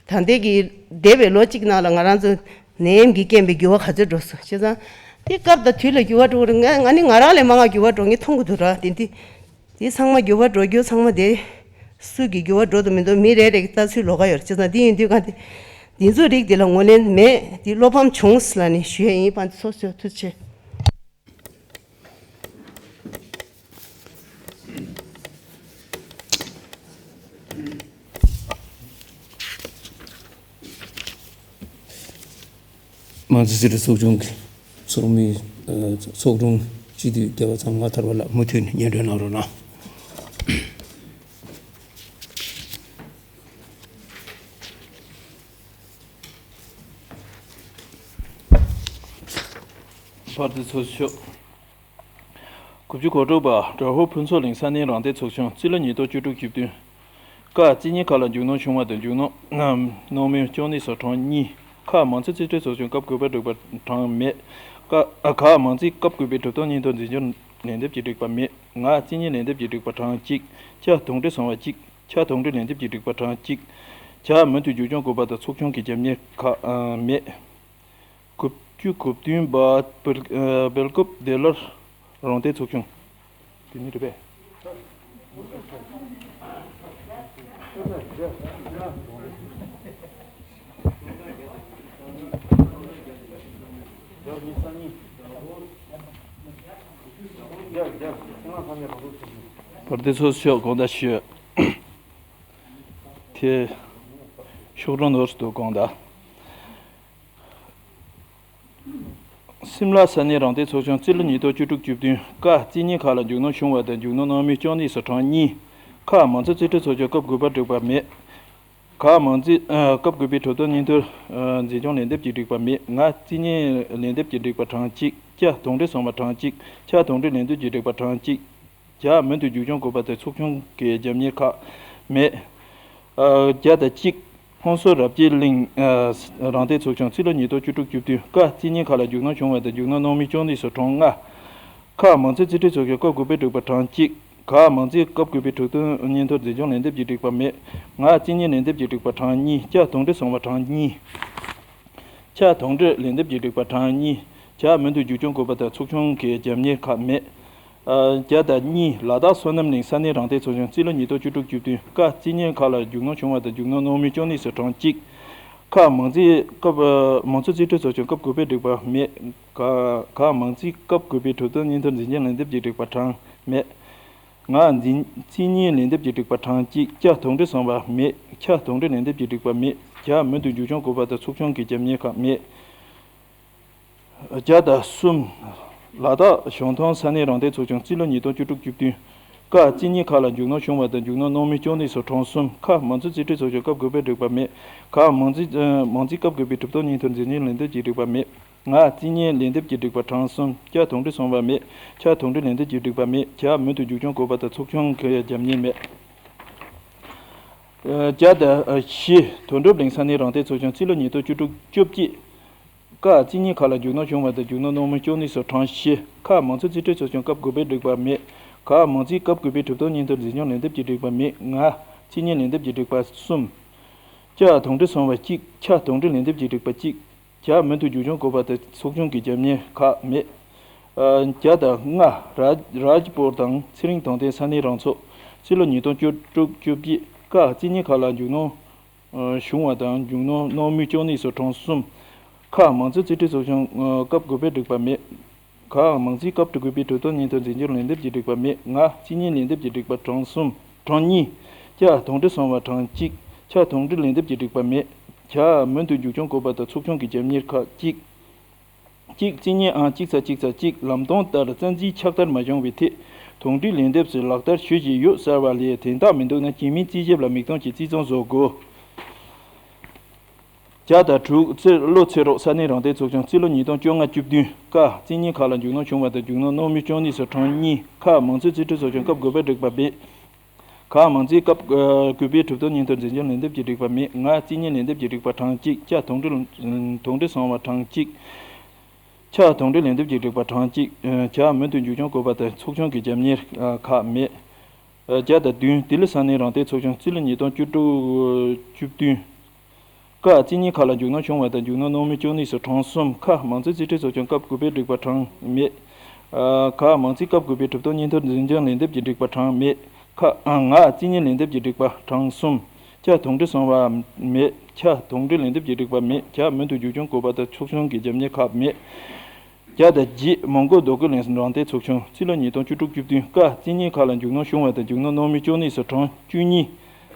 ད་ལྟའི་གི་འདས་པའི་ལོ་གཅིག་ནང་ལ་ང་རང་ཚོ་ནད་ཡམས་ཀྱི་རྐྱེན་པས་འགྱུར་བ་ག་ཚོད་འགྲོ་སོང་། བྱས་ཙང་དེ་སྐབས་དང་དུས་ལ་འགྱུར་བ་འགྲོ་གི་རེད། ང་ང་ནི་ང་རང་ལས་མང་བ་འགྱུར་བ་འགྲོ་ངས་མཐོང་གི་འདུག་ར། དེ་འདི་དེ་ཚང་མ་འགྱུར་བ་འགྲོ་རྒྱུ་ཚང་མ་དེ་སུ་གི་འགྱུར་བ་འགྲོ་འདུག་མི་འདུག་མི་རེ་རེ་གི་ལྟ་ཚུལ་ལོགས་ཀ་ཡོད་རེད། བྱས་ཙང་དེ་ཡིན་དུས་ག་དེ་འདི་ཚོ་རིགས་འདི་ལ་ངོས་ལེན་མེད། དེ་བློ་ཕམ་བྱུང་ལ་ནི་ཞུ་ཡ་ཡིན། པ་འདི་ཚོ་ཚོས་ཐུགས་རྗེ་ཆེ། དམངས་གཙོ་རྩིས་སྤྲོད་ཚོགས་ཆུང་གི་ཚོགས་མི། ཚོགས་དྲུང་སྤྱི་འཐུས་རྒྱལ་བ་ཚང་མ་ཐར་པ་ལགས་མུ་མཐུད་ནས་སྙན་སྒྲོན་གནང་རོགས་གནང་། བར་དུ་ཚོགས་ཞུགས། དགུ་བཅུ་གོ་དྲུག་པ། དགྲ་ཧོར་ཕུན་ཚོགས་གླིང་ས་གནས་རང་བདེན་ཚོགས་ཆུང་། རྩིས་ལོ་ཉིས་སྟོང་བཅུ་དྲུག་བཅུ་བདུན། ཀ། རྩིས་གཉིས་ཁག་ལ་མཇུག་སྣོན་བྱུང་བ་དང་མཇུག་སྣོན་གནང་མུས་བཅོ་ལྔ་སོགས་གྲངས་གཉིས། ཁ། མང་གཙོ་རྩིས་སྤྲོད་ཚོགས་ཆུང་སྐབས་དགུ་པའི་སྒྲིག་པ་གྲངས་མེད། ཀ། ག། མང་རྩིས་སྐབས་དགུ་པའི་གྲུབ་དོན་སྙིང་དོན་འཛིན་སྐྱོང་ལན་འདེབས་ཀྱི་སྒྲིག་པ་མེད། ང་། རྩིས་གཉིས་ལན་འདེབས་ཀྱི་སྒྲིག་པ་གྲངས་གཅིག་ཁ། དོགས་འདྲི་སོང་བ་གཅིག་ཁ། དོགས་འདྲི་ལན་འདེབས་ཀྱི་སྒྲིག་པ་གྲངས་གཅིག་ཁ། མུ་མཐུད་མཇུག་སྐྱོང་དགོས་པ་དང་ཚོགས་ཆུང་གི་རྒྱབ་གཉེར་ཁག་མེད། དགུ་བཅུ་གོ་བདུན་པ། སྦེལ་ཨ་སྦེལ་ཀོབ་བདེ་སླར་རང་བདེན་ཚོགས་ཆུང་། དེ་ནི་རེད་པས། བར་དེ་ཚོ་ཤོག་དགོངས་དག་ཞུ། དེ་ཤོག་གྲངས་ནོར་སུ་འདུག་དགོངས་དག་སིམ་ལ་ས་གནས་རང་བདེན་ཚོགས་ཆུང་། རྩིས་ལོ་ཉིས་སྟོང་བཅུ་དྲུག་བཅུ་བདུན། ཀ། རྩིས་གཉིས་ཁག་ལ་མཇུག་སྣོན་བྱུང་བ་དང་མཇུག་སྣོན་གནང་མུས་བཅོ་ལྔ་སོགས་གྲངས་གཉིས། ཁ། མང་གཙོ་རྩིས་སྤྲོད་ཚོགས་ཆུང་སྐབས་དགུ་པ་སྒྲིག་པ་མེད། ག། མང་རྩིས་ཨ་སྐབས་དགུ་པའི་གྲུབ་དོན་སྙིང་དོན་ཨ་འཛིན་སྐྱོང་ལན་འདེབས་ཀྱི་སྒྲིག་པ་མེད། ང་། རྩིས་གཉིས་ལན་འདེབས་ཀྱི་སྒྲིག་པ་གྲངས་གཅིག་ཁ། དོགས་འདྲི་སོང་བ་གྲངས་གཅིག་ཁ། དོགས་འདྲི་ལན་འདེབས་ཀྱི་སྒྲིག་པ་གྲངས་གཅིག་ཁ། མུ་མཐུད་མཇུག་སྐྱོང་དགོས་པ་དང་ཚོགས་ཆུང་གི་རྒྱབ་གཉེར་ཁག་མེད། ཨ་བརྒྱ་དང་གཅིག་ཧོན་སུར་རབ་རྒྱས་གླིང་ཨ་རང་བདེན་ཚོགས་ཆུང་། རྩིས་ལོ་ཉིས་སྟོང་བཅུ་དྲུག་བཅུ་བདུན། ཀ། རྩིས་གཉིས་ཁག་ལ་མཇུག་སྣོན་བྱུང་བ་དང་མཇུག་སྣོན་གནང་མུས་བཅོ་ལྔ་སོགས་གྲངས་ལྔ། ཁ། མང་རྩིས་རྩིས་སྤྲོད་ཚོགས་ཆུང་སྐབས་དགུ་པའི་སྒྲིག་པ་གྲངས་གཅིག་ག། མང་རྩིས་སྐབས་དགུ་པའི་གྲུབ་དོན་སྙིང་དོན་འཛིན་སྐྱོང་ལན་འདེབས་ཀྱི་སྒྲིག་པ་མེད། ང་། རྩིས་གཉིས་ལན་འདེབས་ཀྱི་སྒྲིག་པ་གྲངས་གཉིས། ཁ། དོགས་འདྲི་སོང་བ་གྲངས་གཉིས། ཁ། དོགས་འདྲི་ལན་འདེབས་ཀྱི་སྒྲིག་པ་གྲངས་གཉིས། ཁ། མུ་མཐུད་མཇུག་སྐྱོང་དགོས་པ་དང་ཚོགས་ཆུང་གི་རྒྱབ་གཉེར་ཁག་མེད། ཨ་བརྒྱ་དང་གཉིས། ལ་དྭགས་བསོད་ནམས་གླིང་ས་གནས་རང་བདེན་ཚོགས་ཆུང་། རྩིས་ལོ་ཉིས་སྟོང་བཅུ་དྲུག་བཅུ་བདུན། ཀ། རྩིས་གཉིས་ཁག་ལ་མཇུག་སྣོན་བྱུང་བ་དང་མཇུག་སྣོན་གནང་མུས་བཅོ་ལྔ་སོགས་གྲངས་གཅིག་ཁ། མང་རྩིས་སྐབས་ཨ་མང་གཙོ་རྩིས་སྤྲོད་ཚོགས་ཆུང་སྐབས་དགུ་པའི་སྒྲིག་པ་མེད། ག། ག། མང་རྩིས་སྐབས་དགུ་པའི་གྲུབ་དོན་སྙིང་དོན་འཛིན་སྐྱོང་ལན་འདེབས་ཀྱི་སྒྲིག་པ་གྲངས་མེད། ང་། འཛིན་རྩིས་གཉིས་ལན་འདེབས་ཀྱི་སྒྲིག་པ་གྲངས་གཅིག་ཁ། དོགས་འདྲི་སོང་བ་མེད། ཁ། དོགས་འདྲི་ལན་འདེབས་ཀྱི་སྒྲིག་པ་མེད། ཁ། མུ་མཐུད་མཇུག་སྐྱོང་དགོས་པ་དང་ཚོགས་ཆུང་གི་རྒྱབ་གཉེར་ཁག་མེད། བརྒྱ་དང་གསུམ། ལ་དྭགས་གཞོང་ཐང་ས་གནས་རང་བདེན་ཚོགས་ཆུང་། རྩིས་ལོ་ཉིས་སྟོང་བཅུ་དྲུག་བཅུ་བདུན། ཀ། རྩིས་གཉིས་ཁག་ལ་མཇུག་སྣོན་བྱུང་བ་དང་མཇུག་སྣོན་གནང་མུས་བཅོ་ལྔ་སོགས་གྲངས་གསུམ། ཁ། མང་གཙོ་རྩིས་སྤྲོད་ཚོགས་ཆུང་སྐབས་དགུ་པའི་སྒྲིག་པ་མེད། ག། མང་རྩིས་ཨ་མང་རྩིས་སྐབས་དགུ་པའི་གྲུབ་དོན་སྙིང་དོན་འཛིན་སྐྱོང་ལན་འདེབས་ཀྱི་སྒྲིག་པ་མེད། ང་། རྩིས་གཉིས་ལན་འདེབས་ཀྱི་སྒྲིག་པ་གྲངས་གསུམ། ཁ། དོགས་འདྲི་སོང་བ་མེད། ཁ། དོགས་འདྲི་ལན་འདེབས་ཀྱི་སྒྲིག་པ་མེད། ཁ། མུ་མཐུད་མཇུག་སྐྱོང་དགོས་པ་དང་ཚོགས་ཆུང་གི་རྒྱབ་གཉེར་མེད། ཨ་བརྒྱ་དང་བཞི། དོན་གྲུབ་གླིང་ས་གནས་རང་བདེན་ཚོགས་ཆུང་། རྩིས་ལོ་ཉིས་སྟོང་བཅུ་དྲུག་བཅུ་གཅིག་ཀ། རྩིས་གཉིས་ཁག་ལ་མཇུག་སྣོན་བྱུང་བ་དང་མཇུག་སྣོན་གནང་མུས་བཅོ་ལྔ་སོགས་གྲངས་བཞི། ཁ། མང་གཙོ་རྩིས་སྤྲོད་ཚོགས་ཆུང་སྐབས་དགུ་པའི་སྒྲིག་པ་མེད། ག། མང་རྩིས་སྐབས་དགུ་པའི་གྲུབ་དོན་སྙིང་དོན་འཛིན་སྐྱོང་ལན་འདེབས་ཀྱི་སྒྲིག་པ་མེད། ང་། རྩིས་གཉིས་ལན་འདེབས་ཀྱི་སྒྲིག་པ་གསུམ། ཀ། དོགས་འདྲི་སོང་བ་གཅིག་ཁ། དོགས་འདྲི་ལན་འདེབས་ཀྱི་སྒྲིག་པ་གཅིག་ཁ། མུ་མཐུད་མཇུག་སྐྱོང་དགོས་པ་དང་ཚོགས་ཆུང་གི་རྒྱབ་གཉེར་ཁག་མེད། ཨ་བརྒྱ་དང་ལྔ། རཱ་རཱཇ་པུར་དང་ཚེ་རིང་དོན་ལྡན་ས་གནས་རང་ཚོགས། རྩིས་ལོ་ཉིས་སྟོང་བཅུ་དྲུག་བཅུ་གཅིག་ཀ། རྩིས་གཉིས་ཁག་ལ་མཇུག་སྣོན་ཨ་བྱུང་བ་དང་མཇུག་སྣོན་གནང་མུས་བཅོ་ལྔ་སོགས་གྲངས་གསུམ། ཁ། མང་གཙོ་རྩིས་སྤྲོད་ཚོགས་ཆུང་ཨ་སྐབས་དགུ་པའི་སྒྲིག་པ་མེད། ག། མང་རྩིས་སྐབས་དགུ་པའི་གྲུབ་དོན་སྙིང་དོན་འཛིན་སྐྱོང་ལན་འདེབས་ཀྱི་སྒྲིག་པ་མེད། ང་། རྩིས་གཉིས་ལན་འདེབས་ཀྱི་སྒྲིག་པ་གྲངས་གསུམ། གྲངས་གཉིས། ཀ། དོགས་འདྲི་སོང་བ་གྲངས་གཅིག་ཁ། དོགས་འདྲི་ལན་འདེབས་ཀྱི་སྒྲིག་པ་མེད། ཁ། མུ་མཐུད་མཇུག་སྐྱོང་དགོས་པ་དང་ཚོགས་ཆུང་གི་རྒྱབ་གཉེར་ཁག་གཅིག་གཅིག་རྩིས་གཉིས་ཨང་གཅིག་ཚ་གཅིག་ཚ་གཅིག་ལམ་སྟོན་ལྟར་རྩ་འཛིན་ཕྱག་བསྟར་མ་བྱུང་བའི་ཐད་དོགས་འདྲི་ལན་འདེབས་སུ་ལག་བསྟར་ཞུ་བཞིན་ཡོད་ཟེར་བ་ལས་དོན་དག་མི་འདུག་ན་གཅིག་མིན་རྩིས་ཞིབ་ལ་མིག་མཐོང་གིས་རྩིས་ཚང་བཟོ་དགོས། བརྒྱ་དང་དྲུག་ཚེ་བློ་ཚེ་རོགས་ས་གནས་རང་བདེན་ཚོགས་ཆུང་། རྩིས་ལོ་ཉིས་སྟོང་བཅོ་ལྔ་བཅུ་བདུན། ཀ། རྩིས་གཉིས་ཁག་ལ་མཇུག་སྣོན་བྱུང་བ་དང་མཇུག་སྣོན་གནང་མུས་བཅོ་ལྔ་སོགས་གྲངས་གཉིས། ཁ། མང་གཙོའི་རྩིས་སྤྲོད་ཚོགས་ཆུང་སྐབས་དགུ་པའི་སྒྲིག་པ་མེད། ག་མང་རྩིས་སྐབས་ཨ་དགུ་པའི་གྲུབ་ཐོབ་སྙིང་ཐོར་འཛིན་སྐྱོང་ལན་འདེབས་ཀྱི་རིགས་པ་མེད། ང་རྩིས་གཉིས་ལན་འདེབས་ཀྱི་རིགས་པ་གྲངས་གཅིག་ཅ་དོང་ཁྲི་དོང་ཁྲི་སོང་བ་གྲངས་གཅིག་ཆ་དོང་ཁྲི་ལན་འདེབས་ཀྱི་རིགས་པ་གྲངས་གཅིག་ཇ་མུ་མཐུད་མཇུག་སྐྱོང་དགོས་པ་དང་ཚོགས་ཆུང་གི་རྒྱབ་གཉེར་ཁག་མེད། བརྒྱ་དང་བདུན། ལྡི་ལི་ས་གནས་རང་བདེན་ཚོགས་ཆུང་རྩིས་ལོ་ཉིས་སྟོང་བཅུ་དྲུག་བཅུ་བདུན། ཀ་རྩིས་གཉིས་ཁག་ལ་མཇུག་སྣོན་བྱུང་བ་དང་མཇུག་སྣོན་གནང་མུས་བཅུ་གཉིས་སུ་གྲངས་གསུམ། ཁ་མང་གཙོའི་རྩིས་ཁྲའི་ཚོགས་ཆུང་སྐབས་དགུ་པའི་རིགས་པ་གྲངས་མེད། ག་མང་གཙོའི་སྐབས་དགུ་པའི་གྲུབ་ཐོབ་སྙིང་ཐོར་འཛིན་སྐྱོང་ལན་འདེབས་ཀྱི་རིགས་པ་གྲངས་མེད། ཁ་ང་རྩིས་གཉིས་ལན་འདེབས་ཀྱི་རིགས་པ་གྲངས་གསུམ། ཅ་དོང་ཁྲི་སོང་བ་མེད། ཆ་དོང་ཁྲི་ལན་འདེབས་ཀྱི་རིགས་པ་མེད། ཇ་མུ་མཐུད་མཇུག་སྐྱོང་དགོས་པ་དང་ཚོགས་ཆུང་གི་རྒྱབ་གཉེར་ཁག་མེད། བརྒྱ་དང་བརྒྱད། མོན་གྷོ་རྡོ་བརྐོས་ལས་རང་བདེན་ཚོགས་ཆུང་རྩིས་ལོ་ཉིས་སྟོང་བཅུ་དྲུག་བཅུ་བདུན། ཀ་རྩིས་གཉིས་ཁག་ལ་མཇུག་སྣོན་བྱུང་བ་དང་མཇུག་སྣོན་གནང་མུས་བཅུ་གཉིས་སུ་གྲངས་བཅུ་གཉིས།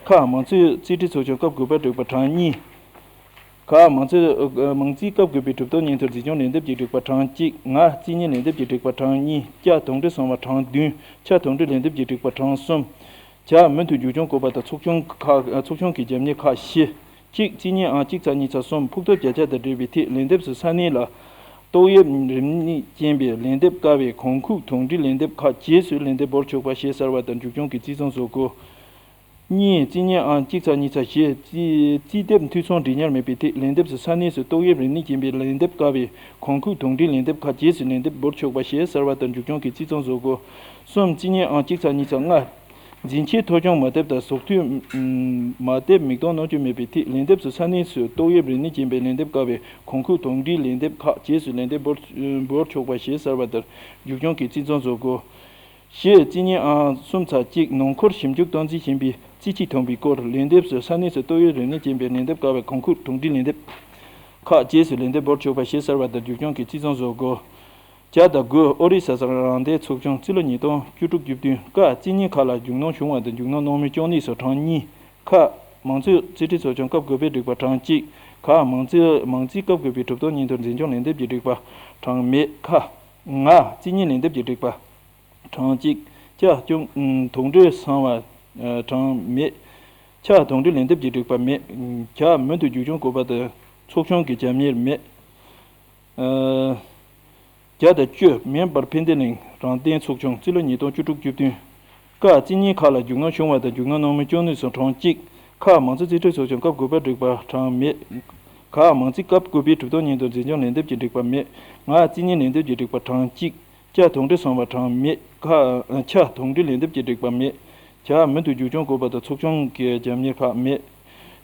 ཁ་མང་གཙོའི་རྩིས་ཁྲའི་ཚོགས་ཆུང་སྐབས་དགུ་པའི་རིགས་པ་གྲངས་གཉིས། ག་མང་གཙོའི་མང་གཙོའི་སྐབས་དགུ་པའི་གྲུབ་ཐོབ་སྙིང་ཐོར་འཛིན་སྐྱོང་ལན་འདེབས་ཀྱི་རིགས་པ་གྲངས་གཅིག་ང་རྩིས་གཉིས་ལན་འདེབས་ཀྱི་རིགས་པ་གྲངས་གཉིས། ཅ་དོང་ཁྲི་སོང་བ་གྲངས་བདུན། ཆ་དོང་ཁྲི་ལན་འདེབས་ཀྱི་རིགས་པ་གྲངས་གསུམ། ཇ་མུ་མཐུད་མཇུག་སྐྱོང་དགོས་པ་དང་ཚོགས་ཆུང་ཁག་ཚོགས་ཆུང་གི་རྒྱབ་གཉེར་ཁག་བཞི། གཅིག་རྩིས་གཉིས་ཨང་གཅིག་ཚ་གཉིས་ཚ་གསུམ། ཕུགས་ཐོབ་བརྒྱ་ཆ་དང་འབྲེལ་བའི་ཐད་ལན་འདེབས་སུ་ས་གནས་ལ་ཏོག་དབྱིབས་རིམས་ནད་རྐྱེན་པས་ལན་འདེབས་དཀའ་བའི་གོང་ཁུག་དོང་ཁྲིའི་ལན་འདེབས་ཁག་རྗེས་སུ་ལན་འདེབས་འབོར་ཆོག་པ་ཞེས་གསལ་བ་ལྟར་མཇུག་སྐྱོང་གི་རྩིས་ཚང་བཟོ་དགོས། གཉིས་རྩིས་གཉིས་ཨང་གཅིག་ཚ་གཉིས་ཚ་བཞི། རྩིས་རྩིས་དེབ་འཐུས་ཚང་འགྲིག་ཉར་མེད་པའི་ཐད་ལན་འདེབས་སུ་ས་གནས་སུ་ཏོག་དབྱིབས་རིམས་ནད་རྐྱེན་པས་ལན་འདེབས་དཀའ་བའི་གོང་ཁུག་དོང་ཁྲིའི་ལན་འདེབས་ཁག་རྗེས་སུ་ལན་འདེབས་འབོར་ཆོག་པ་ཞེས་གསལ་བ་ལྟར་མཇུག་སྐྱོང་གི་རྩིས་ཚང་བཟོ་དགོས། གསུམ་རྩིས་གཉིས་ཨང་གཅིག་ཚ་གཉིས་ཚ་ལྔ། འཛིན་ཆས་ཐོ་སྦྱོང་མ་དེབ་དང་ཟོག་འཐུས་མ་དེབ་མིག་མཐོང་གནང་རྒྱུ་མེད་པའི་ཐད་ལན་འདེབས་སུ་ས་གནས་སུ་ཏོག་དབྱིབས་རིམས་ནད་རྐྱེན་པས་ལན་འདེབས་དཀའ་བའི་གོང་ཁུག་དོང་ཁྲིའི་ལན་འདེབས་ཁག་རྗེས་སུ་ལན་འདེབས་འབོར་འབོར་ཆོག་པ་ཞེས་གསལ་བ་ལྟར་མཇུག་སྐྱོང་གི་རྩིས་ཚང་བཟོ་དགོས། བཞི་རྩིས་གཉིས་ཨང་གསུམ་ཚ་གཅིག་ནང་འཁོར་ཞིབ་འཇུག་སྟངས་འཛིན་ཞིང་པའི་རྩིས་ཆད་ཐོན་པའི་སྐོར་ལན་འདེབས་སུ་ས་གནས་སུ་ཏོག་དབྱིབས་རིམས་ནད་རྐྱེན་པས་ལན་འདེབས་དཀའ་བའི་གོང་ཁུག་དོང་ཁྲིའི་ལན་འདེབས་ཁག་རྗེས་སུ་ལན་འདེབས་འབོར་ཆོག་པ་ཞེས་གསལ་བ་ལྟར་མཇུག་སྐྱོང་གི་རྩིས་ཚང་བཟོ་དགོས། བརྒྱ་དང་དགུ། ཨོ་རི་ས་ས་རང་བདེན་ཚོགས་ཆུང་རྩིས་ལོ་ཉིས་སྟོང་བཅུ་དྲུག་བཅུ་བདུན། ཀ་རྩིས་གཉིས་ཁག་ལ་མཇུག་སྣོན་བྱུང་བ་དང་མཇུག་སྣོན་གནང་མུས་བཅུ་གཉིས་སུ་གྲངས་གཉིས། ཁ་མང་གཙོའི་རྩིས་ཁྲའི་ཚོགས་ཆུང་སྐབས་དགུ་པའི་རིགས་པ་གྲངས་གཅིག་ག་མང་གཙོའི་མང་གཙོའི་སྐབས་དགུ་པའི་གྲུབ་ཐོབ་སྙིང་ཐོར་འཛིན་སྐྱོང་ལན་འདེབས་ཀྱི་རིགས་པ་གྲངས་མེད། ཁ་ང་རྩིས་གཉིས་ལན་འདེབས་ཀྱི་རིགས་པ་གྲངས་གཅིག་ཅ་སྐྱོང་དོང་ཁྲི་སོང་བ་གྲངས་མེད། ཆ་དོང་ཁྲི་ལན་འདེབས་ཀྱི་རིགས་པ་མེད། ཇ་མུ་མཐུད་མཇུག་སྐྱོང་དགོས་པ་དང་ཚོགས་ཆུང་གི་རྒྱབ་གཉེར་མེད། བརྒྱ་དང་བཅུ། མེ་འབར་འཕེན་བདེ་གླིང་རང་བདེན་ཚོགས་ཆུང་རྩིས་ལོ་ཉིས་སྟོང་བཅུ་དྲུག་བཅུ་བདུན། ཀ་རྩིས་གཉིས་ཁག་ལ་མཇུག་སྣོན་བྱུང་བ་དང་མཇུག་སྣོན་གནང་མུས་བཅུ་གཉིས་སུ་གྲངས་གཅིག་ཁ་མང་གཙོའི་རྩིས་ཁྲའི་ཚོགས་ཆུང་སྐབས་དགུ་པའི་རིགས་པ་གྲངས་མེད། ག་མང་གཙོའི་སྐབས་དགུ་པའི་གྲུབ་ཐོབ་སྙིང་ཐོར་འཛིན་སྐྱོང་ལན་འདེབས་ཀྱི་རིགས་པ་མེད། ང་རྩིས་གཉིས་ལན་འདེབས་ཀྱི་རིགས་པ་གྲངས་གཅིག་ཅ་དོང་ཁྲི་སོང་བ་གྲངས་མེད། ཁ་ཆ་དོང་ཁྲི་ལན་འདེབས་ཀྱི་རིགས་པ་མེད། ཇ་མུ་མཐུད་མཇུག་སྐྱོང་དགོས་པ་དང་ཚོགས་ཆུང་གི་རྒྱབ་གཉེར་ཁག་མེད།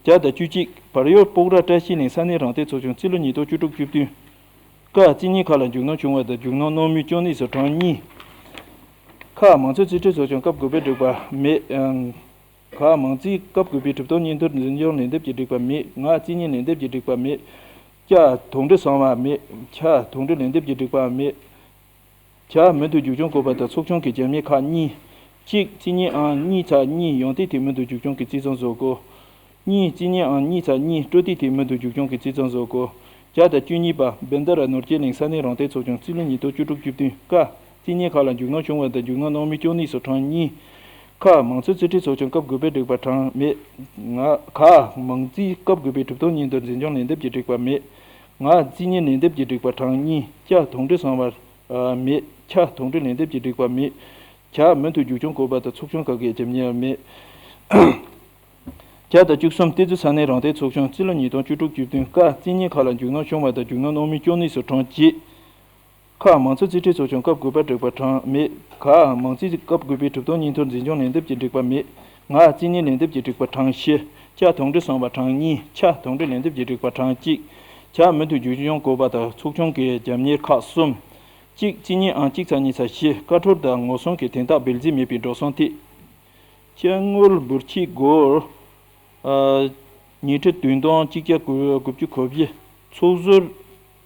བརྒྱ་དང་བཅུ་གཅིག་བར་ཡོད་སྤོག་ར་བཀྲ་ཤིས་གླིང་ས་གནས་རང་བདེན་ཚོགས་ཆུང་རྩིས་ལོ་ཉིས་སྟོང་བཅུ་དྲུག་བཅུ་བདུན། ཀ་རྩིས་གཉིས་ཁག་ལ་མཇུག་སྣོན་བྱུང་བ་དང་མཇུག་སྣོན་གནང་མུས་བཅུ་གཉིས་སུ་གྲངས་གཉིས། ཁ་མང་གཙོའི་རྩིས་ཁྲའི་ཚོགས་ཆུང་སྐབས་དགུ་པའི་རིགས་པ་མེད། ཁ་མང་གཙོའི་སྐབས་དགུ་པའི་གྲུབ་ཐོབ་སྙིང་ཐོར་འཛིན་སྐྱོང་ལན་འདེབས་ཀྱི་རིགས་པ་མེད། ང་རྩིས་གཉིས་ལན་འདེབས་ཀྱི་རིགས་པ་མེད། ཅ་དོང་ཁྲི་སོང་བ་མེད། ཆ་དོང་ཁྲི་ལན་འདེབས་ཀྱི་རིགས་པ་མེད། ཇ་མུ་མཐུད་མཇུག་སྐྱོང་དགོས་པ་དང་ཚོགས་ཆུང་གི་རྒྱབ་གཉེར་ཁག་གཉིས། གཅིག་རྩིས་གཉིས་ཨང་གཉིས་ཚ་གཉིས་ཡོན་ཏན་དེ་མུ་མཐུད་མཇུག་སྐྱོང་གི་རྩིས་ཚང་བཟོ་དགོས། གཉིས་རྩིས་གཉིས་ཨང་གཉིས་ཚ་གཉིས་སྤྲོ་སྟེགས་དེ་མུ་མཐུད་མཇུག་སྐྱོང་གི་རྩིས་ཚང་བཟོ་དགོས། བརྒྱ་དང་བཅུ་གཉིས་པ་བེན་ད་ར་ནོར་སྐྱེལ་གླིང་ས་གནས་རང་བདེན་ཚོགས་ཆུང་རྩིས་ལོ་ཉིས་སྟོང་བཅུ་དྲུག་བཅུ་བདུན། ཀ་རྩིས་གཉིས་ཁག་ལ་མཇུག་སྣོན་བྱུང་བ་དང་མཇུག་སྣོན་གནང་མུས་བཅུ་གཉིས་སུ་གྲངས་གཉིས། ཁ་མང་གཙོའི་རྩིས་ཁྲའི་ཚོགས་ཆུང་སྐབས་དགུ་པའི་རིགས་པ་གྲངས་མེད། ང་ག་མང་གཙོའི་སྐབས་དགུ་པའི་གྲུབ་ཐོབ་སྙིང་ཐོར་འཛིན་སྐྱོང་ལན་འདེབས་ཀྱི་རིགས་པ་མེད། ང་རྩིས་གཉིས་ལན་འདེབས་ཀྱི་རིགས་པ་གྲངས་གཉིས། ཅ་དོང་ཁྲི་སོང་བ་མེད། ཆ་དོང་ཁྲི་ལན་འདེབས་ཀྱི་རིགས་པ་མེད། ཇ་མུ་མཐུད་མཇུག་སྐྱོང་དགོས་པ་དང་ཚོགས་ཆུང་ཁག་གི་རྒྱབ་གཉེར་མེད། བརྒྱ་དང་བཅུ་གསུམ་གཏེར་མཛོད་ས་གནས་རང་བདེན་ཚོགས་ཆུང་རྩིས་ལོ་ཉིས་སྟོང་བཅུ་དྲུག་བཅུ་བདུན། ཀ་རྩིས་གཉིས་ཁག་ལ་མཇུག་སྣོན་བྱུང་བ་དང་མཇུག་སྣོན་གནང་མུས་བཅུ་གཉིས་སུ་གྲངས་བརྒྱད། ཁ་མང་གཙོའི་རྩིས་ཁྲའི་ཚོགས་ཆུང་སྐབས་དགུ་པའི་རིགས་པ་གྲངས་མེད། ག་མང་གཙོའི་སྐབས་དགུ་པའི་གྲུབ་ཐོབ་སྙིང་ཐོར་འཛིན་སྐྱོང་ལན་འདེབས་ཀྱི་རིགས་པ་མེད། ང་རྩིས་གཉིས་ལན་འདེབས་ཀྱི་རིགས་པ་གྲངས་བཞི། ཅ་དོང་ཁྲི་སོང་བ་གྲངས་གཉིས། ཆ་དོང་ཁྲི་ལན་འདེབས་ཀྱི་རིགས་པ་གྲངས་གཅིག་ཇ་མུ་མཐུད་མཇུག་སྐྱོང་དགོས་པ་དང་ཚོགས་ཆུང་གི་རྒྱབ་གཉེར་ཁག་གསུམ། གཅིག་རྩིས་གཉིས་ཨང་གཅིག་ཚ་གཉིས་ཚ་བཞི་བཀའ་འཁྲོལ་དང་ངོ་སྲུང་གི་དོན་དག་སྦེལ་རྩིས་མེད་པའི་འགྲོ་སོང་ཐད། སྤྱི་དངུལ་འབོར་ཆད་སྒོར། ཨ། ཉིས་ཁྲི་བདུན་སྟོང་གཅིག་བརྒྱ་དགུ་བཅུ་གོ་བཞི། ཚོགས་ཟུར་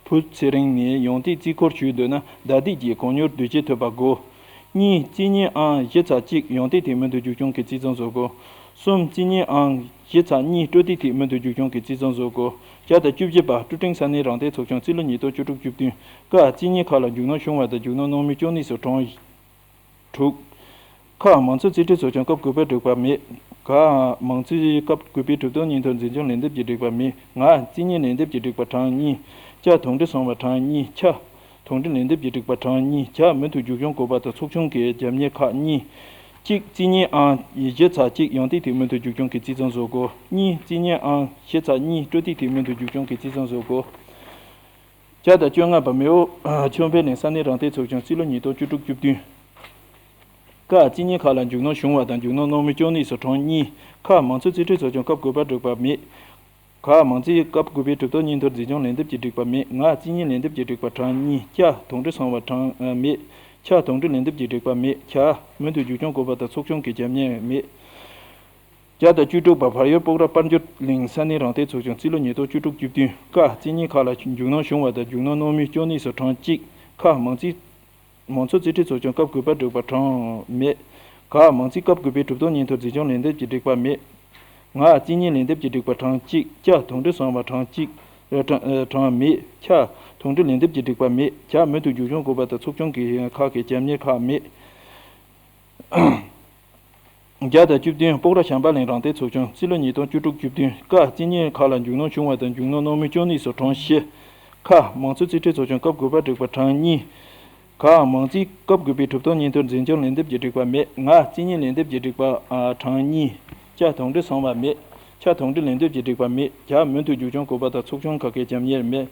བུ་ཚེ་རིང་ནས་ཡོང་སྟེགས་རྩིས་འཁོར་ཞུ་འདོད་ན་བརྡ་དེབ་ཀྱི་གོ་མྱོར་དུས་ཆད་ཐོབ་པ་དགོས། གཉིས་རྩིས་གཉིས་ཨང་བཞི་ཚ་གཅིག་ཡོང་སྟེགས་དེ་མུ་མཐུད་མཇུག་སྐྱོང་གི་རྩིས་ཚང་བཟོ་དགོས། གསུམ་རྩིས་གཉིས་ཨང་བཞི་ཚ་གཉིས་སྤྲོ་སྟེགས་དེ་མུ་མཐུད་མཇུག་སྐྱོང་གི་རྩིས་ཚང་བཟོ་དགོས། བརྒྱ་དང་བཅུ་བཞི་པ་ཀྲུ་ཀྲིང་ས་གནས་རང་བདེན་ཚོགས་ཆུང་རྩིས་ལོ་ཉིས་སྟོང་བཅུ་དྲུག་བཅུ་བདུན། ཀ་རྩིས་གཉིས་ཁག་ལ་མཇུག་སྣོན་བྱུང་བ་དང་མཇུག་སྣོན་གནང་མུས་བཅུ་གཉིས་སུ་གྲངས་དྲུག་ཁ་མང་གཙོའི་རྩིས་ཁྲའི་ཚོགས་ཆུང་སྐབས་དགུ་པའི་རིགས་པ་མེད། ག་མང་གཙོའི་སྐབས་དགུ་པའི་གྲུབ་དོན་སྙིང་དོན་འཛིན་སྐྱོང་ལན་འདེབས་ཀྱི་རིགས་པ་མེད། ང་རྩིས་གཉིས་ལན་འདེབས་ཀྱི་རིགས་པ་གྲངས་གཉིས། ཅ་དོང་ཁྲི་སོང་བ་གྲངས་གཉིས། ཆ་དོང་ཁྲི་ལན་འདེབས་ཀྱི་རིགས་པ་གྲངས་གཉིས། ཇ་མུ་མཐུད་མཇུག་སྐྱོང་དགོས་པ་དང་ཚོགས་ཆུང་གི་རྒྱབ་གཉེར་ཁག་གཉིས། གཅིག་རྩིས་གཉིས་ཨང་བཞི་ཚེག་གཅིག་ཡང་ཏིག་ཐིག་སྨོན་ཐུགས་རྒྱུག་སྦྱོང་གི་རྩིས་རྩོམ་བཟོ་དགོས། གཉིས་རྩིས་གཉིས་ཨང་བཞི་ཚེག་གཉིས་སྤྲོ་ཏིག་ཐིག་སྨོན་ཐུགས་རྒྱུག་སྦྱོང་གི་རྩིས་རྩོམ་བཟོ་དགོས། བརྒྱ་དང་བཅོ་ལྔ་པ། མེའོ་ཆོས་འཕེལ་གླིང་ས་གནས་རང་བདེན་ཚོགས་ཆུང་རྩིས་ལོ་ཉིས་སྟོང་བཅུ་དྲུག་བཅུ་བདུན། ཀ་རྩིས་གཉིས་ཁག་ལ་མཇུག་སྣོན་བྱུང་བ་དང་མཇུག་སྣོན་གནང་མུས་ཅོ་ནེ་སི་གྲངས་གཉིས། ཁ་མང་ཚོགས་རྩིས་ཁྲའི་ཚོགས་ཆུང་སྐབས་དགུ་པ་འགྲིག་པ་མེད། ག་མང་རྩིས་སྐབས་དགུ་པའི་གྲུབ་ཐོབ་སྙིང་ཐོར་འཛིན་སྐྱོང་ལན་འདེབས་ཀྱི་འགྲིག་པ་མེད། ང་རྩིས་གཉིས་ལན་འདེབས་ཀྱི་འགྲིག་པ་གྲངས་གཉིས། ཀྱ་དོགས་འདྲི་སོང་བ་གྲངས་མེད། ཆ་དོགས་འདྲི་ལན་འདེབས་ཀྱི་འགྲིག་པ་མེད། ཆ་མུ་མཐུད་མཇུག་སྐྱོང་དགོས་པ་དང་ཚོགས་ཆུང་གི་རྒྱབ་གཉེར་མེད། བརྒྱ་དང་བཅུ་དྲུག་པ། བལ་ཡུལ་སྤོག་ར་དཔལ་འབྱོར་གླིང་ས་གནས་རང་བདེན་ཚོགས་ཆུང་རྩིས་ལོ་ཉིས་སྟོང་བཅུ་དྲུག་བཅུ་བདུན། ཀ་རྩིས་གཉིས་ཁག་ལ་མཇུག་སྣོན་བྱུང་བ་དང་མཇུག་སྣོན་གནང་མུས་ཅོ་ནེ་སི་གྲངས་གཅིག། ཁ་མང་རྩིས། མང་ཚོགས་རྩིས་ཁྲའི་ཚོགས་ཆུང་སྐབས་དགུ་པ་འགྲིག་པ་གྲངས་མེད། ག་མང་རྩིས་སྐབས་དགུ་པའི་གྲུབ་ཐོབ་སྙིང་ཐོར་འཛིན་སྐྱོང་ལན་འདེབས་ཀྱི་འགྲིག་པ་མེད། ང་རྩིས་གཉིས་ལན་འདེབས་ཀྱི་འགྲིག་པ་གྲངས་གཅིག། ཀྱ་དོགས་འདྲི་སོང་བ་གྲངས་གཅིག། ཨ་གྲངས་ཨ་གྲངས་མེད། ཆ་དོགས་འདྲི་ལན་འདེབས་ཀྱི་འགྲིག་པ་མེད། ཆ་མུ་མཐུད་མཇུག་སྐྱོང་དགོས་པ་དང་ཚོགས་ཆུང་གི་ཁག་གི་རྒྱབ་གཉེར་ཁག་མེད། བརྒྱ་དང་བཅུ་བདུན། སྤོག་ར་བྱམས་པ་གླིང་རང་བདེན་ཚོགས་ཆུང་རྩིས་ལོ་ཉིས་སྟོང་བཅུ་དྲུག་བཅུ་བདུན། ཀ་རྩིས་གཉིས་ཁག་ལ་མཇུག་སྣོན་བྱུང་བ་དང་མཇུག་སྣོན་གནང་མུས་ཅོ་ནེ་སི་གྲངས་བཞི། ཁ་མང་ཚོགས་རྩིས་ཁྲའི་ཚོགས་ཆུང་སྐབས་དགུ་པ་འགྲིག་པ་གྲངས་གཉིས། ག་མང་རྩིས་སྐབས་དགུ་པའི་གྲུབ་ཐོབ་སྙིང་ཐོར་འཛིན་སྐྱོང་ལན་འདེབས་ཀྱི་འགྲིག་པ་མེད། ང་རྩིས་གཉིས་ལན་འདེབས་ཀྱི་འགྲིག་པ་ཨ་གྲངས་གཉིས། ཀྱ་དོགས་འདྲི་སོང་བ་མེད། ཆ་དོགས་འདྲི་ལན་འདེབས་ཀྱི་འགྲིག་པ་མེད། གྱ་མུ་མཐུད་མཇུག་སྐྱོང་དགོས་པ་དང་ཚོགས་ཆུང་ཁག་གི་རྒྱབ་གཉེར་མེད།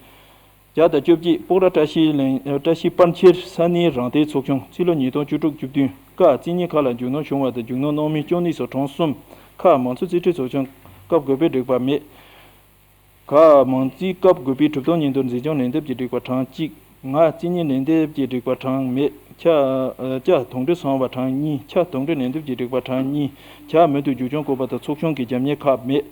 བརྒྱ་དང་བཅོ་བརྒྱད། སྤོག་ར་བཀྲ་ཤིས་གླིང་བཀྲ་ཤིས་དཔལ་འཁྱིལ་ས་གནས་རང་བདེན་ཚོགས་ཆུང་རྩིས་ལོ་ཉིས་སྟོང་བཅུ་དྲུག་བཅུ་བདུན། ཀ་རྩིས་གཉིས་ཁག་ལ་མཇུག་སྣོན་བྱུང་བ་དང་མཇུག་སྣོན་གནང་མུས་ཅོ་ནེ་སི་གྲངས་གསུམ། ཁ་མང་ཚོགས་རྩིས་ཁྲའི་ཚོགས་ཆུང་སྐབས་དགུ་པའི་འགྲིག་པ་མེད། ག་མང་རྩིས་སྐབས་དགུ་པའི་གྲུབ་ཐོབ་སྙིང་ཐོར་འཛིན་སྐྱོང་ལན་འདེབས་ཀྱི་འགྲིག་པ་གྲངས་གཅིག། ང་རྩིས་གཉིས་ལན་འདེབས་ཀྱི་འགྲིག་པ་གྲངས་མེད། ཆ་ཨ་ཀྱ་དོགས་འདྲི་སོང་བ་གྲངས་གཉིས། ཆ་དོགས་འདྲི་ལན་འདེབས་ཀྱི་འགྲིག་པ་གྲངས་གཉིས། གྱ་མུ་མཐུད་མཇུག་སྐྱོང་དགོས་པ་དང་ཚོགས་ཆུང་གི་རྒྱབ་གཉེར་ཁག་མེད།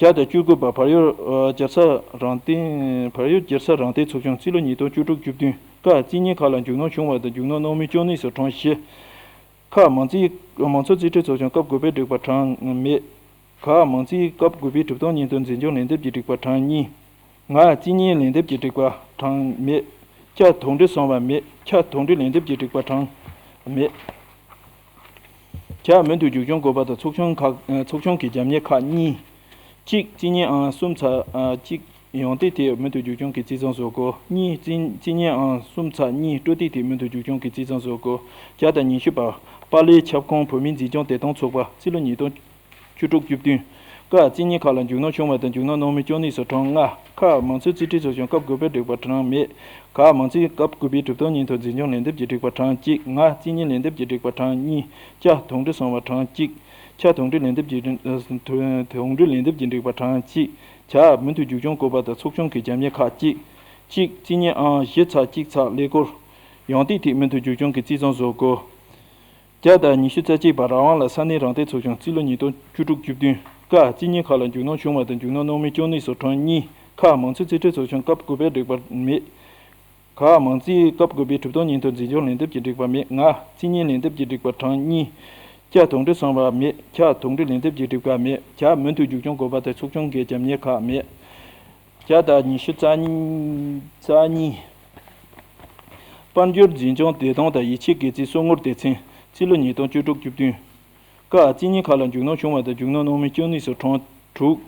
བརྒྱ་དང་བཅུ་དགུ་པ། བལ་ཡུལ་ཨ་རྒྱལ་ས་རང་བདེན། བལ་ཡུལ་རྒྱལ་ས་རང་བདེན་ཚོགས་ཆུང་རྩིས་ལོ་ཉིས་སྟོང་བཅུ་དྲུག་བཅུ་བདུན། ཀ་རྩིས་གཉིས་ཁག་ལ་མཇུག་སྣོན་བྱུང་བ་དང་མཇུག་སྣོན་གནང་མུས་ཅོ་ནེ་སི་གྲངས་བཞི། ཁ་མང་རྩིས། མང་ཚོགས་རྩིས་ཁྲའི་ཚོགས་ཆུང་སྐབས་དགུ་པའི་འགྲིག་པ་གྲངས་མེད། ག་མང་རྩིས་སྐབས་དགུ་པའི་གྲུབ་ཐོབ་སྙིང་ཐོར་འཛིན་སྐྱོང་ལན་འདེབས་ཀྱི་འགྲིག་པ་གྲངས་གཉིས། ང་རྩིས་གཉིས་ལན་འདེབས་ཀྱི་འགྲིག་པ་གྲངས་མེད། ཀྱ་དོགས་འདྲི་སོང་བ་མེད། ཆ་དོགས་འདྲི་ལན་འདེབས་ཀྱི་འགྲིག་པ་གྲངས་མེད། གྱ་མུ་མཐུད་མཇུག་སྐྱོང་དགོས་པ་དང་ཚོགས་ཆུང་ཁག་ཚོགས་ཆུང་གི་རྒྱབ་གཉེར་ཁག་གཉིས། གཅིག་རྩིས་གཉིས་ཨང་གསུམ་ཚེག་གཅིག་ཡང་ཏིག་ཐིག་མུ་མཐུད་མཇུག་སྐྱོང་གི་རྩིས་རྩོམ་བཟོ་དགོས། གཉིས་རྩིས་རྩིས་གཉིས་ཨང་གསུམ་ཚེག་གཉིས་སྤྲོ་ཏིག་ཐིག་མུ་མཐུད་མཇུག་སྐྱོང་གི་རྩིས་རྩོམ་བཟོ་དགོས། བརྒྱ་དང་ཉི་ཤུ་པ། པཱ་ལེ་ཁྱབ་ཁོངས་བོད་མིའི་འཛིན་སྐྱོང་བདེ་ཐང་ཚོགས་པ་རྩིས་ལོ་ཉིས་སྟོང་བཅུ་དྲུག་བཅུ་བདུན། ཀ་རྩིས་གཉིས་ཁག་ལ་མཇུག་སྣོན་བྱུང་བ་དང་མཇུག་སྣོན་གནང་མུས་ཅོ་ནེ་སི་གྲངས་ལྔ། ཁ་མང་རྩིས་རྩིས་ཁྲའི་ཚོགས་ཆུང་སྐབས་དགུ་པའི་འགྲིག་པ་གྲངས་མེད། ག་མང་རྩིས་སྐབས་དགུ་པའི་གྲུབ་ཐོབ་སྙིང་ཐོར་འཛིན་སྐྱོང་ལན་འདེབས་ཀྱི་འགྲིག་པ་གྲངས་གཅིག། ང་རྩིས་གཉིས་ལན་འདེབས་ཀྱི་འགྲིག་པ་གྲངས་གཉིས། ཀྱ་དོགས་འདྲི་སོང་བ་གྲངས་གཅིག། ཆ་དོགས་འདྲི་ལན་འདེབས་ཀྱི་དོགས་འདྲི་ལན་འདེབས་ཀྱི་འགྲིག་པ་གྲངས་གཅིག། གྱ་མུ་མཐུད་མཇུག་སྐྱོང་དགོས་པ་དང་ཚོགས་ཆུང་གི་རྒྱབ་གཉེར་ཁག་གཅིག། གཅིག་རྩིས་གཉིས་ཨང་བཞི་ཚེག་གཅིག་ཚེག་ཀླད་ཀོར། ཡང་ཏིག་ཐིག་མུ་མཐུད་མཇུག་སྐྱོང་གི་རྩིས་རྩོམ་བཟོ་དགོས། བརྒྱ་དང་ཉི་ཤུ་རྩ་གཅིག་པ། ར་ཝང་ལ་ས་གནས་རང་བདེན་ཚོགས་ཆུང་རྩིས་ལོ་ཉིས་སྟོང་བཅུ་དྲུག་བཅུ་བདུན། ཀ་རྩིས་གཉིས་ཁག་ལ་མཇུག་སྣོན་བྱུང་བ་དང་མཇུག་སྣོན་གནང་མུས་ཅོ་ནེ་སི་གྲངས་གཉིས། ཁ་མང་རྩིས་རྩིས་ཁྲའི་ཚོགས་ཆུང་སྐབས་དགུ་པའི་འགྲིག་པ་མེད། ག་མང་རྩིས་སྐབས་དགུ་པའི་གྲུབ་ཐོབ་སྙིང་ཐོར་འཛིན་སྐྱོང་ལན་འདེབས་ཀྱི་འགྲིག་པ་མེད། ང་རྩིས་གཉིས་ལན་འདེབས་ཀྱི་འགྲིག་པ་གྲངས་གཉིས། ཀྱ་དོགས་འདྲི་སོང་བ་མེད། ཆ་དོགས་འདྲི་ལན་འདེབས་ཀྱི་འགྲིག་པ་མེད། གྱ་མུ་མཐུད་མཇུག་སྐྱོང་དགོས་པ་དང་ཚོགས་ཆུང་གི་རྒྱབ་གཉེར་ཁག་མེད། བརྒྱ་དང་ཉི་ཤུ་རྩ་གཉིས། དཔལ་འབྱོར་འཛིན་སྐྱོང་བདེ་ཐང་དང་ཡིད་ཆེས་དགེ་རྩའི་སྲོལ་ངོར་སྡེ་ཚན་རྩིས་ལོ་ཉིས་སྟོང་བཅུ་དྲུག་བཅུ་བདུན། ཀ་རྩིས་གཉིས་ཁག་ལ་མཇུག་སྣོན་བྱུང་བ་དང་མཇུག་སྣོན་གནང་མུས་ཅོ་ནེ་སི་གྲངས་དྲུག།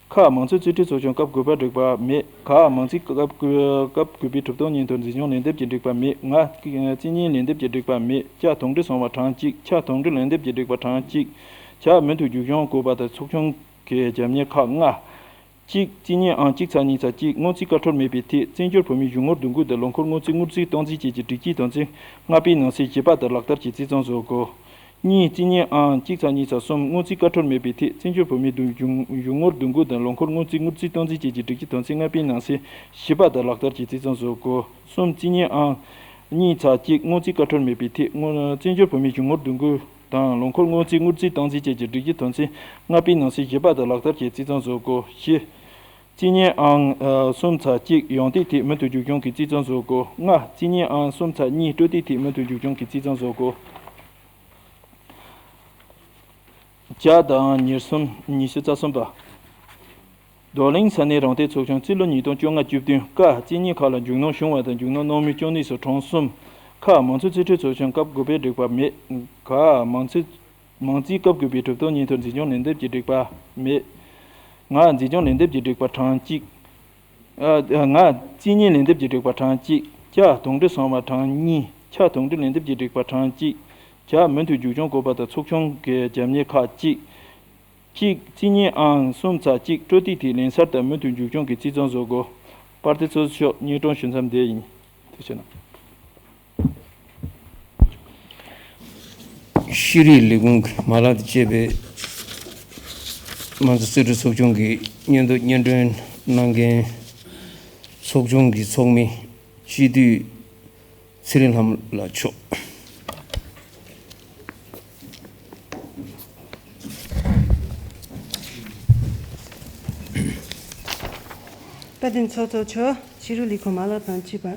ཁ་མང་རྩིས་རྩིས་ཁྲའི་ཚོགས་ཆུང་སྐབས་དགུ་པ་འགྲིག་པ་མེད། ག་མང་རྩིས་སྐབས་དགུ་སྐབས་དགུ་པའི་གྲུབ་ཐོབ་སྙིང་ཐོར་འཛིན་སྐྱོང་ལན་འདེབས་ཀྱི་འགྲིག་པ་མེད། ང་རྩིས་གཉིས་ལན་འདེབས་ཀྱི་འགྲིག་པ་མེད། ཀྱ་དོགས་འདྲི་སོང་བ་གྲངས་གཅིག། ཆ་དོགས་འདྲི་ལན་འདེབས་ཀྱི་འགྲིག་པ་གྲངས་གཅིག། གྱ་མུ་མཐུད་མཇུག་སྐྱོང་དགོས་པ་དང་ཚོགས་ཆུང་གི་རྒྱབ་གཉེར་ཁག་ལྔ། གཅིག་རྩིས་གཉིས་ཨང་གཅིག་ཚེག་གཉིས་ཚེག་གཅིག། སྔོན་རྩིས་བཀའ་འཁྲོལ་མེད་པའི་ཐད་བཙན་བྱོལ་བོད་མིའི་གཞུང་ངོར་བསྡུ་འགུག་དང་ལོ་འཁོར་སྔོན་རྩིས་དངུལ་རྩིས་སྟངས་འཛིན་བཅས་ཀྱི་སྒྲིག་གཞིའི་དོན་ཚན་ལྔ་པའི་ནང་གསེས་བཞི་པ་དང་ལག་བསྟར་གྱི་རྩིས་རྩོམ་བཟོ་དགོས། གཉིས་རྩིས་གཉིས་ཨང་གཅིག་ཚེག་གཉིས་ཚེག་གསུམ། སྔོན་རྩིས་བཀའ་འཁྲོལ་མེད་པའི་ཐད་བཙན་བྱོལ་བོད་མིའི་གཞུང་གཞུང་ངོར་བསྡུ་འགུག་དང་ལོ་འཁོར་སྔོན་རྩིས་དངུལ་རྩིས་སྟངས་འཛིན་བཅས་ཀྱི་སྒྲིག་གཞིའི་དོན་ཚན་ལྔ་པའི་ནང་གསེས་བཞི་པ་དང་ལག་བསྟར་གྱི་རྩིས་རྩོམ་བཟོ་དགོས། གསུམ་རྩིས་གཉིས་ཨང་གཉིས་ཚེག་གཅིག། སྔོན་རྩིས་བཀའ་འཁྲོལ་མེད་པའི་ཐད་སྔོན་བཙན་བྱོལ་བོད་མིའི་གཞུང་ངོར་བསྡུ་འགུག་དང་ལོ་འཁོར་སྔོན་རྩིས་དངུལ་རྩིས་སྟངས་འཛིན་བཅས་ཀྱི་སྒྲིག་གཞིའི་དོན་ཚན་ལྔ་པའི་ནང་གསེས་བཞི་པ་དང་ལག་བསྟར་གྱི་རྩིས་རྩོམ་བཟོ་དགོས། བཞི་རྩིས་གཉིས་ཨང་གསུམ་ཚེག་གཅིག་ཡང་ཏིག་ཐིག་མུ་མཐུད་མཇུག་སྐྱོང་གི་རྩིས་རྩོམ་བཟོ་དགོས། ལྔ་རྩིས་གཉིས་ཨང་གསུམ་ཚེག་གཉིས་སྤྲོ་ཏིག་ཐིག་མུ་མཐུད་མཇུག་སྐྱོང་གི་རྩིས་རྩོམ་བཟོ་དགོས། བརྒྱ་དང་ཉེར་གསུམ། ཉི་ཤུ་རྩ་གསུམ་པ། རྡོར་གླིང་ས་གནས་རང་བདེན་ཚོགས་ཆུང་རྩིས་ལོ་ཉིས་སྟོང་བཅོ་ལྔ་བཅུ་བདུན། ཀ་རྩིས་གཉིས་ཁག་ལ་མཇུག་སྣོན་བྱུང་བ་དང་མཇུག་སྣོན་གནང་མུས་ཅོ་ནེ་སི་གྲངས་གསུམ། ཁ་མང་ཚོགས་རྩིས་ཁྲའི་ཚོགས་ཆུང་སྐབས་དགུ་པའི་སྒྲིག་པ་མེད། ག་མང་ཚོགས་མང་རྩིས་སྐབས་དགུ་པའི་གྲུབ་ཐོབ་སྙིང་ཐོར་འཛིན་སྐྱོང་ལན་འདེབས་ཀྱི་སྒྲིག་པ་མེད། ང་འཛིན་སྐྱོང་ལན་འདེབས་ཀྱི་སྒྲིག་པ་གྲངས་གཅིག། ཨ་ང་རྩིས་གཉིས་ལན་འདེབས་ཀྱི་སྒྲིག་པ་གྲངས་གཅིག། ཀྱ་དོགས་འདྲི་སོང་བ་གྲངས་གཉིས། ཆ་དོགས་འདྲི་ལན་འདེབས་ཀྱི་སྒྲིག་པ་གྲངས་གཅིག། བྱ། མུ་མཐུད་མཇུག་སྐྱོང་དགོས་པ་དང་ཚོགས་ཆུང་གི་རྒྱབ་གཉེར་ཁག་གཅིག་གཅིག་རྩིས་རྙིང་ཨང་གསུམ་ཚེག་གཅིག་སྤྲོད་དེ་དེ་ལན་གསར་དང་མུ་མཐུད་མཇུག་སྐྱོང་གི་རྩིས་གཙང་བཟོ་དགོས། པར་དེ་ཚོ་ཤོག་སྙན་སྒྲོན་ཞུ་མཚམས་འདི་ཡིན། ཐུགས་རྗེ་གནང་། ཤེས་རིག་ལས་ཁུངས་ཀྱི་མ་ལག་དང་བཅས་པའི་དམངས་གཙོ་རྩིས་སྤྲོད་ཚོགས་ཆུང་གི་སྙན་ཐོ་སྙན་སྒྲོན་གནང་མཁན་ཚོགས་ཆུང་གི་ཚོགས་མི་སྤྱི་འཐུས་ཚེ་རིང་ལྷ་མོ་ལགས་མཆོག་དཔལ་ལྡན་ཚོགས་གཙོ་མཆོག་ཤེས་རིག་ལས་ཁུངས་མ་ལག་དང་བཅས་པ།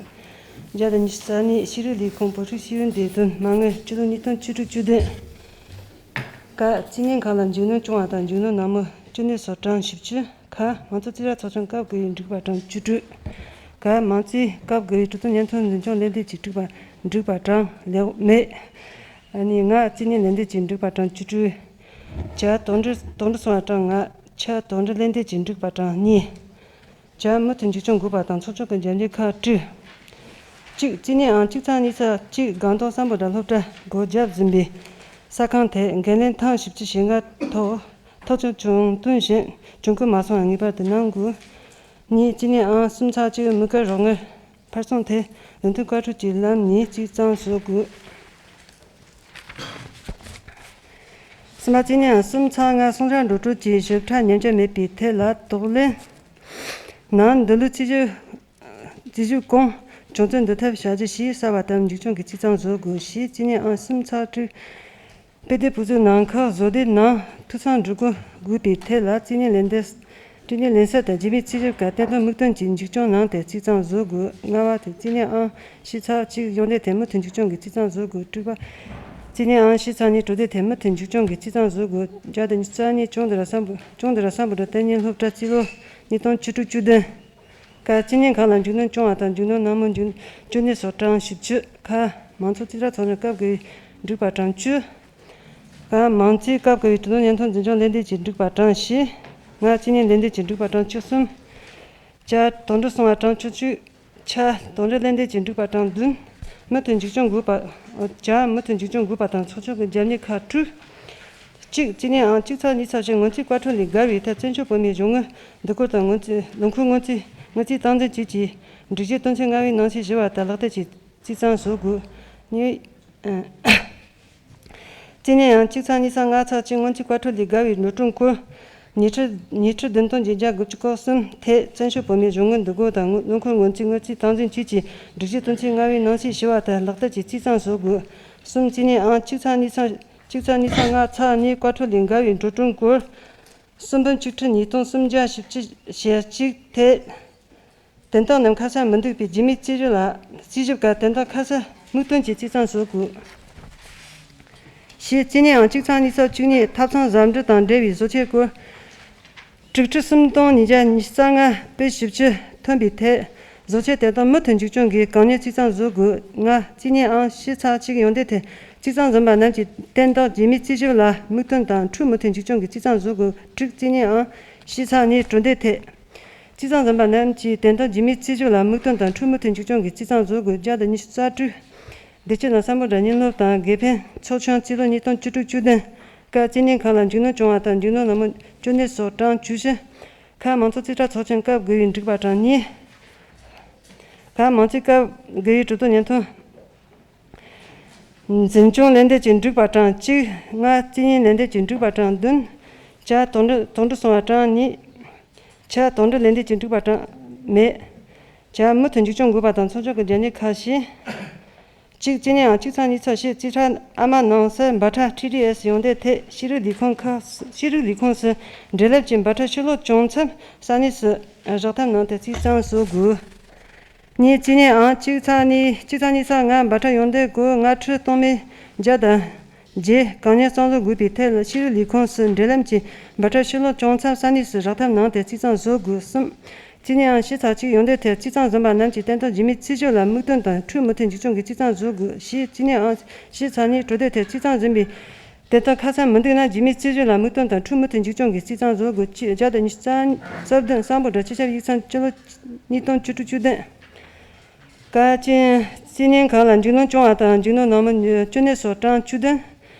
བརྒྱ་དང་ཉི་ཤུ་རྩ་གཉིས་ཤེས་རིག་ལས་ཁུངས་བོད་རིགས་ཤེས་ཡོན་སྡེ་ཚན་མ་དངུལ་སྤྱི་ལོ་ཉིས་སྟོང་བཅུ་དྲུག་བཅུ་བདུན། ཀ་རྩིས་རྙིང་ཁག་ལ་མཇུག་སྣོན་སྐྱོང་བ་དང་མཇུག་སྣོན་ནང་མི་བཅུ་གནས་སོགས་གྲངས་བཞི་བཅུ། ཁ་མང་གཙོ་རྩིས་ར་ཚོགས་ཆུང་སྐབས་དགུ་པའི་འགྲིག་པ་གྲངས་བཅུ་དྲུག་ཀ་མང་རྩིས་སྐབས་དགུ་པའི་གྲོས་ཚོགས་སྙན་ཐོ་འཛིན་སྐྱོང་ལས་སྡེ་གཅིག་འགྲིག་པ་འགྲིག་པ་གྲངས་ལེགས་མེད། ཨ་ནི་ང་རྩིས་རྙིང་ལས་སྡེ་གཅིག་འགྲིག་པ་གྲངས་བཅུ་དྲུག་ཇ་དོགས་འདྲི་དོགས་འདྲི་སོང་བ་གྲངས་ལྔ། ཆ་དོགས་འདྲི་ལས་སྡེ་གཅིག་འགྲིག་པ་གྲངས་གཉིས། ཇ་མུ་མཐུད་མཇུག་སྐྱོང་དགོས་པ་དང་ཚོགས་ཆུང་གི་རྒྱབ་གཉེར་ཁག་དྲུག་གཅིག་རྩིས་རྙིང་ཨང་གཅིག་ཚེག་གཉིས་ཚེག་གཅིག་སྒང་ཏོག་སམ་བྷོ་ཊ་སློབ་གྲྭ་སྒོ་བརྒྱབ་ཟིན་པའི་ས་ཁང་དེ་འགན་ལེན་ཐེངས་བཞི་བཅུ་ཞེ་ལྔ་ཐོག་ཐག་གཅོད་བྱུང་དོན་བཞིན་གྱོང་གུན་མ་སོང་བ་ངེས་པར་དུ་གནང་དགོས། གཉིས་རྩིས་རྙིང་ཨང་གསུམ་ཚེག་གཅིག་དམིགས་བཀར་རོགས་དངུལ་ཕར་སོང་དེ་ལུགས་མཐུན་བཀའ་འཁྲོལ་གྱི་ལམ་ནས་རྩིས་གཙང་བཟོ་དགོས། གསུམ་པ་རྩིས་རྙིང་ཨང་གསུམ་ཚེག་ལྔ་སོང་ཆ་འགྲོ་གྲོན་གྱི་ཞིབ་ཕྲ་ཉན་འཇོག་མེད་པའི་ཐད་ལ་དོགས་ལན། ནང་འདི་ལོའི་རྩིས་ཞིབ་རྩིས་ཞིབ་གོང་བྱུང་ཚུལ་འདུ་ཐབས་བྱ་རྒྱུ་ཞེས་གསལ་བ་ལྟར་མཇུག་སྐྱོང་གི་རྩིས་གཙང་བཟོ་དགོས་ཞེས་རྩིས་རྙིང་ཨང་གསུམ་ཚེག་དྲུག་དཔེ་དེབ་ཕུགས་བསམ་ནང་ཁག་བཟོ་ལས་ནང་ཐུགས་བསམ་འགྲུབ་སྐོར་དགོས་པའི་ཐད་ལ་རྩིས་རྙིང་ལན་འདེབས་རྩིས་རྙིང་ལན་གསལ་དང་རྗེས་མའི་རྩིས་ཞིབ་ཁག་བརྟན་ཐོག་དམིགས་དོན་གྱིས་མཇུག་སྐྱོང་གནང་སྟེ་རྩིས་གཙང་བཟོ་དགོས། ལྔ་པ་དེ་རྩིས་རྙིང་ཨང་བཞི་ཚེག་གཅིག་ཡོན་ཏན་དེ་མུ་མཐུད་མཇུག་སྐྱོང་གི་རྩིས་གཙང་བཟོ་དགོས། དྲུག་པ་རྩིས་རྙིང་ཨང་བཞི་ཚེག་གཉིས་གྲོས་སྡེ་དེ་མུ་མཐུད་མཇུག་སྐྱོང་གི་རྩིས་གཙང་བཟོ་དགོས། བརྒྱ་དང་ཉི་ཤུ་རྩ་གཉིས་ཅུང་དུ་ར་སམ་བྷོ་ཅུང་དུ་ར་སམ་བྷོ་ཊ་ལྟེ་གཉིས་སློབ་གྲྭ་རྩིས་ལོ་ཉིས་སྟོང་བཅུ་དྲུག་བཅུ་བདུན། ཀ་རྩིས་རྙིང་ཁག་ལ་མཇུག་སྣོན་སྐྱོང་བ་དང་མཇུག་སྣོན་ནང་མི་མཇུག་བཅུ་གནས་སོགས་གྲངས་བཞི་བཅུ། ཁ་མང་ཚོགས་རྩིས་ར་ཚོགས་ཆུང་སྐབས་དགུའི་འགྲིག་པ་གྲངས་བཅུ། ཀ་མང་རྩིས་སྐབས་དགུའི་གྲོས་ཚོགས་སྙན་ཐོ་འཛིན་སྐྱོང་ལས་སྡེ་གཅིག་འགྲིག་པ་གྲངས་བཞི། ང་རྩིས་རྙིང་ལས་སྡེ་གཅིག་འགྲིག་པ་གྲངས་བཅུ་གསུམ། ཇ་དོགས་འདྲི་སོང་བ་གྲངས་བཅུ་གཅིག་ཆ་དོགས་འདྲི་ལས་སྡེ་གཅིག་འགྲིག་པ་གྲངས་བདུན། མུ་མཐུད་མཇུག་སྐྱོང་དགོས་པ། ཇ་མུ་མཐུད་མཇུག་སྐྱོང་དགོས་པ་དང་ཚོགས་ཆུང་གི་རྒྱབ་གཉེར་ཁག་དྲུག་གཅིག་རྩིས་རྙིང་ཨང་གཅིག་ཚེག་གཉིས་ཚེག་བཞི་སྔོན་རྩིས་བཀའ་འཁྲོལ་ལས་བརྒལ་བའི་ཐད་བཙན་བྱོལ་བོད་མིའི་གཞུང་དངུལ་འདུ་འགོད་དང་སྔོན་རྩིས་ལོ་འཁོར་སྔོན་རྩིས་དངུལ་རྩིས་སྟངས་འཛིན་བཅས་ཀྱི་སྒྲིག་གཞི་དོན་ཚན་ལྔ་པའི་ནང་གསེས་བཞི་པ་ལྟར་ལག་བསྟར་གྱིས་རྩིས་གཙང་བཟོ་དགོས། གཉིས། རྩིས་རྙིང་ཨང་གཅིག་ཚེག་གཉིས་ཚེག་ལྔ་ཚེག་གཅིག་སྔོན་རྩིས་བཀའ་འཁྲོལ་ལས་བརྒལ་བའི་འགྲོ་གྲོན་སྐོར། ཉིས་ཁྲི་ཉིས་ཁྲི་བདུན་སྟོང་བརྒྱད་བརྒྱ་དགུ་བཅུ་གོ་གསུམ་ཐད་བཙན་བྱོལ་བོད་མིའི་གཞུང་དངུལ་འདུ་འགོད་དང་ལོ་འཁོར་སྔོན་རྩིས་དངུལ་རྩིས་སྟངས་འཛིན་བཅས་ཀྱི་སྒྲིག་གཞི་དོན་ཚན་ལྔ་པའི་ནང་གསེས་བཞི་པ་ལྟར་ལག་བསྟར་གྱིས་རྩིས་གཙང་བཟོ་དགོས། གསུམ་རྩིས་རྙིང་ཨང་གཅིག་ཚེག་གཉིས་ཚེག་གཅིག་ཚེག་གཉིས་ཚེག་ལྔ་ཚེག་གཉིས་བཀའ་འཁྲོལ་ལས་བརྒལ་བའི་འགྲོ་གྲོན་སྐོར། གསུམ་འབུམ་གཅིག་ཁྲི་ཉིས་སྟོང་སུམ་བརྒྱ་བཞི་བཅུ་ཞེ་གཅིག་ཐད། དོན་དག་རྣམས་ཁ་གསལ་མི་འདུག་པའི་རྗེས་མའི་རྩིས་ཞིབ་ལ་རྩིས་ཞིབ་ཁག་དོན་དག་ཁ་གསལ་དམིགས་དོན་གྱིས་རྩིས་གཙང་བཟོ་དགོས། བཞི་རྩིས་རྙིང་ཨང་གཅིག་ཚེག་གཉིས་ཚེག་བཅུ་གཉིས་ཐབ་ཚང་གཟབ་འདྲི་དང་འབྲེལ་བའི་བཟོ་ཆས་སྐོར། དྲུག་ཁྲི་སུམ་སྟོང་ཉིས་བརྒྱ་ཉི་ཤུ་རྩ་ལྔ་པའི་བཞི་བཅུ་ཐོན་པའི་ཐད། བཟོ་ཆས་དེ་དག་མུ་མཐུད་མཇུག་སྐྱོང་གིས་གང་མྱུར་རྩིས་གཙང་བཟོ་དགོས། ལྔ་རྩིས་རྙིང་ཨང་བཞི་ཚེག་གཅིག་ཡོན་ཏན་དེ་རྩིས་གཙང་འཛིན་པ་རྣམས་ཀྱིས་དོན་དག་རྗེས་མའི་རྩིས་ཞིབ་ལ་དམིགས་དོན་དང་འཁྲུལ་མུ་མཐུད་མཇུག་སྐྱོང་གིས་རྩིས་གཙང་བཟོ་དགོས། དྲུག་རྩིས་རྙིང་ཨང་བཞི་ཚེག་གཉིས་གྲོས་འདེབས་ཐད། རྩིས་གཙང་འཛིན་པ་རྣམས་ཀྱིས་དོན་དག་རྗེས་མའི་རྩིས་ཞིབ་ལ་དམིགས་དོན་དང་འཁྲུལ་མུ་མཐུད་མཇུག་སྐྱོང་གིས་རྩིས་གཙང་བཟོ་དགོས། བརྒྱ་དང་ཉི་ཤུ་རྩ་དྲུག་བདེ་སྐྱིད་དང་བསམ་བློ་དྲ་བརྙན་སློབ་དང་དགེ་ཕན་ཚོགས་ཆུང་རྩིས་ལོ་ཉིས་སྟོང་བཅུ་དྲུག་བཅུ་བདུན། སྐབས་རྩིས་རྙིང་ཁག་ལ་མཇུག་སྣོན་བྱུང་བ་དང་མཇུག་སྣོན་ནང་མི་བཅུ་གནས་སོགས་གྲངས་བཅུ་བཞི། ཁ་མང་ཚོགས་རྩིས་ཁྲ་ཚོགས་ཆུང་སྐབས་དགུ་པའི་འགྲིག་པ་གྲངས་གཉིས། ཁ་མང་རྩིས་སྐབས་དགུ་པའི་གྲོས་ཚོགས་སྙན་ཐོ། འཛིན་སྐྱོང་ལས་འདེབས་ཀྱི་འགྲིག་པ་གྲངས་གཅིག་ལྔ་རྩིས་རྙིང་ལས་འདེབས་ཀྱི་འགྲིག་པ་གྲངས་བདུན། ཇ་དོགས་འདྲི་དོགས་འདྲི་སོང་བ་གྲངས་གཉིས། ཆ་དོགས་འདྲི་ལས་འདེབས་ཀྱི་འགྲིག་པ་གྲངས་མེད། ཇ་མུ་མཐུད་མཇུག་སྐྱོང་དགོས་པ་དང་ཚོགས་ཆུང་གི་རྒྱབ་གཉེར་ཁག་བཞི། གཅིག་རྩིས་རྙིང་ཨང་གཅིག་ཚེག་གཉིས་ཚེག་བཞི་རྩིས་ཁྲ་ཨ་མ་ནང་གསེས་འབར་ཁྲ་ཊི་ཌི་ཨེས་ཡོན་ཏན་ཐད་ཤེས་རིག་ལས་ཁུངས་ཁག་ཤེས་རིག་ལས་ཁུངས་སུ་འབྲེལ་ལམ་གྱི་འབར་ཁྲ་ཕྱིར་སློག་བྱུང་ཚབ་ས་གནས་སུ་བཞག་ཐབས་གནང་སྟེ་རྩིས་གཙང་བཟོ་དགོས། གཉིས་རྩིས་རྙིང་ཨང་གཅིག་ཚེག་གཉིས་གཅིག་ཚེག་གཉིས་ཚེག་ལྔ་འབར་ཁྲ་ཡོན་ཏན་སྒོར་ལྔ་ཁྲི་སྟོང་མེད་བརྒྱ་དང་བརྒྱད་གང་མྱུར་གཙང་བཟོ་དགོས་པའི་ཐད་ལ་ཤེས་རིག་ལས་ཁུངས་སུ་འབྲེལ་ལམ་གྱི་འབར་ཁྲ་ཕྱིར་སློག་བྱུང་ཚབ་ས་གནས་སུ་བཞག་ཐབས་གནང་སྟེ་རྩིས་གཙང་བཟོ་དགོས། གསུམ་རྩིས་རྙིང་ཨང་བཞི་ཚེག་གཅིག་ཡོན་ཏན་ཐད་རྩིས་གཙང་འཛིན་པ་རྣམས་ཀྱིས་དོན་དག་རྗེས་མའི་རྩིས་ཞིབ་ལ་དམིགས་དོན་དང་འཁྲུལ་མུ་མཐུད་མཇུག་སྐྱོང་གིས་རྩིས་གཙང་བཟོ་དགོས། བཞི་རྩིས་རྙིང་ཨང་བཞི་ཚེག་གཉིས་གྲོས་འདེབས་ཐད་རྩིས་གཙང་འཛིན་པའི་དོན་དག་ཁ་གསལ་མི་འདུག་ན་རྗེས་མའི་རྩིས་ཞིབ་ལ་དམིགས་དོན་དང་འཁྲུལ་མུ་མཐུད་མཇུག་སྐྱོང་གིས་རྩིས་གཙང་བཟོ་དགོས། གཅིག་བརྒྱ་དང་ཉི་ཤུ་རྩ་བདུན་གསང་ཕོ་བྲང་སྤྱི་ཁྱབ་ཡིག་ཚང་སྤྱི་ལོ་ཉིས་སྟོང་བཅུ་དྲུག་བཅུ་བདུན། ཀ་ཅན་རྩིས་རྙིང་ཁག་ལ་མཇུག་སྣོན་སྐྱོང་བ་དང་མཇུག་སྣོན་ནང་མི་བཅུ་གནས་སོགས་གྲངས་བཅུ་བདུན།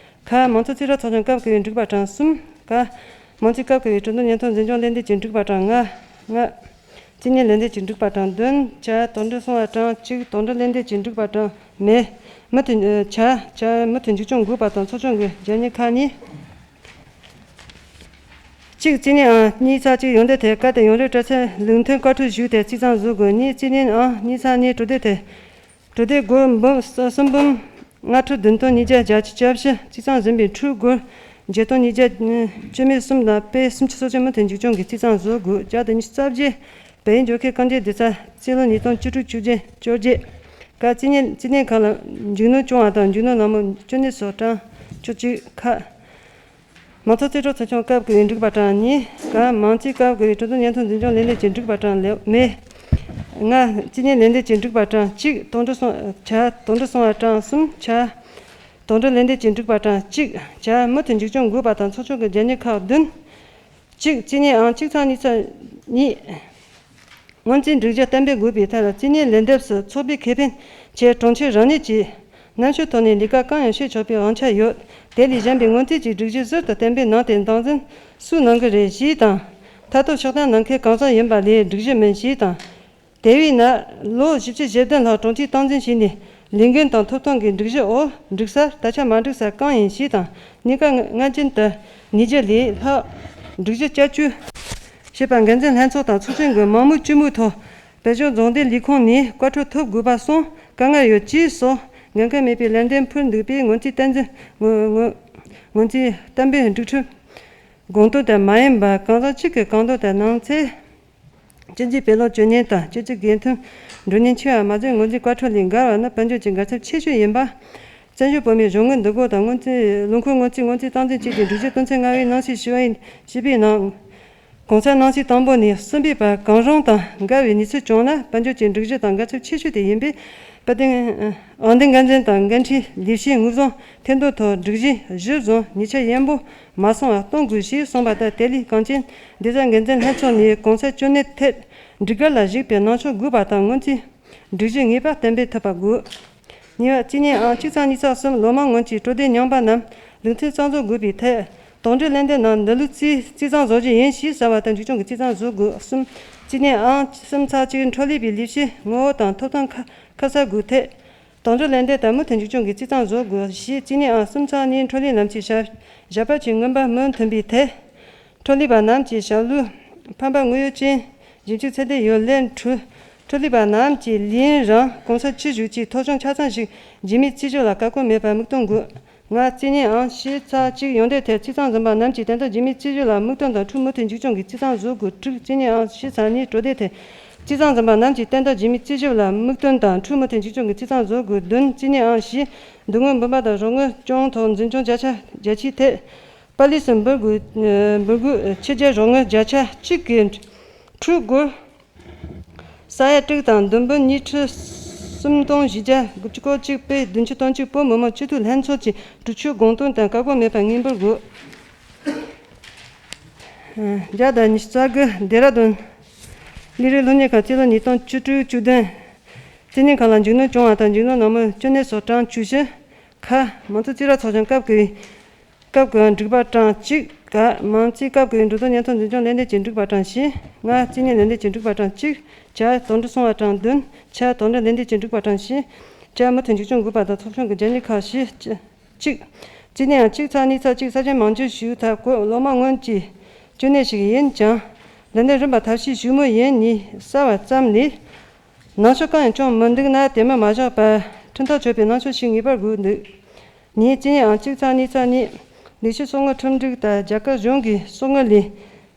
ཁ། མང་གཙོ་རྩིས་རིག་ཚོགས་ཆུང་སྐབས་བརྒྱད་པའི་འགྲིག་པ་གྲངས་གསུམ། ག། མང་རྩིས་སྐབས་བརྒྱད་པའི་གྲོས་བསྡུར་སྙན་ཐོ་འཛིན་སྐྱོང་ལས་འཛིན་གྱི་འགྲིག་པ་གྲངས་ལྔ། ང་། རྩིས་ཉན་ལས་འཛིན་གྱི་འགྲིག་པ་གྲངས་བདུན། ཆ། དོན་གྲུབ་སོང་བ་གྲངས་གཅིག་དོན་གྲུབ་ལས་འཛིན་གྱི་འགྲིག་པ་གྲངས་མེད། མུ་མཐུད། ཆ། ཆ། མུ་མཐུད་འཛུགས་སྐྱོང་དགོས་པ་དང་ཚོགས་ཆུང་གི་རྒྱབ་གཉེར་ཁག་གཉིས། གཅིག་རྩིས་ཉན་ཨང་གཉིས་ཚེག་གཅིག་ཡོན་ཏན་ཐད་བཀའ་དང་ཡོངས་འབྲེལ་དྲ་ཚིགས་ལུགས་མཐུན་བཀའ་འཁྲོལ་ཞུས་ཏེ་རྩིས་གཙང་བཟོ་དགོས། གཉིས་རྩིས་ཉན་ཨང་གཉིས་ཚེག་གཉིས་གྲོས་འདེབས་ཐད། གྲོས་འདེབས་སྒོར་འབུམ་གསུམ་འབུམ་ལྔ་ཁྲི་བདུན་སྟོང་ཉིས་བརྒྱ་བརྒྱད་ཅུ་གྱ་བཞི། རྩིས་གཙང་ཟིན་པའི་འཕྲུལ་སྒོར་བརྒྱད་སྟོང་ཉིས་བརྒྱ་བཅུ་མེད་གསུམ་དང་པའི་སུམ་ཅུ་སོ་གཅིག་མུ་མཐུད་འཛུགས་སྐྱོང་གི་རྩིས་གཙང་བཟོ་དགོས། བརྒྱ་དང་ཉི་ཤུ་རྩ་བརྒྱད། བལ་ཡུལ་འབྱོར་མཁན་རྐང་རྗེས་སྡེ་ཚན་རྩིས་ལོ་ཉིས་སྟོང་བཅུ་དྲུག་བཅུ་བརྒྱད་བཅོ་བརྒྱད། ཀ། རྩིས་ཉན་རྩིས་ཉན་ཁང་ལ་འཇུག་སྣོན་སྐྱོང་བ་དང་འཇུག་སྣོན་ནང་མི་བཅུ་གཉིས་སོགས་གྲངས་བཅུ་གཅིག། ཁ། མང་གཙོ་རྩིས་རིག་ཚོགས་ཆུང་སྐབས་བརྒྱད་པའི་འགྲིག་པ་གྲངས་གཉིས། ག། མང་རྩིས་སྐབས་བརྒྱད་པའི་གྲོས་བསྡུར་སྙན་ཐོ་འཛིན་སྐྱོང་ལས་འཛིན་གྱི་འགྲིག་པ་གྲངས་ལེགས་མེད། ང་། རྩིས་ཉན་ལས་འཛིན་གྱི་འགྲིག་པ་གྲངས་གཅིག་དོན་གྲུབ་སོང་། ཆ། དོན་གྲུབ་སོང་བ་གྲངས་གསུམ། ཆ། དོན་གྲུབ་ལས་འཛིན་གྱི་འགྲིག་པ་གྲངས་གཅིག། ཆ། མུ་མཐུད་འཛུགས་སྐྱོང་དགོས་པ་དང་ཚོགས་ཆུང་གི་རྒྱབ་གཉེར་ཁག་བདུན། གཅིག་རྩིས་ཉན་ཨང་གཅིག་ཚེག་གཉིས་ཚེག་གཉིས། སྔོན་རྩིས་སྒྲིག་གཞི་གཏན་འབེབས་དགོས་པའི་ཐད་ལ་རྩིས་ཉན་ལན་འདེབས་སུ་ཚོགས་པའི་ཁེ་ཕན་ཆེད་གྲོང་ཁྱེར་རང་ཉིད་ཀྱི་རྣམ་དཔྱོད་ཐོག་ནས་ལས་ཀ་གང་ཡང་བྱེད་ཆོག་པའི་དབང་ཆ་ཡོད། དེ་ལས་གཞན་པའི་སྔོན་རྩིས་ཀྱི་སྒྲིག་གཞི་ཟུར་དུ་གཏན་འབེབས་གནང་སྟེ་སྟངས་འཛིན་སུས་གནང་གི་རེད་ཞེས་དང་། མཐར་ཐུག་ཕྱོགས་སྟོན་གནང་མཁན་གང་ཟག་ཡིན་པ་ལས་སྒྲིག་གཞི་མིན་ཞེས་དང་། དེ་བས་ན་ལོ་བཞི་བཅུ་ཞེ་བདུན་ལྷག་གྲོང་ཁྱེར་སྟངས་འཛིན་བྱས་ནས་ལས་འགན་དང་ཐོབ་ཐང་གི་སྒྲིག་གཞི་འོག་འགྲིག་ས་ད་ཆ་མ་འགྲིག་ས་གང་ཡིན་ཞེས་དང་། གནས་སྐབས་སྔ་རྐྱེན་དུ་ཉིས་བརྒྱ་ལས་ལྷག་སྒྲིག་གཞི་བསྐྱར་བཅོས་བྱས་པ་འགན་འཛིན་ལྷན་ཚོགས་དང་ཚོགས་ཆུང་གི་མང་མོས་སྤྱི་མོས་ཐོག་བོད་ལྗོངས་རྫོང་སྡེ་ལས་ཁུངས་ནས་བཀའ་འཁྲོལ་ཐོབ་དགོས་པ་སོགས་དཀའ་ངལ་ཡོད་ཅེས་སོགས་འགན་འཁུར་མེད་པའི་ལན་འདེབས་ཕུལ་འདུག་པས་སྔོན་རྩིས་གཏན་འཛིན་སྔོན་སྔོན་སྔོན་རྩིས་གཏན་འབེབས་སྒྲིག་ཁྲིམས་དགོངས་དོན་དང་མ་ཡིན་པ་གང་ཟག་གཅིག་གི་གང་ལྡོག་དང་ནང་ཚན། སྤྱི་འཐུས་དཔེ་ཀློག་བཅུ་ཉིན་དང་སྤྱི་སྤྱོད་འགན་འཁྲི་འགྲོ་ཉིན་ཆེ་བ་མ་ཟད་སྔོན་རྩིས་བཀའ་འཁྲོལ་ལས་འགལ་བ་ནི་དཔལ་འབྱོར་གྱི་འགལ་ཚབས་ཆེ་ཤོས་ཡིན་པ། བཙན་བྱོལ་བོད་མིའི་གཞུང་དངུལ་འདུ་འགོད་དང་སྔོན་རྩིས་ལོ་འཁོར་སྔོན་རྩིས་སྔོན་རྩིས་སྟངས་འཛིན་བཅས་ཀྱི་སྒྲིག་གཞི་དོན་ཚན་ལྔ་པའི་རྣམ་གཞག་ཞུ་བ་ཡིན། ཞུས་པའི་ནང་། གོང་གསལ་རྣམ་གཞག་དང་པོ་ནི་གསུམ་པའི་བར་གང་རུང་དང་འགལ་བའི་གནས་ཚུལ་བྱུང་ན་དཔལ་འབྱོར་གྱི་སྒྲིག་གཞི་དང་འགལ་ཚབས་ཆེ་ཤོས་དེ་ཡིན་པས། དཔལ་ལྡན་ཨང་འདེམས་འགན་འཛིན་དང་འགན་འཁྲིའི་ལས་བྱེད་དངོས་ཟོན་ཐེར་འདོན་ཐོག་སྒྲིག་གཞི་གཞིར་བཟུང་ཉེས་ཆད་ཡན་པོ་མ་སོང་བ་གཏོང་དགོས་ཞེས་གསུངས་པ་ལྟར་དེ་ལས་གང་ཅན་སྡེ་ཚན་འགན་འཛིན་ལྷན་ཚོགས་ནས་གོང་གསལ་བཅོས་མིན་ཐད་སྒྲིག་གལ་ལ་གཞིགས་པའི་གནང་ཕྱོགས་དགོས་པ་དང་སྔོན་རྩིས་སྒྲིག་གཞི་ངེས་པར་གཏན་འབེབས་ཐུབ་པ་དགོས། གཉིས་པ། རྩིས་ཉན་ཨང་གཅིག་ཚེག་གཉིས་ཚེག་གསུམ་ལོ་མང་སྔོན་གྱི་གྲོས་སྡེ་རྙིང་པ་རྣམས་ལུགས་མཐུན་གཙང་བཟོ་དགོས་པའི་ཐད། དོན་གྲུབ་ལས་འདེབས་ནང་འདི་ལུགས་རྩིས་རྩིས་གཙང་བཟོ་རྒྱུ་ཡིན་ཞེས་གསལ་བ་ལྟར་འཛུགས་སྐྱོང་གི་རྩིས་གཙང་བཟོ་དགོས། གསུམ། རྩིས་ཉན་ཨང་གསུམ་ཚེག་གཅིག་འཕྲོ་ལས་པའི་ལས་བྱེད་ངོ་བོ་དང་ཐོབ་ཐང་ཁ་ཁ་གསལ་དགོས་ཐད། དོན་གྲུབ་ལས་འདེབས་ལྟར་མུ་མཐུད་འཛུགས་སྐྱོང་གི་རྩིས་གཙང་བཟོ་དགོས། བཞི། རྩིས་ཉན་ཨང་གསུམ་ཚེག་གཉིས་འཕྲོ་ལས་རྣམས་ཀྱི་ཞབས་ཞབས་པད་ཀྱི་དངུལ་འབབ་མུ་མཐུན་པའི་ཐད། འཕྲོ་ལས་པ་རྣམས་ཀྱི་ཞབས་ལུས་ཕན་པ་དངོས་ཡོད་ཅན། ཞིབ་འཇུག་ཚད་ལྡན་ཡོད་ལས་འཕྲོ་འཕྲོ་ལས་པ་རྣམས་ཀྱིས་ལན་རིང་གོང་ས་ཆེ་བཞུགས་ཀྱི་ཐོ་གཞུང་ཆ་ཚང་ཞིག་རྗེས་མའི་རྩིས་ཞིབ་ལ་བཀག་སྐོར་མེད་པར་མིག་སྟོན་དགོས། ལྔ། རྩིས་ཉན་ཨང་བཞི་ཚེག་གཅིག་ཡོན་ཏན་ཐད་རྩིས་གཙང་འཛིན་པ་རྣམས་ཀྱིས་ཏན་ཏན་རྗེས་མའི་རྩིས་ཞིབ་ལ་མིག་སྟོན་དང་འཕྲུལ་མུ་མཐུད་འཛུགས་སྐྱོང་གི་རྩིས་གཙང་བཟོ་དགོས། དྲུག། རྩིས་ཉན་ཨང་བཞི་ཚེག་གཉིས་གྲོས་སྡེ་ཐད་རྩིས་གཙང་འཛིན་པ་རྣམས་ཀྱིས་ཏན་ཏན་རྗེས་མའི་རྩིས་ཞིབ་ལ་མིག་སྟོན་དང་འཕྲུལ་མུ་མཐུད་འཛུགས་སྐྱོང་གི་རྩིས་གཙང་བཟོ་དགོས། བདུན། རྩིས་ཉན་ཨང་བཞི། འདུ་འགོད་འབུམ་པ་དང་རོགས་དངུལ་སྐྱོང་ཐོག་འཛིན་སྐྱོང་བརྒྱ་ཆ་བརྒྱ་ཆའི་ཐད། པ་ལིས་སུ་འབུལ་དགོས། འབུལ་དགོས་ཕྱི་རྒྱལ་རོགས་དངུལ་བརྒྱ་ཆ་གཅིག་གི་འཕྲུལ་སྒོར་ས་ཡ་དྲུག་དང་བདུན་འབུམ་ཉི་ཁྲི་གསུམ་སྟོང་བཞི་བརྒྱ་དགུ་བཅུ་གོ་གཅིག་པའི་བདུན་ཅུ་དོན་གཅིག་བོད་མི་མང་སྤྱི་འཐུས་ལྷན་ཚོགས་ཀྱི་གྲོས་ཆོད་དགོངས་དོན་དང་བཀག་སྒོ་མེད་པར་དངུལ་འབུལ་དགོས། བརྒྱ་དང་ཉི་ཤུ་རྩ་དགུ། ལྡེ་ར་ལྡུན་ལས་རིགས་སློབ་གཉེར་ཁང་རྩིས་ལོ་ཉིས་སྟོང་བཅུ་དྲུག་བཅུ་བདུན། རྩིས་ཉན་ཁང་ལ་འཇུག་སྣོན་སྐྱོང་བ་དང་འཇུག་སྣོན་ནང་མི་བཅུ་གཉིས་སོགས་གྲངས་བཅུ་བཞི། ཁ། མང་གཙོ་རྩིས་རིག་ཚོགས་ཆུང་སྐབས་བརྒྱད་པའི་སྐབས་བརྒྱད་པའི་འགྲིག་པ་གྲངས་གཅིག། ག། མང་རྩིས་སྐབས་བརྒྱད་པའི་གྲོས་བསྡུར་སྙན་ཐོ་འཛིན་སྐྱོང་ལས་འཛིན་གྱི་འགྲིག་པ་གྲངས་བཞི། ལྔ། རྩིས་ཉན་ལས་འཛིན་གྱི་འགྲིག་པ་གྲངས་གཅིག། ཆ། དོན་གྲུབ་སོང་བ་གྲངས་བདུན། ཆ། དོན་གྲུབ་ལས་འཛིན་གྱི་འགྲིག་པ་གྲངས་བཞི། ཆ། མུ་མཐུད་འཛུགས་སྐྱོང་དགོས་པ་དང་ཚོགས་ཆུང་གི་རྒྱབ་གཉེར་ཁག་བཞི། གཅིག། རྩིས་ཉན་ཨང་གཅིག་ཚེག་གཉིས་ཚེག་གཅིག་གསར་བཞེངས་མང་སྤྱོད་ཞུས་ཐབས་བཀོད་ལོ་མང་སྔོན་གྱི་བཅོས་ནད་ཞིག་ཡིན་ཀྱང་། ལས་འདེབས་རིམ་པ་ཐབས་ཤེས་ཞིབ་མོ་ཡིན་ནས་གསལ་བ་ཙམ་ལས། ནང་ཆོས་གང་ཡང་བྱུང་མི་འདུག་ན་དེ་མིན་མ་བཞག་པར་ཁྲིམས་ཐག་ཆོད་པའི་ནང་ཆོས་ཤིག་ངེས་པར་དགོས་འདུག་ནས་རྩིས་ཉན་ཨང་གཅིག་ཚེག་གཉིས་ཚེག་གཉིས། ལས་བྱེད་གསོག་དངུལ་ཁྲིམས་སྒྲིག་ལྟར་རྒྱ་གར་གཞུང་གི་གསོག་དངུལ་ལས་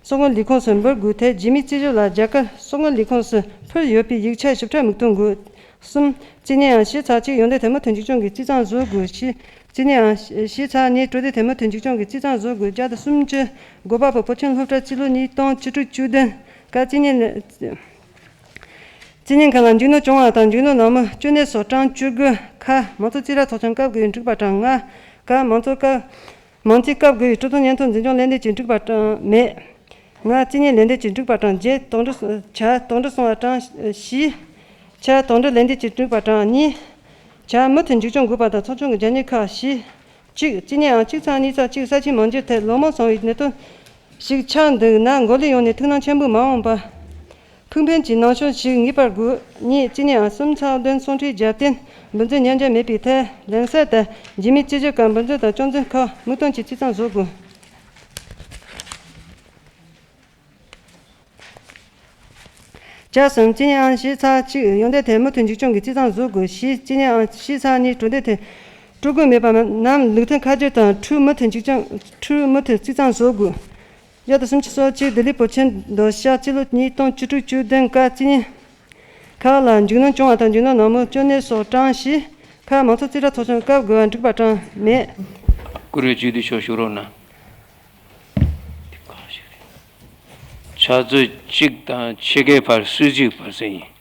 གསོག་དངུལ་ལས་ཁུངས་སུ་འབུལ་དགོས་ཐད་རྗེས་མའི་རྩིས་ཞིབ་ལ་རྒྱ་གར་གསོག་དངུལ་ལས་ཁུངས་སུ་ཕུལ་ཡོད་པའི་ཡིག་ཆ་ཞིབ་ཕྲ་མིག་སྟོན་དགོས། གསུམ། རྩིས་ཉན་ཨང་བཞི་ཚེག་གཅིག་ཡོན་ཏན་ཐད་མུ་མཐུད་འཛུགས་སྐྱོང་གི་རྩིས་གཙང་བཟོ་དགོས། བཞི། རྩིས་ཉན་ཨང་བཞི་ཚེག་གཉིས་གྲོས་སྡེ་ཐད་མུ་མཐུད་འཛུགས་སྐྱོང་གི་རྩིས་གཙང་བཟོ་དགོས། བརྒྱ་དང་སུམ་ཅུ། འགོ་པ་པོ་བོད་ཁྱིམ་སློབ་གྲྭ་རྩིས་ལོ་ཉིས་སྟོང་བཅུ་དྲུག་བཅུ་བདུན། ཀ། རྩིས་ཉན། རྩིས་ཉན་ཁང་ལ་འཇུག་སྣོན་སྐྱོང་བ་དང་འཇུག་སྣོན་ནང་མི་བཅུ་གཉིས་སོགས་གྲངས་བཅུ་དགུ། ཁ། མང་གཙོ་རྩིས་རིག་ཚོགས་ཆུང་སྐབས་བརྒྱད་པའི་འགྲིག་པ་གྲངས་ལྔ། ག། མང་གཙོ་སྐབས། མང་རྩིས་སྐབས་བརྒྱད་པའི་གྲོས་ཐོག་སྙན་ཐོ་འཛིན་སྐྱོང་ལས་འདེབས་ཀྱི་འགྲིག་པ་གྲངས་མེད། ང་། རྩིས་ཉན་ལས་འདེབས་ཀྱི་འགྲིག་པ་གྲངས་བརྒྱད། དོན་གྲུབ། ཆ། དོན་གྲུབ་སོང་བ་གྲངས་བཞི། ཆ། དོན་གྲུབ་ལས་འདེབས་ཀྱི་འགྲིག་པ་གྲངས་གཉིས། ཆ། མུ་མཐུད་འཛུགས་སྐྱོང་དགོས་པ་དང་ཚོགས་ཆུང་གི་རྒྱབ་གཉེར་ཁག་བཞི། གཅིག་སྤྱི་ཉེ་ཨང་གཅིག་ཚེག་གཉིས་ཚེག་གཅིག་ས་ཆའི་མང་སྒྱུར་ཐད་ལོ་མང་སོང་བའི་གནད་དོན་ཞིག་ཆགས་འདུག་ན། མགོ་ལས་ཡོང་ནས་ཐུགས་སྣང་ཆེན་པོས་མ་འོངས་པར་ཕུགས་ཕན་གྱི་ནང་ཤོག་ཞིག་ངེས་པར་དགོས། གཉིས་སྤྱི་ཉེ་ཨང་གསུམ་ཚེག་བདུན་ཟུང་འབྲེལ་རྒྱབ་རྟེན་འབུལ་འཛོལ་ཉར་འཇགས་མེད་པའི་ཐད་ལན་གསལ་དང་རྒྱུས་མེད་བཅོས་བསྒྱུར་སྐབས་འབུལ་འཛོལ་དང་སྐྱོན་འཛུགས་ཁག་མིག་སྟོན་གྱིས་རྩིས་གཙང་བཟོ་དགོས། བཅུ་གསུམ་སྤྱི་ཉེ་ཨང་བཞི་ཚེག་གཅིག་ཡོན་ཏན་ཐད་མུ་མཐུད་འཛུགས་སྐྱོང་གི་རྩིས་གཙང་བཟོ་དགོས། བཞི་སྤྱི་ཉེ་ཨང་བཞི་ཚེག་གཉིས་གྲུབ་འབྲས་ཐད་སྤྲོད་དགོས་མེད་པ་རྣམས་ལུགས་མཐུན་ཁ་སྒྱུར་དང་འཕྲུལ་མུ་མཐུད་འཛུགས་སྐྱོང་འཕྲུལ་མུ་མཐུད་རྩིས་གཙང་བཟོ་དགོས། བརྒྱ་དང་སུམ་ཅུ་སོ་གཅིག་ལྡི་ལི་བོད་ཆེན་མདོ་ཤར་སྤྱི་ལོ་ཉིས་སྟོང་བཅུ་དྲུག་བཅུ་བདུན་སྐབས་སྤྱི་ཉེ་ཁག་ལ་མཇུག་སྣོན་བྱུང་བ་དང་མཇུག་སྣོན་ནང་མོལ་སྐྱོན་གནས་སོགས་བགྲངས་ཤིང་། ཁག་མང་ཚོགས་རྩིས་ཁྲ་ཚོགས་ཆུང་སྐབས་དགུ་བ་འགྲིག་པ་བགྲངས་མེད། བཀུར་འོས་སྤྱི་འཐུས་མཆོག་བཞུགས་རོགས་གནང་། ཕྱག་ཚོད་གཅིག་དང་ཕྱེད་ཀའི་བར་སུད་སིའི་བར་གསེང་ཡིན།